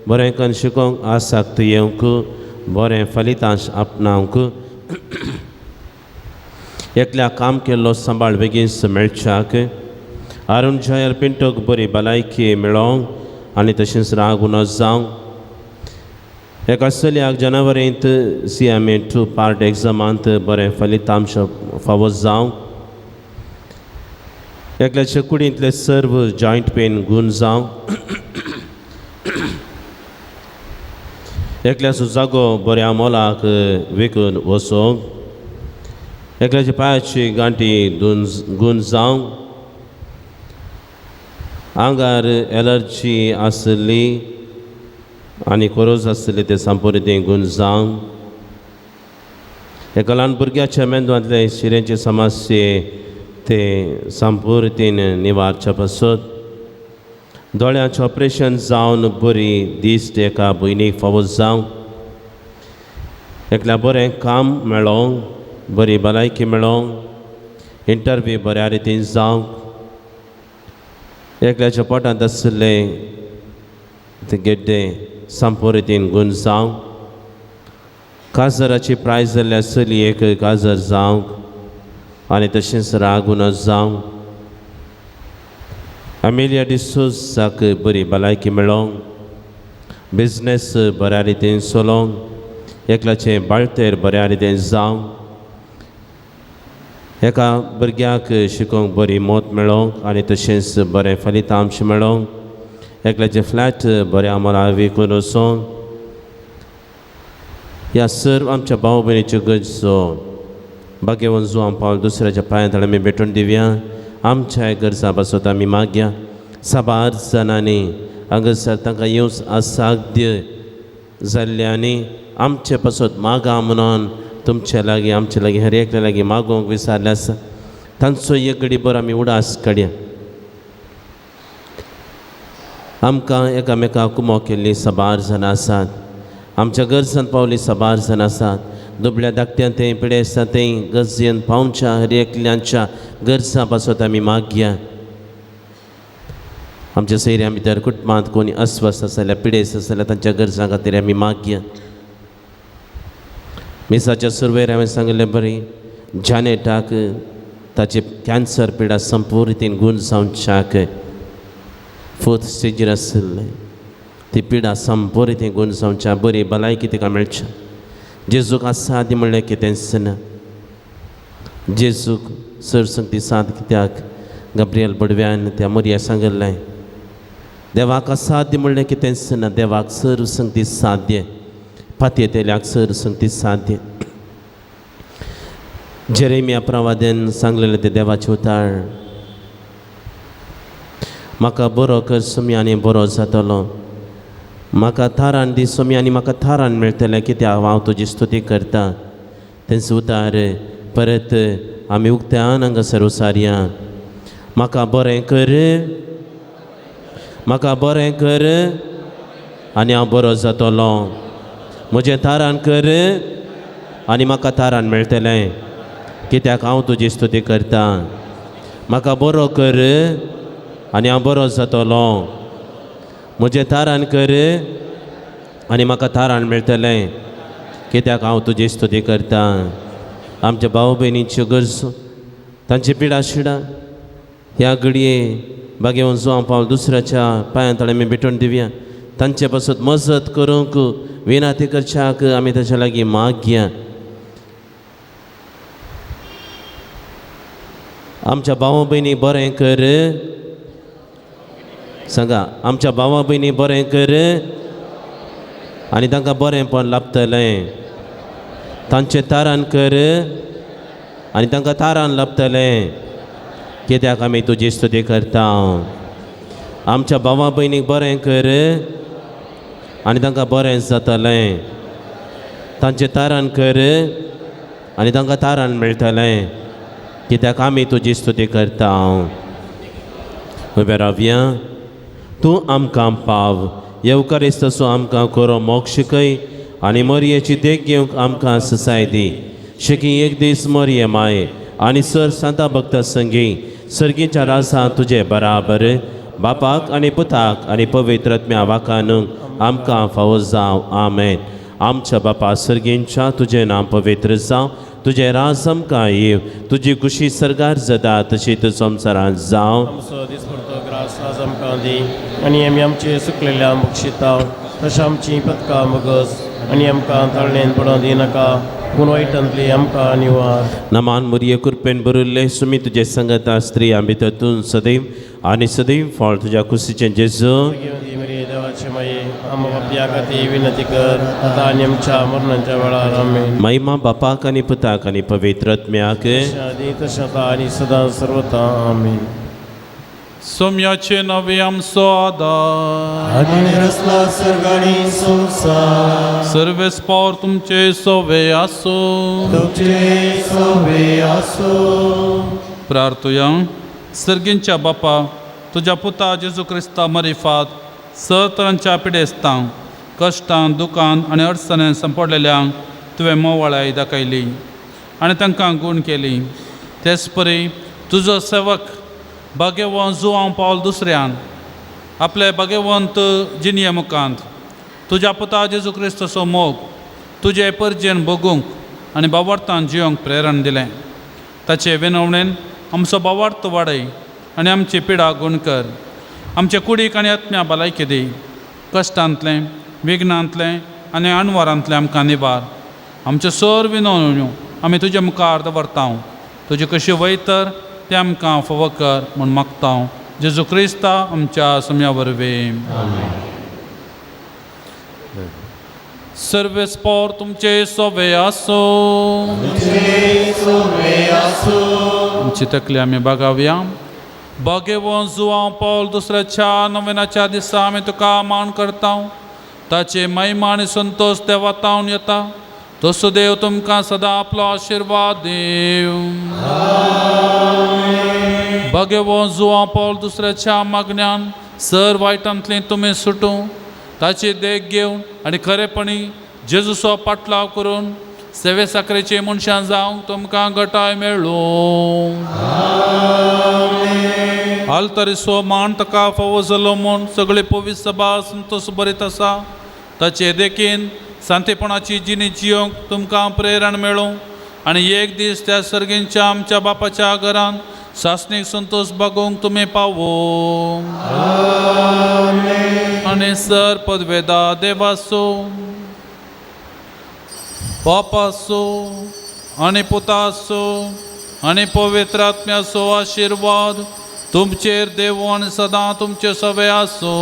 S2: बरें करून शिकोवंक आसाक्त येवंक बरें फलितांश आपणावंक, एकल्या काम केल्लो सांबाळ बेगीनच मेळच्याक, अरुण जयल पिंटोक बरी भलायकी मेळोवंक आनी तशेंच राग उणो जावंक, एका चलयाक जानेवारींत CMA 2 part एग्जामांत बरें फलितांश फावो जावंक, एकल्याच्या कुडींतले सर्व जॉयंट पेन गूण जावंक, एकल्याचो जागो बऱ्या मोलाक विकून वचोंक, एकल्याच्या पांयाची गांठी गूण जावंक, आंगार एलर्जी आसली आनी कोरोज आसली ते संपूर्ण गूण जावंक, एका ल्हान भुरग्याच्या मेंदवांतले शिरेंचे समस्ये ते संपूर्तीन निवारच्या पासत, दोळ्यांचें ऑपरेशन जावन बरी दिश्ट एका भयणीक फावो जावंक, एकल्या बरें काम मेळोवंक, बरी भलायकी मेळोवंक, इंटरव्यू बऱ्या रितीन जावंक, एकल्याच्या पोटांत आशिल्ले ते गेड्डे संपूर्ण रितीन गूण जावंक, काजराची प्राय जाल्ल्या चलयेक काजर जावंक आनी तशेंच राग उणो जावंक, अमेलिया डिसोजाक बरी भलायकी मेळोवंक, बिजनेस बऱ्या रितीन चलोवंक, एकल्याचें बाळतेर बऱ्या रितीन जावंक, एका भुरग्याक शिकोवंक बरी मत मेळोवंक आनी तशेंच बरें फलितांश मेळोवंक, एकल्याचें फ्लॅट बऱ्या मोला विकून वचोंक, ह्या सर्व आमच्या भाव भयणीच्यो गरजो भाग्यवंत जुवान पावल दुसऱ्याच्या पांयां आमी भेटून दिवया. आमच्या गरजां पासत आमी मागया. साबार जाणांनी हांगासर तांकां येवच असाध्य जाल्ल्यानी आमचे पासत मागा म्हणून तुमचे लागीं आमचे लागीं हर एकल्या लागीं मागोवंक विसारलें आसा. तांचो एक घडी बरो आमी उडास काडया. आमकां एकामेकाक कुमो केल्ली साबार जाणां आसात. आमच्या गरजान पावली साबार जाणां आसात. दुबळ्या धाकट्यां थंय पिडेस्तां थंय गरजेन पावच्या हर एकल्यांच्या गरजां पासत आमी मागया. आमच्या सैऱ्यां भितर कुटुंबांत कोणी अस्वस्थ आसा जाल्यार पिडेस्त आसा जाल्यार तांच्या गरजां खातीर आमी मागया. मिसाच्या सुरवेर हांवें सांगिल्लें बरें जानेटाक ताचे कॅन्सर पिडा संपूर्ण रितीन गूण जावच्याक फोर्थ स्टेजीर आशिल्लें ती पिडा संपूर्ण रितीन गूण जावच्या बरी भलायकी तिका मेळच्या. जेजूक आसा ती म्हणलें कितेंच ना. जेजूक सर संगती साथ कित्याक गब्रियल बडव्यान त्या मोरया सांगिल्लें देवाक असाध्य म्हणलें कितेंच ना. देवाक सर संगती साध्य पातयेतल्याक सर संगती साध्य. जेरेमिया प्रवाद्यान सांगलेलें तें देवाचें उतार म्हाका बरो कर सोमी आनी बरो जातलो. म्हाका थारान दी सोमी आनी म्हाका थारान मेळटलें कित्याक हांव तुजी स्तुती करता. तेंच उतार परत आमी उक्त्यान हांगासर उसारया. म्हाका बरें कर म्हाका बरें कर आनी हांव बरो जातलो. म्हजें थारान कर आनी म्हाका थारान मेळटलें कित्याक हांव तुजी स्तुती करता. म्हाका बरो कर आनी हांव बरो जातलो. म्हजें थारान कर आनी म्हाका थारान मेळटलें कित्याक हांव तुजी स्तुती करता. आमच्या भाव भयणीच्यो गरजो तांची पिडा शिडा ह्या घडये भाग्यवंत जुवान पावल दुसऱ्याच्या पांयां तळे आमी भेटून दिवया. तांचे पासत मजत करूंक विनाती करच्याक आमी ताच्या लागीं मागया. आमच्या भावा भयणी बरें कर सांगा. आमच्या भावा भयणी बरें कर आनी तांकां बरेंपण लाभतलें. तांचें तारान कर आनी तांकां तारान लाभतलें कित्याक आमी तुजी स्तुती करता. आमच्या भावा भयणीक बरें कर आनी तांकां बरें जातलें. तांचें तारान कर आनी तांकां तारान मेळटलें कित्याक आमी तुजी स्तुती करता. उबे रावया. तूं आमकां पाव येवकारिस्त तसो आमकां करो मोग शिकय आनी मरयेची देख घेवंक आमकां ससाय दी. शेकी एक दीस मरये माये आनी सर सांता भक्त संगी सर्गीच्या राजा तुजे बराबर बापाक आनी पुताक आनी पवित्र आत्म्या वाकानूंक आमकां फावो जावं. आमेन. आमच्या बापा सर्गींच्या तुजें नांव पवित्र जावं. तुजें राज आमकां येव. तुजी खुशी सर्गार जाता तशी तूं संवसारांत जावं.
S7: आमचो दिसपडतो ग्रास आज आमकां दी आनी आमी आमचे सुकलेल्या बक्षिता तशें आमची पदकां मगज आनी आमकां ताळणेन पडोवंक दिनाका पूण वायटांतली आमकां निवार.
S2: नमान मुरये कृपेन भरिल्ले सुमी तुजे संगता स्त्रियां भितर तूं सदैव आनी सदैव फळ तुज्या कुशीचें जेजू.
S7: देवाचे माये आमकां बापया खातीर विनंती कर आतां आनी आमच्या मरणाच्या वेळार. आमेन.
S2: महिमा बापाक आनी पुताक आनी पवित्र आत्म्याक
S7: आदी तशें आतां आनी सदां सर्वता. आमेन.
S3: सोम्याचे नवे आमचो आदार
S5: आनी रसला सर्गाणी संवसार
S3: सर्वेस पावर तुमचे सोवे आसूं.
S5: तुमचे सोवे आसूं.
S3: प्रार्थुया. सर्गींच्या बापा तुज्या पुता जेजू क्रिस्ता मरिफात सतरांच्या पिडेस्तांक कश्टां दुकान आनी अडचणेन सांपडलेल्यांक तुवें मोवाळाय दाखयली आनी तांकां गूण केली. तेच परी तुजो सेवक भाग्यवंत जुवांव पावल दुसऱ्यान आपले भाग्यवंत जिणये मुखांत तुज्या पुता जेजू क्रिस्ताचो मोग तुजे परजेन भोगूंक आनी बावार्थान जियोंक प्रेरण दिलें. ताचे विनवणेन आमचो बावार्थ वाडय आनी आमची पिडा गूण कर. आमचे कुडीक आनी आत्म्या भलायकी दी. कश्टांतलें विघ्नांतलें आनी अणवारांतलें आमकां निवार. आमच्यो सर विनवण्यो आमी तुजे मुखार दवरता. तुजी कशी वयतर तें आमकां फावो कर म्हूण मागता. जेजू क्रिस्ता आमच्या सम्या वरवीं. सर्वेस्पोर तुमचे सोवे आसो. आमची तकली आमी बागावया. बागेवन जुवांव पावल दुसऱ्याच्या नव्याच्या दिसा आमी तुका मान करता. ताचे महिमा आनी संतोश देवा तावन येता. तसो देव तुमकां सदां आपलो आशिर्वाद देव. बागेवन जुवांव पावल दुसऱ्याच्या मागण्यान सर वायटांतली तुमी सुटूं. ताची देख घेवन आनी खरेपणी जेजूचो पाटलाव करून सेवे साकरेचे मनशां जावंक तुमकां गटाय मेळ्ळो. आल्तरीचो मान ताका फावो जालो म्हूण सगळे पवित्र सभा संतोश बरीत आसा. ताचे देखीन सांतेपणाची जिणी जियोंक तुमकां प्रेरण मेळूं आनी एक दीस त्या सर्गींच्या आमच्या बापाच्या घरान सासणीक संतोश बागोवंक तुमी पावो. आनी सर पदवेदा देवासो बापासो आनी पुतासो आनी पवित्र आत्म्याचो आशिर्वाद तुमचेर देव आनी सदां तुमचे सवे आसो.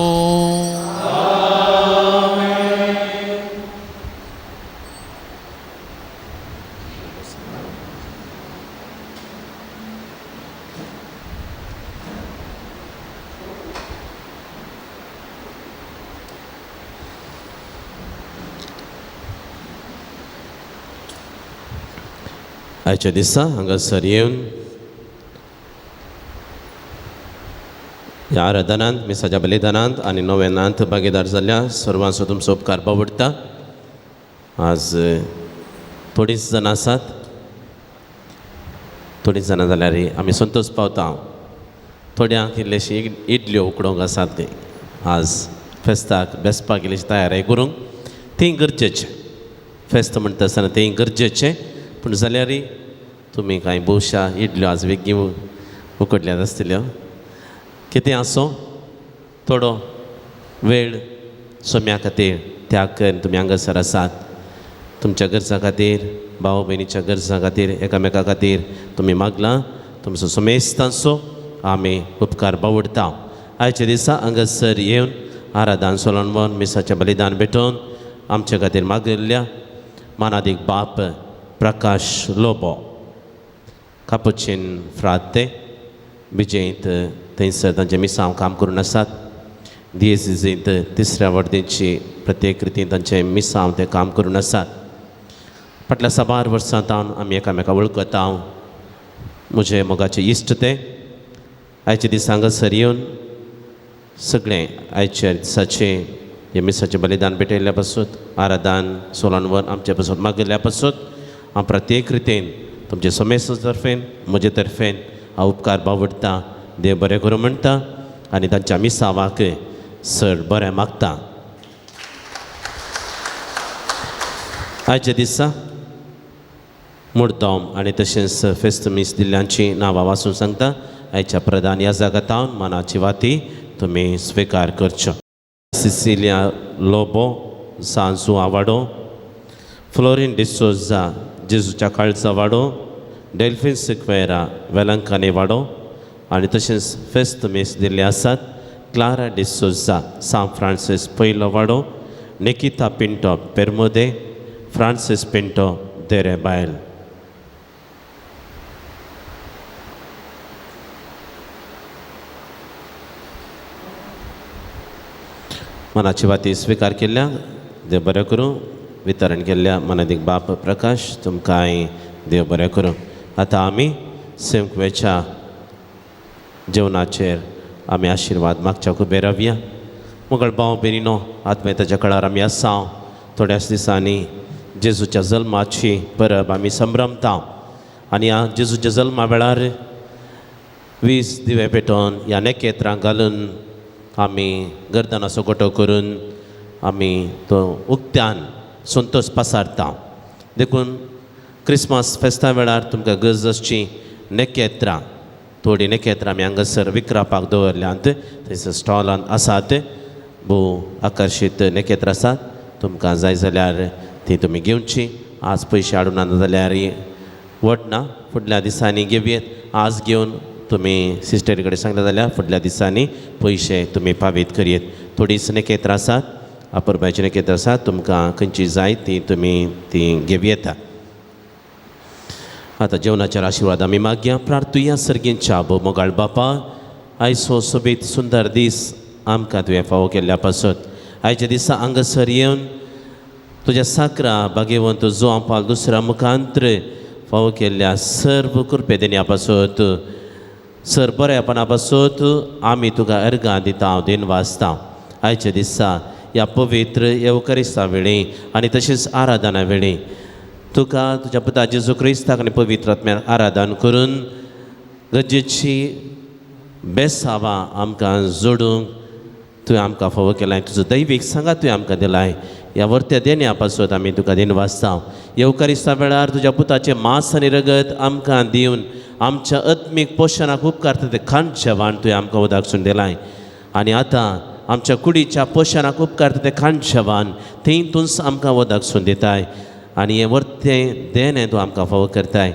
S2: आयच्या दिसा हांगासर येवन ह्या आराधनांत मिसाच्या बलिदानांत आनी नव्यानांत भागीदार जाल्ल्या सर्वांचो तुमचो उपकार बावडटा. आज थोडींच जाणां आसात, थोडींच जाणां जाल्यार आमी संतोश पावता. थोड्यांक इल्लेशी इडल्यो उकडोवंक आसात ती आज फेस्ताक बेसपाक इल्लीशी तयारी करूंक तीं गरजेचें. फेस्त म्हणटा आसतना तें गरजेचें, पूण जाल्यार तुमी कांय भोवशा इडल्यो आज बेगीन उकडल्यात आसतल्यो. कितें आसूं, थोडो वेळ सोम्या खातीर त्याग करून तुमी हांगासर आसात. तुमच्या गरजां खातीर, भाव भयणीच्या गरजां खातीर, एकामेका खातीर तुमी मागलां. तुमचो समेस्तांचो आमी उपकार बावडटा. आयच्या दिसा हांगासर येवन आराधन सोलोमन मिसाचें बलिदान भेटोवन आमचे खातीर मागिल्ल्या मानादीक बाप प्रकाश लोबो कापुचीन फ्राते विजयंत थंयसर तांचें मिसांव काम करून आसात. दियेसींत तिसऱ्या वर्देची प्रत्येक रितीन तांचें मिसांव तें काम करून आसात. फाटल्या साबार वर्सां तावन आमी एकामेका वळखता. म्हजे मोगाचे इश्ट ते आयच्या दिसा हांगासर येवन सगळें आयच्या दिसाचें हें मिसाचें बलिदान भेटयल्ल्या पासून, आराधन सोलानवर आमचे पासून मागिल्ल्या पासून हांव प्रत्येक रितीन तुमचे समेस्त तर्फेन म्हजे तर्फेन हांव उपकार बावडटा. देव बरें करूं म्हणटा आनी तांच्या मिसावाक सर बरें मागता. आयच्या दिसा मुर्दम आनी तशेंच फेस्त मीस दिल्ल्यांची नांवां वाचून सांगता. आयच्या प्रधान ह्या जागातावन मनाची वाती तुमी स्विकार करच्यो. सिसिलिया लोबो सांजू आवाडो, फ्लोरीन डिसोजा जेजूच्या काळजा वाडो, डेल्फिन सिक्वेरा वेलंकानी वाडो आनी तशेंच फेस्त मीस दिल्ले आसात. क्लारा डिसोजा सांत फ्रांसीस पयलो वाडो, निकिता पिंटो पेरमोदे, फ्रांसीस पिंटो देरे बायल. मनाची वाती स्विकार केल्ल्या देव बरें करूं. वितरण केल्ल्या मनादीक बाप प्रकाश तुमकांय देव बरें करूं. आतां आमी सेमकवेच्या जेवणाचेर आमी आशिर्वाद मागच्या उबे रावया. मुगळ भाव भयणीनो, आत्मेताच्या कळार आमी आसा. थोड्याच दिसांनी जेजूच्या जल्माची परब आमी संभ्रमता आनी ह्या जेजूच्या जल्मा वेळार 20 दिवे पेटोवन ह्या नखेत्रां घालून आमी गर्दनाचो गोटो करून आमी तो उक्त्यान संतोश पसारता. देखून क्रिसमस फेस्ता वेळार तुमकां गरज आसची नखेत्रां, थोडीं नखेत्रां आमी हांगासर विकरापाक दवरल्यांत. थंयसर स्टॉलान आसात, भोव आकर्शीत नखेत्रां आसात. तुमकां जाय जाल्यार ती तुमी घेवची. आज पयशे हाडून ना जाल्यार व्हड ना, फुडल्या दिसांनी घेवयेत. आज घेवन तुमी सिस्टरी कडेन सांगले जाल्यार फुडल्या दिसांनी पयशे तुमी पावीत करयेत. थोडींच नखेत्रां आसात, अपुरबायचें केंद्र आसा, तुमकां खंयची जाय ती तुमी ती घेवं येता. आतां जेवणाचेर आशिर्वाद आमी मागया. प्रार्थुया. सर्गींच्या मोगाळ बापा, आयज हो सोबीत सुंदर दीस आमकां तुवें फावो केल्ल्या पासत, आयच्या दिसा हांगासर येवन तुज्या साकरा भागेवंत जुवांव पावल दुसऱ्या मुखांत्र फावो केल्ल्या सर्व कृपे देण्या पासत, सर बऱ्यापणा पासत आमी तुका अर्गां दिता, दिन वाचता. आयच्या दिसा ह्या पवित्र येवकरिस्ता वेळी आनी तशेंच आराधना वेळी तुका, तुज्या पुता जेजू क्रिस्ताक आनी पवित्र आत्म्याक आराधन करून गरजेची बेसावां आमकां जोडूंक तुवें आमकां फावो केलाय. तुजो दैवीक सांगात तुवें आमकां दिलाय. ह्या वर्त्या देण्या पासत आमी तुका दिन वाचता. येवकारिस्ता वेळार तुज्या पुताचें मांस आनी रगत आमकां दिवन आमच्या आत्मीक पोशणाक उपकारता तें खाण जेवण तुवें आमकां उदाकसून दिलाय आनी आतां आमच्या कुडीच्या पोशणाक उपकारता तें खाण जेवण थंय तूंच आमकां वदाकसून दिताय आनी हें वर्तें देणें तूं आमकां फावो करताय.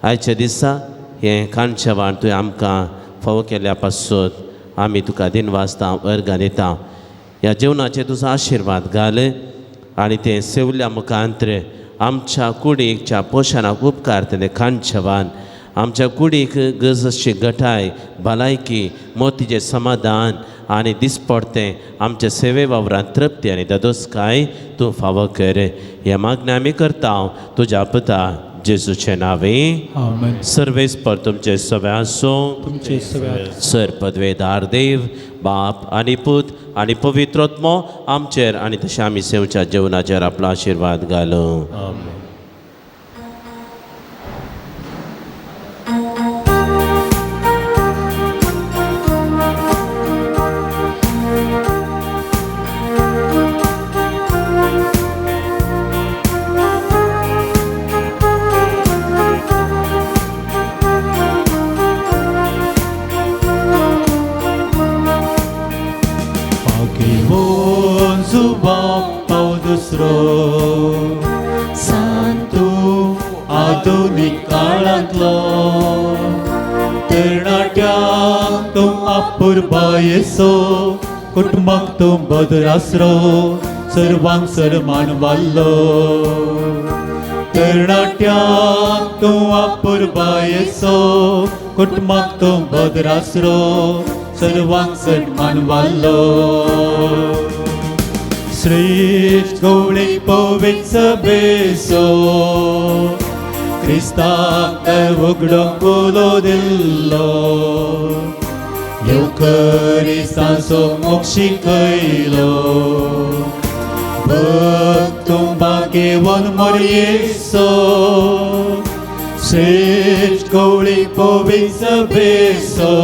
S2: आयच्या दिसा हें खाण जेवण तुवें आमकां फावो केल्ल्या पासत आमी तुका दिन वाचता, अर्गां दिता. ह्या जेवणाचेर तुजो आशिर्वाद घाल आनी तें सेवल्या मुखांत्र आमच्या कुडीकच्या पोशणाक उपकारता तें खाण जेवण आमच्या कुडीक गरज गटाय, भलायकी, मोतीचें समाधान आनी दिसपडतें आमच्या सेवे वावरांत तृप्ती आनी दादोसकाय तूं फावो कर. हें मागणें आमी करता तुज्या पुता जेजूचे नांवे.
S1: आमेन.
S2: सर्वेस्पर तुमचे सगळे आसूं.
S1: तुमचे सगळ्यात.
S2: सर पदवेदार देव बाप आनी पूत आनी पवित्र आत्मो आमचेर आनी तशें आमी सेवच्या जेवणाचेर आपलो आशिर्वाद घालूं.
S7: आमेन.
S5: भाग्यवान जुवांव पावल दुसरो, सांतू आधुनीक काळांतलो, तरणाट्यांक तूं अपुरबायेचो, कुटुंबाक तूं बदरासरो, सर्वांक सन्मान वाडलो. तरणाट्यांक तूं अपुरबायेचो, कुटुंबाक तूं बदरासरो, सर्वांक सन्मान वाडलो. श्रेश्ठ गवळी पवित्र सभेचो, क्रिस्ताक उगडो उलो दिल्लो, येवकरिस्ताचो मोग शिकयलो. भक्त तूं भाग्यवान मोरयेचो, श्रेश्ठ गवळी पवित्र सभेचो,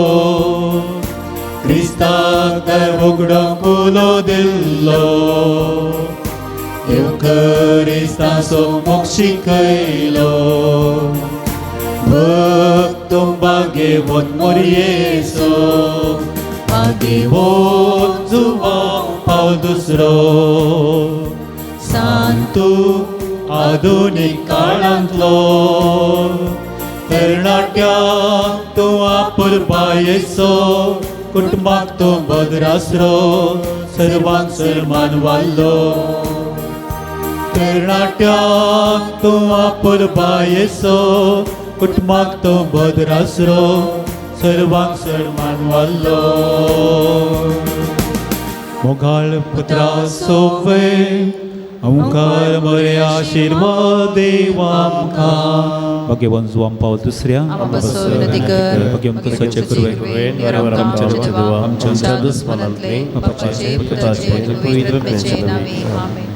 S5: क्रिस्ताक उगडो उलो दिल्लो, येवकरिस्ताचो मोग शिकयलो. भक्त तूं भाग्यवान मोरयेचो. भाग्यवान जुवांव पावल दुसरो, सांतू आधुनीक काळांतलो, तरणाट्यांक तूं अपुरबायेचो, कुटुंबाक तूं बदरासरो, सर्वांक सन्मान वाडलो. तरणाट्यांक तूं अपुरबायेचो, कुटुंबाक तूं बदरासरो, सर्वांक सन्मान वाडलो. मोगाळ पुत्रा सोवे ओंकार मरे आशिर्वाद देवा आमकां.
S1: भाग्यवान जुवांव पावल दुसऱ्या,
S8: विनंती कर.
S1: भाग्यवंत सचे कृपे
S8: आमच्या
S1: आमच्या
S8: दुस्मनांतले, बापाचे, पुताचे, पवित्र आत्म्याचे नावे. आमेन.